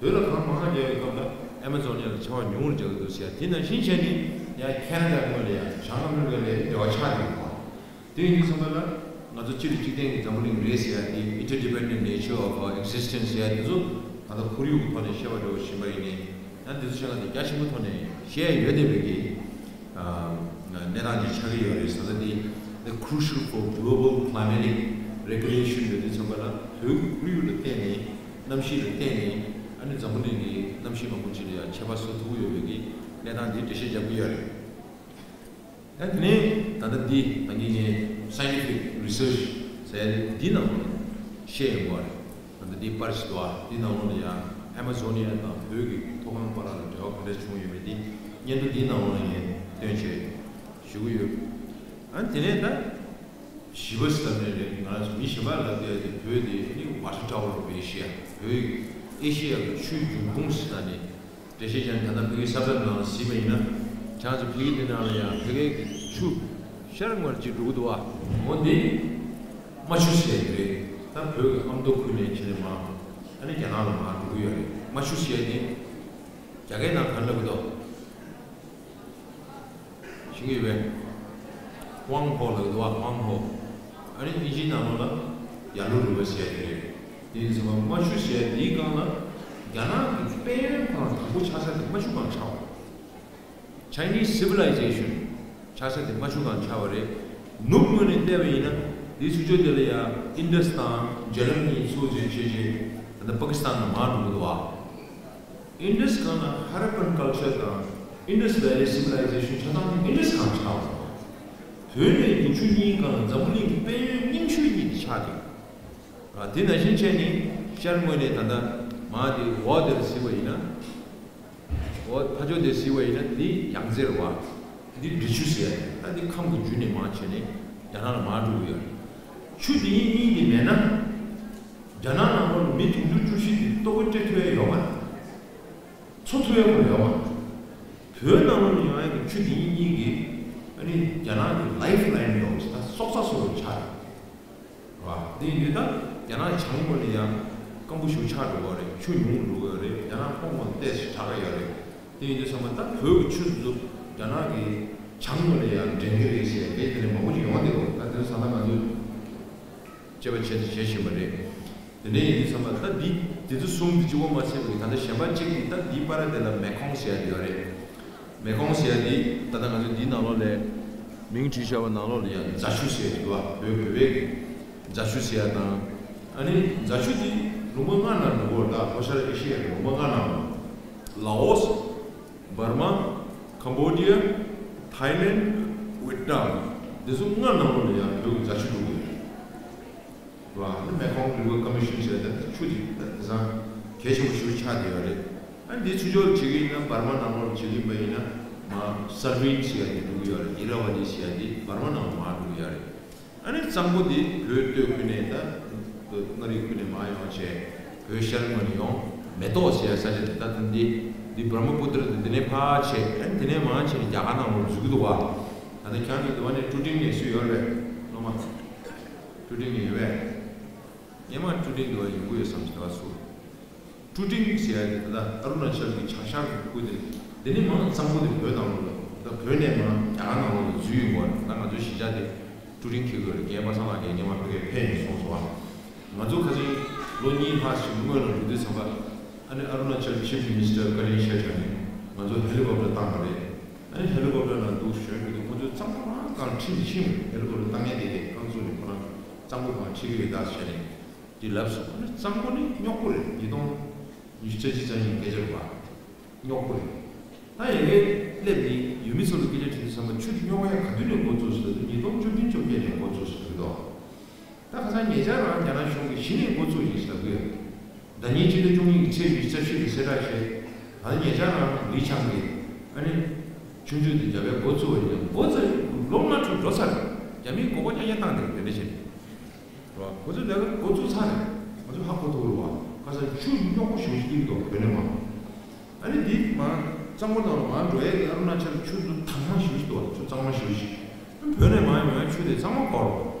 བོད་ལ་གངས་མང་ང་རྒྱག་པའི་སྐབས་ལ་ཨ་མ་ཛོ་ནི་ཡ་ལ་ཆར་པ་ཉུང་ངུར་རྒྱག་གི་འདུག་ཟེར་ཡ། དེ་ནང་བཞིན་བྱས་ནས་ཡང་ཁེ་ན་ཌ་སྔོན་ལ་ཡང་བྱང་ཨ་མི་རི་ཀ་ལ་འབྲེལ་བ་ཆགས་བསྡད་ཡོད་པ། དེ་ཡིན་དུས་ཙམ་པ་ལ་ང་ཚོ་སྤྱི་ལ་གཅིག་ལྡན་གྱི་འཛམ་བུ་གླིང་རེད་ཟེར་ཡ་དེ། interdependent nature of our existence ཟེར་ཡ་དེ་ཚོ་ད་ལྟ་ཁོར་ཡུག་གི་ཐོག་ནས་བཤད་པ་འདྲ་བོ་ཕྱིན་པ་ཡིན་ནའི། ཡང་དེ་ཚོ་བཤད་ན་དེ་རྒྱ་ཆེན་པོའི་ཐོག་ནས་བཤད་ཡ་ཡོད་བསྡད་པའི་གི་ཨ་གནས་སྟངས་ཅིག་ཆགས་ཀྱི་ཡོད་རེད། ད་ལྟ་དེ་the crucial for global climatic regulation ཡོད་དུས་ཙམ་པ་ལ། བོད་ཀྱི་ཁོར་ཡུག་ལ་བརྟེན་ནས། གནམ་གཤིས་ལ་བརྟེན་ནས། ཨ་ནི་འཛམ་བུ་གླིང་གི་གནམ་ ཤེས་མང་པོ་ཅིག་ལ་ཡང་ཁྱད་པར་བཟོ་ཐུབ་ཀྱི་ཡོད་པའི་གི་གནས་སྟངས་འདི་འགྲེལ་བཤད་རྒྱབ་ཀྱི་ཡོད་རེད། ད་དེ་ནས་ད་ལྟ་འདི་ད་གིན་ངས་scientific research ཟེར་ཡ་འདི་ནང་ལོགས་ནས་བཤད་ཡོང་གི་རེད། ད་ལྟ་འདི་པར་ཞིག་འདུག་ཨ། འདི་ནང་ལོགས་ནས་ཡང་ཨེ་མ་ཟོ་ནི་ཡ་དང་བོད་ཀྱི་མཐོ་སྒང་བར་ལ་འབྲེལ་བ་ག་འདྲ་བྱུང་ཡོད་མེད་འདི་སྙན་ཐོ་འདི་ནང་ལོགས་ནས་ངས་བཏོན་བྱས་ཞུ་གི་ཡོད། ཨ་དེ་ནས་ད། བཞི་པ་ཟེར་ནས་རེད། ང་རང་ཚོ་མི་གཞན་པ་ལ་བལྟས་ཏེ་བོད་དེ་ནི་Water Tower of Asia། བོད་ཨེ་ཤེ་ཡ་གི་ཆུའི་འབྱུང་ཁུངས་ཟེར་ནས་འགྲེལ་བཤད་བྱས་ནས། ད་ལྟ་ཕ་གིའི་ས་བབ་ནང་ལ་གཟིགས་པ་ཡིན་ན། ཁྱེད་རང་ཚོ་ཕ་གི་འདི་ནང་ལ་ཡང་ཕ་གིའི་གི་ཆུ་ཤར་ངོས་ལ་ཅིག་འགྲོ་གི་འདུག་ཨ། འོ་འདི་རྨ་ཆུ་ཟེར་གི་རེད། ད་བོད་ཀྱི་ཨ་མདོ་ཁུལ་ནས་ཕྱིན་ནས་མར་ཨ་ནི་རྒྱ་ནག་ལ་མར་འགྲོ་གི་ཡོད་རེད། རྨ་ཆུ་ཟེར་ནི་རྒྱ་སྐད་ནང་ག་རེ་ལབ་གི་འདུག་ཤེས་ཀྱི་ཡོད་པས། ཝང་ཧོ་ལབ་འདུག་བ། ཝང་ཧོ། ཨ་ནི་དབྱིན་ཇིའི་ནང་ལོགས་ལ་ཡ་ལོ་རི་བར་ཟེར་ཡ་དེ་རེད། དེ་ཡིན་ཙང་རྨ་ཆུ་ཟེར་ཡ་དེའི་སྒང་ལ་རྒྱ་ནག་གི་དཔལ་ཡོན་སྒང་དང་པོ་ཆགས་ས་དེ་རྨ་ཆུ་སྒང་ཆགས་པ་རེད། Chinese civilization ཆགས་ས་དེ་རྨ་ཆུ་སྒང་ཆགས་པ་རེད། ནུབ་ངོས་ནས་བལྟས་པ་ཡིན་ན་དེའི་ཚུར་ཕྱོགས་དེ་ལ་ཡ་ཨིན་ཌས་དང་ཇེ་ལམ་གཉིས་ཚུར་འཛུལ་བྱས་བྱས་ད་ལྟ་པ་ཀི་སི་ཐན་ལ་མར་འགྲོ་གི་འདུག་བ། Indus སྒང་ལ་Harappan culture དང་Indus Valley Civilization ཆ་ཚང་ནི་Indus སྒང་ཆགས་པ། བོད་ནས་ནུབ་ཕྱོགས་གཉིས་སྒང་ལ་འཛམ་བུ་གླིང་གི་དཔལ་ཡོན་རྙིང་ཤོས་གཉིས་དེ་ཆགས་ཀྱི་ཡོད། དེ་ནང་བཞིན་བྱས་ནས་ཤར་ངོས་ནས་ད་ལྟ་མར་དེ་འོག་དེར་གཟིགས་པ་ཡིན་ན། འོག་ཕ་ཕྱོགས་དེར་གཟིགས་པ་ཡིན་ན་འདི་ཡང་རྩེ་རེད་བ། འདི་འབྲི་ཆུ་ཟེར་ཡ་རེད། ད་འདི་ཁམས་ཀྱི་རྒྱུད་ནས་མར་བྱས་ནས་རྒྱ་ནག་ལ་མར་འགྲོ་གི་ཡོད་རེད། ཆུ་འདི་གཉིས་གཉིས་འདི་མེད་ན། རྒྱ་ནག་ནང་ལོགས་ལ་མི་དུང་ཕྱུར་བཅུ་བཞི་དེ་ལྟོ་གོས་སྤྲད་ཐུབ་ཡ་ཡོད་མ་རེད། འཚོ་ཐུབ་ཡ་ཁོ་ཡོད་མ་རེད། བོད་ནང་ལོགས་ལ་ཡོང་ཡ་གི་ཆུ་འདི་གཉིས་གཉིས་ཀྱིས་ཨ་ནི་རྒྱ་ནག་གི་ལའིཕ་ལའིན་ཡོད་ཟེར། ད་སྲོག་རྩ་བཟོ་འདྲ་ཆགས་རེད། རེད་བ། དེ་ཡིན་དུས་ད་རྒྱ་ནག་བྱང་ངོས་ལ་ཡང་སྐམ་པོ་ཞིག་ཆགས་འགྲོ་གི་རེད། ཆུ་ཉུང་འགྲོ་གི་རེད། རྒྱ་ནག་ཁོངས་ངོས་ལ་ཏོག་ཙམ་དྲག་གི་ཡོད་རེད། དེ་ཡིན་དུས་ཚང་མ་ད་བོད་ཀྱི་ཆུ་ཚོ་རྒྱ་ནག་གི་བྱང་ངོས་ལ་ཡང་འདྲེན་གྱི་རེད་ཟེར་ཡ་དེ་འདྲ་མང་པོ་ཞིག་ཡོང་བསྡད་ཡོད། ད་དེ་ཚོ་ད་ལྟ་ང་ཚོས་དཔྱད་པ་བྱས་ཏེ་བྱེད་བཞིན་པ་རེད། དེ་འདྲ་ཡིན་དུས་ཚང་མ་ད་འདི་དེ་ཚོ་གསུམ་དེ་གཅིག་པོ་མ་ཚད་པའི་ད་ལྟ་གཞན་པ་གཅིག་གིས་ད་འདིའི་བར་དེ་ལ་མེ་ཁོང་ཟེར་ཡ་དེ་ཡོད་རེད། མེ་ཁོང་ཟེར་ཡ་འདི་ད་ལྟ་ང་ཚོ་འདིའི་ནང་ལོགས་ལ་མིང་བྲིས་བཞག་པ་ནང་ལོགས་ལ་ཡང་རྫ་ཆུ་ཟེར་ཡ་འདུག་བ། བོད་བོད་པའི་རྫ་ཆུ་ཟེར་ཡ་དང་། ཨ་ནི་རྫ་ཆུ་འདི་ལུང་པ་ལྔ་ནང་འགྲོ་གི་རེད། ད་ལྷོ་ཤར་ཨེ་ཤེ་ཡའི་ལུང་པ་ལྔ་ནང་། ལའོ་སི། འབར་མ། ཀམ་བོ་ཌི་ཡ། ཐའི་ལེན། ཝེད་ནམ། འདི་ཚོ་ལྔ་ནང་ལོགས་ལ་ཡང་བོད་ཀྱི་རྫ་ཆུ་འགྲོ་གི་ཡོད་རེད། རེད་བ། ཨ་ནི་མེ་ཁོང་རི་ཝར་ཀོ་མི་ཤོན་ཟེར་ཡ་དེ་ཆུ་དེ་ད་དེང་སང་གལ་ཆེན་པོ་ཞིག་ཆགས་བསྡད་ཡོད་རེད། ཨ་ནི་འདི་ཚུར་ཕྱོགས་བྱེད་ཀྱི་ཡིན་ན། འབར་མ་ནང་ལོགས་བྱེད་ཀྱི་ཡིན་པ་ཡིན་ན་མར་སར་ཝིན་ཟེར་ཡ་དེ་འགྲོ་གི་ཡོད་རེད། ཨི་ར་ཝ་ཏི་ཟེར་ཡ་དེ་འབར་མ་ནང་ལ་མར་འགྲོ་གི་ཡོད་རེད། ཨ་ནི་གཙང་པོ་དེ་བོད་སྟོད་ཁུལ་ནས་ད་མངའ་རིས་ཁུལ་ནས་མར་ཡོང་བྱས་བོད་ཤར་ངོས་ནས་ཡོང་། མེ་ཏོག་ཟེར་ཡ་ས་ཆ་དེ་ད་ད་འདི་འདི་བྷར་མ་པུ་ཏྲ་དེ་འདི་ནས་ཕར་བྱས། ཨ་ནི་དེ་ནས་མར་བྱས་ནས་རྒྱ་གར་ནང་ལོགས་འཛུལ་གྱི་འདུག་བ། ད་ལྟ་ཁྱེད་རང་ཚོ་འདི་བ་ནས་ཀྲུ་ཀྲིང་ནས་སུ་ཡོད་རེད། སློབ་མ་ཀྲུ་ཀྲིང་ནས་ཡོད་པས། སྔོན་མ་ཀྲུ་ཀྲིང་འདི་བ་ཡོང་གི་ཡོད་བསམ་གྱི་འདུག་བ་སུ། ཀྲུ་ཀྲིང་ཟེར་ཡ་དེ་ད་ལྟ་ཨ་རུ་ན་ཅལ་གྱི་བྱང་ཤར་གྱི་ཁུལ་དེ་རེད། དེ་ནས་མར་གཙང་པོ་དེ་བོད་ནང་ལོགས་ལ། ད་བོད་ནས་མར་རྒྱ་གར་ནང་ལོགས་ལ་འཛུལ་ཡོང་གི་ཡོད་རེད། ད་ང་ཚོ་གཞིས་ཆགས་དེ་ཀྲུ་ཀྲིང་འཁེལ་གྱི་ཡོད་རེད། རྒན་པ་སངས་ལགས་ཀྱིས་སྔོན་མ་ཕ་གིར་ཕེབས་ནས་གསུངས་སོང་བ། ང་ཚོ་ཁ་སང་ལོ་གཉིས་ལྷག་ཞིག་སྔོན་ལ་འགྲོ་དུས་ཙམ་པ། ཨ་ནི་ཨ་རུ་ན་ཅལ་ཆིབ་མི་ནིས་ཊར་ཀ་ལིན་ཤེར་ཁྲ་ནས་ང་ཚོ་ཧེ་ལི་ཀོབ་ཊར་བཏང་བ་རེད། ཨ་ནི་ཧེ་ལི་ཀོབ་ཊར་ནང་འདུག་ཞོན་དུས་ང་ཚོ་གཙང་པོ་རང་སྒང་ཁྲིད་ནས་ཕྱིན། ཧེ་ལི་ཀོབ་ཊར་བཏང་མཁན་དེ་གས་རྐང་བཙུགས་ནས་ཁོ་རང་གཙང་པོ་སྒང་ཁྲིད་ཀྱི་ཡོད་ད་ཟེར་ནས། དེ་ལབ་སོང་། ཨ་ནི་གཙང་པོ་ནི་རྙོག་པོ་རེད། ཉིས་སྟོང་ཉི་ཤུ་རྩ་གཅིག་ཙམ་ཡིན་སྐད་ཆ་རེད་པ། རྙོག་པོ་རེད། ད་ཡ་གིར་སླེབས་ནས་ཡུལ་མི་ཚོ་ལ་སྐད་ཆ་དྲིས་དུས་ཙམ་པ་ཆུ་དེ་རྙོག་ཡ་ག་དུས་ནས་འགོ་བཙུགས་ཟེར་དུས་ཉིས་སྟོང་བཅུ་བདུན་བཅོ་བརྒྱད་ནས་འགོ་བཙུགས་ཟེར་གི་འདུག་ད་ཁ་སང་ཉེ་ཆར་རང་རྒྱ་ནག་གཞུང་གིས་གཞི་ནས་འགོ་བཙུགས་ཡིན་ཟེར་གི་ཡོད། ཟླ་ཉིན་ཕྱི་ཟླ་བཅུ་གཉིས་ཀྱི་ཚེས་ཉི་ཤུ་རྩ་བཞི་ལ་གསལ་བསྒྲགས་བྱས། ད་ཉེ་ཆར་རང་ལི་ཆང་གིས་ཨ་ནི་ཆུ་མཛོད་དེ་རྒྱབ་པའི་འགོ་བཙུགས་པ་ཡིན། འགོ་བཙུགས་ལོ་ལྔ་དྲུག་འགྲོ་ཚར། རྒྱ་མིས་མགོ་སྐོར་རྐྱང་རྐྱང་བཏང་འདུག་དེ་འདྲ་བྱས། རོ། ཁོ་ཚོས་ལས་ཀ་འགོ་བཙུགས་ཚར་རེད། ང་ཚོས་ཧ་གོ་ཐུབ་རེད་བ། ཁ་སང་ཆུ་རྙོག་པོ་ཞེ་པོ་ཞིག་སླེབས་འདུག་བོད་ནས་མར། ཨ་ནི་འདི་མར་གཙང་པོ་ནང་ལ་མར་འགྲོ་ཡས་ཀྱི་ཨ་རུ་ན་ཅལ་ཆུ་ཚོད་དྭངས་མ་ཞེ་པོ་ཞིག་འདུག་ཆུ་གཙང་མ་ཞེ་པོ་ཞིག་བོད་ནས་མར་ཡོང་ཡས་ཆུ་དེ་གཙང་མ་གོ་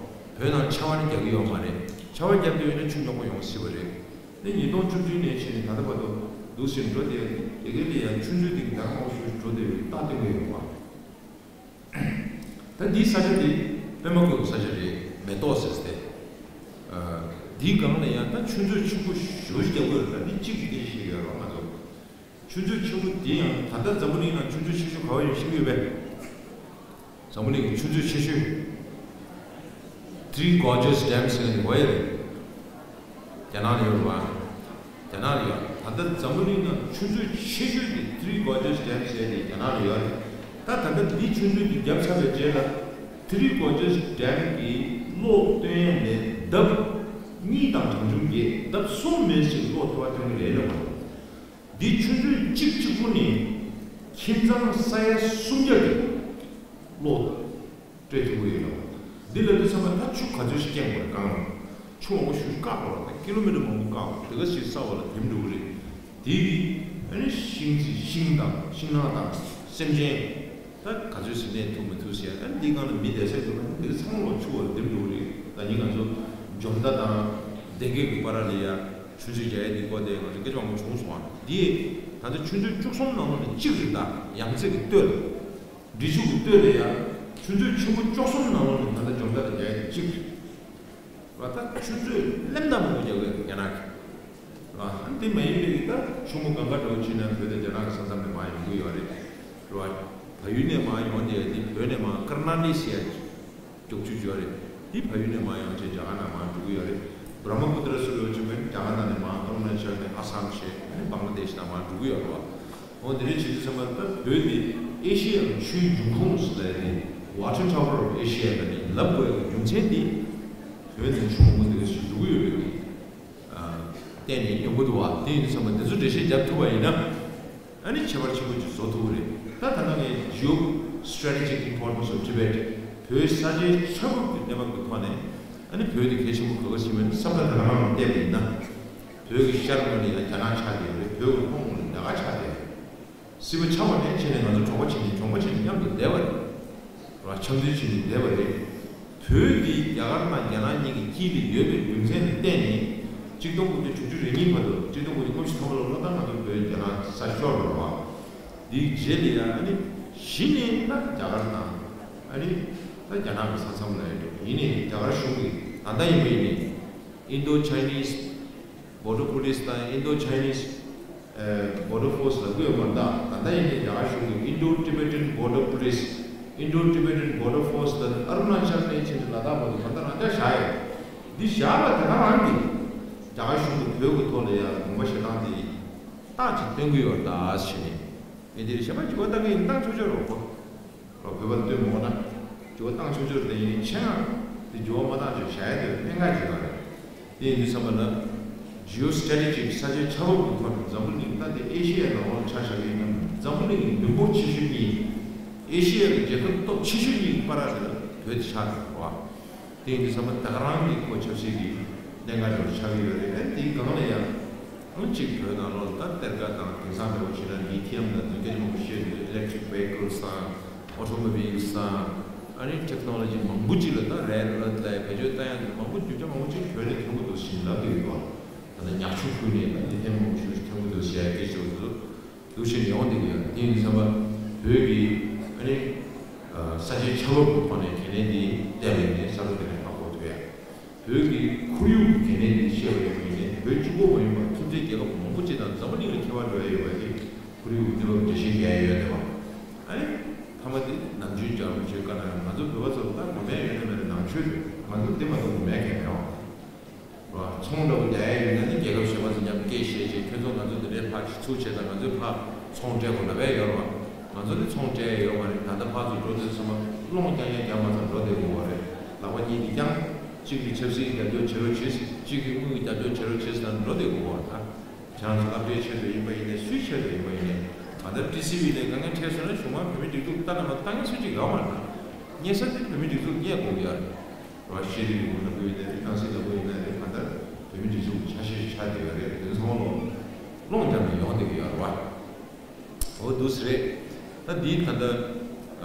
རེད། བོད་ནང་ཆར་པ་ནི་རྒྱག་གི་ཡོད་མ་རེད། ཆར་པ་བརྒྱབ་དུས་ཡོད་ན་ཆུ་རྙོག་པོ་ཡོང་སྲིད་པ་རེད། ནི་ཉིས་སྟོང་བཅུ་བདུན་ནས་ཕྱིན་ནས་ད་ལྟ་བར་དུ་འདུག་སེ་འགྲོ་བསྡད་ཡ་དེ་དེ་ག་ལ་ཡང་ཆུ་མཛོད་དེ་གི་དྭངས་མ་ཞེ་པོ་ཞིག་འགྲོ་བསྡད་པའི་རྟགས་སྟོན་གྱི་ཡོད་པ། ད་འདིའི་ས་ཆ་དེ་པད་མ་བཀོད་ས་ཆ་རེད། མེ་ཏོག་ཟེར་ཏེ། འདིའི་སྒང་ལ་ཡང་ད་ཆུ་མཛོད་ཆེན་པོ་ཞེ་པོ་ཞིག་རྒྱག་དགོས་རེད། ད་འདི་གཅིག་གི་སྐད་ཆ་བཤད་ཀྱི་ཡོད་རེད་ང་ཚོ། ཆུ་མཛོད་ཆེན་པོ་འདི་ཡང་ད་ལྟ་འཛམ་བུ་གླིང་ནང་ཆུ་མཛོད་ཆེ་ཤོས་ག་བ་ཡོད་ཤེས་ཀྱི་ཡོད་པས། འཛམ་བུ་གླིང་གི་ཆུ་མཛོད་ཆེ་ཤོས། Three Gorges Dam ཟེར་ནས་ག་བ་ཡོད་རེད། རྒྱ་ནག་ལ་ཡོད་རེད་བ། རྒྱ་ནག་ལ་ཡོད། ད་ལྟ་འཛམ་བུ་གླིང་ནང་ཆུ་མཛོད་ཆེ་ཤོས་དེ་Three Gorges Dam་ཟེར་ཡ་དེ་རྒྱ་ནག་ལ་ཡོད་རེད། ད་ད་ལྟ་འདི་ཆུ་མཛོད་དེ་བརྒྱབ་ཚར་བའི་རྗེས་ལ་Three Gorges Dam་གི་གློག་བཏོན་ཡ་ནས་ལྡབ་གཉིས་དང་གྲངས་ཆུང་བརྒྱད་ལྡབ་གསུམ་མན་ཞིག་གློག་འཐོར་བ་སྟོན་གྱི་རེད་ལབ་པ་རེད། འདི་ཆུ་མཛོད་གཅིག་གཅིག་པུ་ནི་ཁྱིམ་ཚང་ས་ཡ་སུམ་བརྒྱ་གི་གློག་སྤྲད་ཐུབ་ཀྱི་ཡོད་ལ། འདི་ལ་འདི་ཚང་མ་ད་ཆུ་ག་ཚོད་ཞིག་རྐྱེན་དགོས་རེད་གང་ལ། ཆུ་མང་པོ་ཞིག་བཀག་དགོས་རེད། ཀི་ལོ་མི་ཊར་མང་པོ་བཀག་དགོས་རེད། དེ་ག་ཞིག་ས་འོག་ལ་དིམ་འགྲོ་གི་རེད། དེ་གི་ཨ་ནི་ཤིང་རྩི་ཤིང་དང་ཤིང་ནགས་དང་སེམས་ཅན་ད་ག་ཚོད་ཞིག་གནས་ཐུབ་མི་ཐུབ་ཟེར། ཨ་ནི་འདི་སྒང་ལ་མི་བསྡད་ས་ཡོད་པ་འདི་ཚང་མ་ཆུ་འོག་ལ་དིམ་འགྲོ་གི་རེད། ད་ནི་ང་ཚོ་འཇོ་མདའ་དང་སྡེ་དགེ་གི་བར་ལ་ཡ་ཆུ་མཛོད་རྒྱག་ཡ་འདི་སྐོར་དེ་ང་ཚོ་སྐད་ཆ་མང་པོ་བྱུང་སོང་ཨ། འདི་ད་ལྟ་ཆུ་མཛོད་བཅུ་གསུམ་ནང་ལོགས་ནས་གཅིག་རེད། ད་ཡང་རྩེ་གི་སྟོད་ལ། འབྲི་ཆུ་གི་སྟོད་ལ་ཡ་ཆུ་མཛོད་ཆེན་པོ་བཅུ་གསུམ་ནང་ལོགས་ནས་ད་ལྟ་འཇོ་མདའ་དང་རྒྱག་ཡ་གཅིག་རེད་བ། ད་ཆུ་མཛོད་ལེམ་ན་མང་པོ་རྒྱག་གི་རེད་རྒྱ་ནག་གིས་བ། ཨ་ནི་དེ་མ་ཡིན་པའི་གི་ད་ཆུ་མོ་གངྒཱ་འདྲ་བོ་ཕྱིན་ན་བོད་དང་རྒྱ་ནག་གི་ས་མཚམས་ནས་མར་ཡོང་གི་ཡོད་རེད་བ། བལ་ཡུལ་ནས་མར་ཡོང་དེ་དེ་བོད་ནས་མར་ཀར་ན་ལི་ཟེར་ཡ་ཅིག་ཅོག་ཆུ་ཅོག་རེད། དེ་བལ་ཡུལ་ནས་མར་ཡོང་བྱས་རྒྱ་གར་ནང་མར་འགྲོ་གི་ཡོད་རེད། བྷྲ་མ་པུ་ཏྲ་ཟེར་བ་ཅིག་མིན་རྒྱ་གར་ནང་ནས་མར་ཨ་རུ་ན་ཅལ་ནས་ཨ་སམ་བྱས་ཨ་ནི་བང་ལ་དེ་ཤི་ནང་མར་འགྲོ་གི་ཡོད་རེད་བ། འོ་དེ་འདྲ་བྱེད་དུས་ཙམ་པ་ད་བོད་འདི་ཨེ་ཤི་ཡའི་ཆུའི་འབྱུང་ཁུངས་ཟེར་ནས་Water Tower of Asia་ལ་ནི་ལབ་དགོས་ཡག་གི་རྒྱུ་མཚན་འདི་བོད་ནས་ཆུ་མང་པོ་འདི་འདྲ་ཞིག་འགྲོ་གི་ཡོད་པའི་གི་བརྟེན་ནས་ཡོང་གི་འདུག་བ། དེ་ཡིན་དུས་ཙམ་པ་འདི་ཚོ་འགྲེལ་བཤད་རྒྱབ་ཐུབ་པ་ཡིན་ན། ཨ་ནི་ཁྱད་པར་ཆེན་པོ་ཅིག་བཟོ་ཐུབ་ཀྱི་རེད། ད་ད་ལྟ་ངས་Geostrategic Importance of Tibet བོད་ས་ཆའི་ཆ་བབ་ཀྱི་གནས་བབ་ཀྱི་ཐོག་ནས་ཨ་ནི་བོད་དེ་གལ་ཆེན་པོ་ག་ག་ཞིག་མིན་བསམ་བློ་རང་རང་བཏོན་པ་ཡིན་ན། བོད་ཀྱི་ཤར་ངོས་ལ་ཡང་རྒྱ་ནག་ཆགས་བསྡད་ཡོད་རེད། བོད་ཀྱི་ལྷོ་ངོས་ལ་རྒྱ་གར་ཆགས་བསྡད་ཡོད་རེད། སྲིད་པ་ཆགས་པ་ནས་བྱས་ནས་ང་ཚོ་གྲོགས་པོ་བྱས་ནས་གྱོང་པོ་བྱས་ནས་མཉམ་དུ་བསྡད་པ་རེད། ར་འཆམ་མཐུན་བྱས་ནས་བསྡད་པ་རེད། བོད་འདི་རྒྱ་གར་དང་རྒྱ་ནག་གཉིས་ཀྱི་དཀྱིལ་ལ་ཡོད་པའི་རྒྱུ་མཚན་ལ་བརྟེན་ནས་གཅིག་སྟོང་དགུ་བརྒྱ་དྲུག་ཅུ་རེ་གཉིས་བར་དུ་གཅིག་སྟོང་དགུ་བརྒྱ་དགུ་བཅུ་ཐམ་པ་ལོ་ལ་ད་ང་ཚོ་བོད་རྒྱ་ནག་ས་ཤོར་རེད་བ། འདིའི་རྗེས་ལ་ཡང་ཨ་ནི་གཞི་ནས་ད་རྒྱ་གར་དང་ཨ་ནི་ད་རྒྱ་ནག་གི་ས་མཚམས་ལ་ཡོད་ཡིན་ནའི་རྒྱ་གར་གཞུང་གིས་ད་ལྟ་ཡིན་པ་ཡིན་ནའི་Indo Chinese Border Police་དང་Indo Chinese Border Force་ལབ་ཀྱི་ཡོད་མ་རེད། ད་ད་ལྟ་ཡིན་ནའི་རྒྱ་གར་གཞུང་གིས་Indo Tibetan Border Police Indo Tibetan Border Force་ལ་ཨ་རུ་ན་ཅལ་ནས་ཕྱིན་ཏེ་ལ་དྭགས་བར་དུ་ད་ལྟ་རང་འཇགས་བཞག་ཡོད། འདི་བཞག་པ་དེ་ག་རང་གིས་རྒྱ་གར་གཞུང་གིས་བོད་ཀྱི་ཐོག་ལ་ཡང་དགོངས་པ་བཞེས་སྟངས་དེ་རྟགས་ཅིག་སྟོན་གྱི་ཡོད་རེད་ད་ཟེར་ནས་ངས་འདིར་གཞན་པ་འགྱུར་བ་གཏང་གི་ཡིན་གཏང་ཆོག་ཆོག་རེད་པ། བོད་པ་ལ་ལྟོས་མོ་ན། འགྱུར་བ་བཏང་ཆོག་ཆོག་རེད་ཡིན་ཆེད་ང་དེ་འགྱུར་བ་མ་བཏང་ཆོག་བྱ་ཡ་དེ་གནད་འགག་ཅིག་རེད། དེ་ཡིན་དུས་ཙམ་པ་ལ། Geostrategic་ས་ཆའི་ཆ་བབ་ཀྱི་ཐོག་ནས་འཛམ་བུ་གླིང་ད་དེ་ཨེ་ཤེ་ཡའི་ནང་ལོགས་ཆ་བཞག་གི་ཡིན་ན་འཛམ་བུ་གླིང་གི་མི་འབོར་ཆེ་ཤོས་གཉིས། ཨེ་ཤེ་ཡ་གི་རྒྱལ་ཁབ་སྟོབས་ཆེ་ཤོས་གཉིས་ཀྱི་བར་ལ་བོད་དེ་ཆགས་འདུག་བ། དེ་ཡིན་དུས་ཙམ་པ་ད་ག་རང་གི་ཁོ་ཆབ་སྲིད་ཀྱི་གནད་འགག་འདྲ་བོ་ཆགས་ཀྱི་ཡོད་རེད། ཨ་ནི་དེའི་སྒང་ལ་ཡང་ཨང་གཅིག་བོད་ནང་ལོགས་ལ་ད་གཏེར་ཁ་དང་དེང་སང་འདྲ་བོ་བྱས་ན་ལི་ཐི་ཡམ་དང་དེ་སྐད་མང་པོ་བཤད་འདུག electric vehicles་དང་automobiles་དང་ཨ་ནི་technology་མང་པོ་ཅིག་ལ་ད་rare earth་ལ་བེད་སྤྱོད་བཏང་ཡག་འདུག་མང་པོ་རྒྱུ་ཆ་མང་པོ་ཅིག་བོད་ནས་ཐོན་གྱི་འདུག་ཟེར་ལབ་ཀྱི་ཡོད་པ། ད་ལྟ་ཉག་ཆུ་ཁུལ་ནས་ད་ལི་ཐི་ཡམ་མང་པོ་ཞེ་པོ་ཅིག་ཐོན་གྱི་འདུག་ཟེར་ཡག་སྐད་ཆ་འདུག་འདུག་བྱས་ནས་ཡོང་བསྡད་ཀྱི་ཡོད། དེ་ཡིན་དུས་ཙམ་པ་བོད་ཀྱི་ཨ་ནི་ས་ཆའི་ཆ་བབ་ཀྱི་ཐོག་ནས་གལ་གནད་འདི་བལྟས་པ་ཡིན་ནའི་ས་ཐོག་དེ་ནས་ཧ་གོ་ཐུབ་ཡ། བོད་ཀྱི་ཁོར་ཡུག་གི་གལ་གནད་འདི་བཤད་པ་ཡིན་པ་ཡིན་ནའི་བོད་གཅིག་པོ་མ་ཡིན་པར་མཐུན་འབྲེལ་རྒྱལ་ཁབ་མང་པོ་ཅིག་དང་འཛམ་བུ་གླིང་ལ་ཁྱད་པར་འགྲོ་ཡ་ཡོད་པ་དེ་ཁོར་ཡུག་གི་གནས་བབ་འགྲེལ་བཤད་རྒྱག་ཡ་ཡོད་དེ་བ། ཨ་ནི་མཐའ་མ་དེ་ནམ་རྒྱུན་རྒྱ་རོགས་བྱེད་དཀའ་ན་ཡང་ང་ཚོ་བོད་པ་ཚོ་ལ་ད་མགོ་མེད་ཡོད་ན་མེད་ན་ནང་ཆོས་རེད། ང་ཚོ་འདི་མ་གཏོགས་མགོ་མེད་གང་ཡང་མེད་བ། ར། ཚོང་འདྲ་པོ་རྒྱག་ཡ་ཡོད་ན་ནི་རྒྱལ་ཁབ་གཞན་པ་ཚོ་མཉམ་སྐད་བཤད་བྱས་ཁྱོད་ཚོ་ང་ཚོ་འདི་འདྲའི་ཕར་ཚུར་བྱས་དང་ང་ཚོའི་ཕར་ཚོང་སྤྲད་དགོས་ལབ་ཡ་ཡོད་རེད་བ། ང་ཚོ་ནི་ཚོང་སྤྲད་ཡ་ཡོད་མ་རེད། ད་ལྟ་ཕར་ཚུར་འགྲོ་དུས་ཙམ་པ་སློང་རྐྱང་རྐྱང་རྒྱག་མ་ཚར་འགྲོ་བསྡད་དགོས་པ་རེད། ལག་པ་གཉིས་ཀྱིས་རྐྱང་། གཅིག་གིས་ཆབ་སྲིད་ཀྱི་རྒྱབ་སྐྱོར་བྱེད་རོགས་བྱེད། གཅིག་གིས་དངུལ་གྱི་རྒྱབ་སྐྱོར་བྱེད་རོགས་བྱེད་ཟེར་ན་འགྲོ་བསྡད་དགོས་པ་རེད་ད། ཁྱེད་རང་ཚོ་སློབ་གྲྭའི་ཆེད་དུ་ཡིན་པ་ཡིན་ནའི་སུའི་ཆེད་དུ་ཡིན་པ་ཡིན་ནའི་གང་ལྟར་ཊི་སི་ཝི་ལས་དཀའ་ངལ་འཕྲད་སོང་ན་གཞུང་མང་བོད་མི་སྒྲིག་འཛུགས་ལྟ་ན་མ་ལྟ་མཁན་སུ་གཅིག་ཡོད་མ་རེད་ད། རྙེད་ས་དེ་བོད་མི་སྒྲིག་འཛུགས་རྙེད་དགོས་ཀྱི་ཡོད་རེད། ར། ཤེས་རིག་གི་ངོས་ནས་བུ་ཡིན་ན་རེད། ཏང་སྲིད་ལ་བུ་ཡིན་ན་རེད། གང་ལྟར་བོད་མི་སྒྲིག་འཛུགས་ཆ་ཤས་ཤིག་ཆགས་བསྡད་ཡོད་རེད། དེ་ཚོ་ཚང་མ་ལོ་སློང་རྒྱབ་ནས་ཡོང་བསྡད་ཀྱི་ཡོད་རེད་བ། འོ་འདུག་སེ་རེད། ད་འདིའི་ད་ལྟ་ཨ་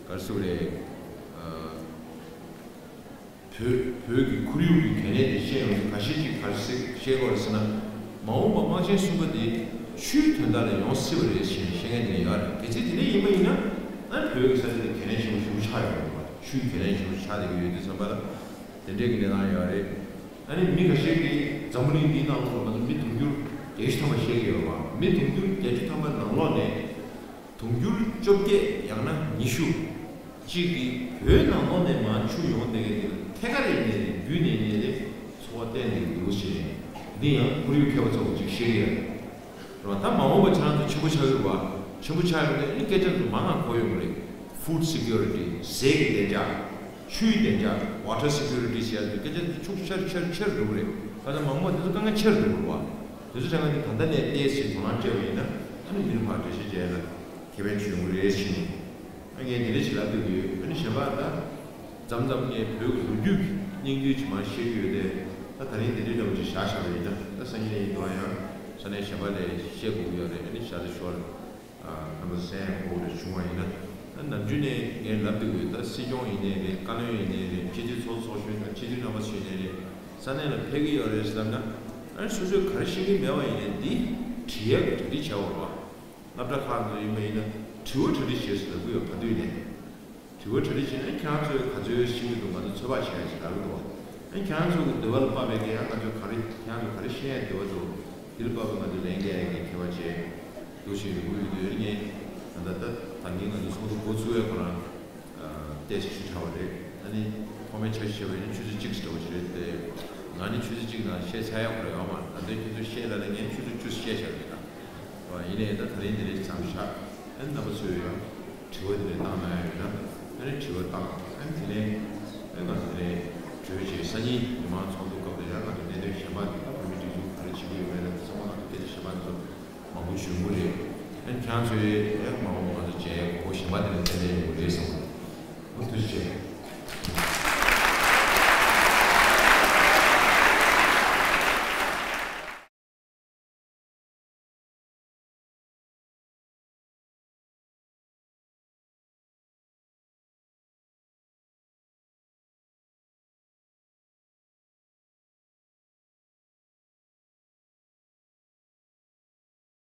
ག་རེ་ཟེར་དགོས་རེད། ཨ་བོད་བོད་ཀྱི་ཁོར་ཡུག་གི་གལ་གནད་དེ་བཤད་ཡོང་དུས་ག་ཤེད་ཅིག་ག་རེ་ཟེར་བཤད་དགོས་རེད་ཟེར་ན། མ་འོངས་པ་དམག་ཆེན་གསུམ་པ་དེ་ཆུའི་དོན་དག་ལ་ཡོང་སྲིད་པ་རེད་ཞེས་བཤད་མཁན་དེ་ཡོད་རེད། གལ་སྲིད་དེ་འདྲ་ཡིན་པ་ཡིན་ན། ཨ་བོད་ཀྱི་ས་ཆ་དེ་གལ་གནད་ཆེན་པོ་ཞེ་པོ་ཆགས་ཡོང་གི་རེད་བ། ཆུའི་གལ་གནད་ཆེན་པོ་ཆགས་བསྡད་ཀྱི་ཡོད་དུས་ཙམ་པ་ལ། དེ་འདྲའི་གི་གནས་སྟངས་ཡོད་རེད། ཨ་ནི་མི་ཁ་ཤས་ཀྱིས་འཛམ་བུ་གླིང་འདིའི་ནང་ལོགས་ལ་ང་ཚོ་མི་དུང་ཕྱུར་བརྒྱད་ཅུ་ཐམ་པ་བཤད་ཀྱི་ཡོད་རེད་བ། མི་དུང་ཕྱུར་བརྒྱད་ཅུ་ཐམ་པ་ནང་ལོགས་ནས། དུང་ཕྱུར་བཅོ་བརྒྱད་ཡང་ན་ཉི་ཤུ་གཅིག་གིས་བོད་ནང་ལོགས་ནས་མར་ཆུ་ཡོང་བསྡད་མཁན་དེ་ལ་ཐད་ཀར་ཡིན་ནའི་རེད། བརྒྱུད་ནས་ཡིན་ནའི་རེད། ཚོར་བ་བསྟན་བསྡད་ཀྱི་འདུག་ཟེར་ནས། འདི་ཡང་ཁོར་ཡུག་མཁས་པ་ཚོ་ཅིག་བཤད་ཀྱི་ཡོད་རེད་བ། ད་མ་འོངས་པ་ཁྱེད་རང་ཚོ་ཆེན་པོ་ཆགས་ཡོད་རེད་བ། ཆེན་པོ་ཆགས་ཡོད་རེད། ཨ་ནི་སྐད་ཆ་ཚོ་མང་ང་གོ་ཡོང་གི་རེད། Food security, ཟས་ཀྱི་བདེ་འཇགས། ཆུའི་བདེ་འཇགས། Water security ཟེར་ཡ་དེ་སྐད་ཆ་དེ་ཤུགས་ཆེར་ཆེར་ཆེར་འགྲོ་གི་རེད། ད་ལྟ་མང་པོ་དེ་ཚོ་དཀའ་ངལ་ཆེར་འགྲོ་གི་རེད་བ། དེ་ཚོ་ཆ་ཚང་དེ་ད་ལྟ་ནས་ཏོག་ཙམ་དོ་སྣང་སྤྲད་པ་ཡིན་ན། ཨ་ནི་མི་རིགས་ཁག་འགྲེལ་བཤད་བྱས་ལ་ཁེ་ཕན་ཅིག་ཡོང་གི་རེད་ཟེར་ནས། ཨ་ངས་འདི་འདྲ་ཞིག་ལབ་འདོད་ཀྱི་ཡོད། ཨ་ནི་གཞན་པ་ད་མཚམས་མཚམས་ངས་བོད་ཀྱི་ལོ་རྒྱུས་ཀྱི་སྙིང་བསྡུས་ཅིག་མར་བཤད་ཀྱི་ཡོད་དེ། ད་ད་རིང་འདི་འདྲའི་འདྲ་བོ་ཅིག་བཞག་བཞག་པ་ཡིན་ན། ད་སང་ཉིན་ཡིན་དུས་ཡང་ས་གནས་གཞན་པ་ལ་བཤད་དགོས་ཀྱི་ཡོད་རེད། ཨ་ནི་བཞག་ཚེ་ཞོར་རྣམ་པ་གསན་དགོས་རེ་བྱུང་བ་ཡིན་ན། ད་ནམ་རྒྱུན་ནས་ངས་ལབ་འདོད་ཀྱི་ཡོད། ད་སྲིད་སྐྱོང་ཡིན་ནའི་རེད། བཀའ་བློན་ཡིན་ནའི་རེད། སྤྱི་འཐུས་ཚོགས་གཙོ་ཚོགས་གཞོན་དང་སྤྱི་འཐུས་རྣམ་པ་ཚོ་ཡིན་ནའི་རེད། ས་གནས་ལ་ཕེབས་ཀྱི་ཡོད་རེད་ཟེར་ལབ་ན། ཨ་ནི་སོ་སོས་ག་རེ་ཤེས་ཀྱི་མེད་པ་ཡིན་ནའི་འདི་དྲི་ཡག་གི་གྲ་སྒྲིག་བྱས་པ་རེད་བ། སློབ་གྲྭ་ཁག་ཏུ་ཡིན་པ་ཡིན་ན་དྲི་བ་གྲ་སྒྲིག་བྱས་སུ་ལབ་ཀྱི་ཡོད། ག་དུས་ནས་དྲི་བ་གྲ་སྒྲིག་བྱས་ནས་ཁྱེད་རང་ཚོས་ག་ཚོད་ཤེས་ཀྱི་འདུག་ང་ཚོ་ཚོད་དཔག་བྱས་ཡ་ཞིག་ལབ་ཀྱི་འདུག་བ། ཨ་ཁྱེད་རང་ཚོ་གི་འདོད་པ་ལ་དཔག་པའི་གི་ཡང་ང་ཚོས་ག་རེ་ཁྱེད་རང་ཚོ་ག་རེ་ཤེས་ཡ་འདོད་པ་འདུག་དེ་ལ་དཔག་པའི་ང་ཚོས་ལན་རྒྱག་ཡ་གི་མཁས་པ་བྱས་འདུག་ཞེས་ཡོང་གི་ཡོད་དུས། ཨ་ནི་ངས་ད་ལྟ་ད་ད་གིན་ང་ཚོ་ཚོགས་འདུ་འགོ་ཚུགས་པའི་ཁོ་རང་ཏོག་ཙམ་ཞུ་ཚར་བ་རེད། ཨ་ནི་ཐོག་མའི་འཆར་གཞི་བྱས་པ་ཡིན་ན་ཆུ་ཚོད་གཅིག་ཙམ་འདྲ་བོ་ཞིག་རེད་དེ། ང་ནི་ཆུ་ཚོད་གཅིག་ནང་བཤད་ཚར་ཡག་ཁོ་རང་ཡོད་མ་རེད། ད་ལྟ་ཁྱོད་ཚོས་བཤད་ལབ་ན་ངས་ཆུ་ཚོད་བཅུ་བཤད་བཞག་རེད་ད། ཨ་ཡིན་ནའི་ད་ད་རིང་འདི་འདྲ་མཚམས་བཞག་ཨ་ནི་རྣམ་པ་ཚོས་ཡང་དྲི་བ་འདི་འདྲ་བཏང་གནང་ཡ་ཡོད་ན། ཨ་ནི་དྲི་བ་བཏང་། ཨ་ནི་དེ་ནས་ཨ་ནི་ང་ཚོ་དེ་ནས་གྲོས་བྱས། སང་ཉིན་མི་མང་ཚོགས་འདུ་སྐབས་ལ་ཡང་ང་ཚོ་གནད་དོན་གཞན་པ་འདི་ད་བོད་མིའི་སྒྲིག་འཛུགས་ག་རེ་བྱེད་ཀྱི་ཡོད་མེད་ལ་ཚང་མ་ང་ཚོ་སྐད་ཆ་གཞན་པ་འདི་ཚོ་མང་པོ་ཞུ་གི་རེད། ཨ་ནི་ཁྱེད་རང་ཚོས་ཨ་ནི་མ་འོངས་པ་ང་ཚོ་མཇལ་ཡ་གོ་སྐབས་གཞན་པ་འདི་ལ་ཏན་ཏན་ཡོང་གི་རེད་བསམ་གི་འདུག་ཐུགས་རྗེ་ཆེ།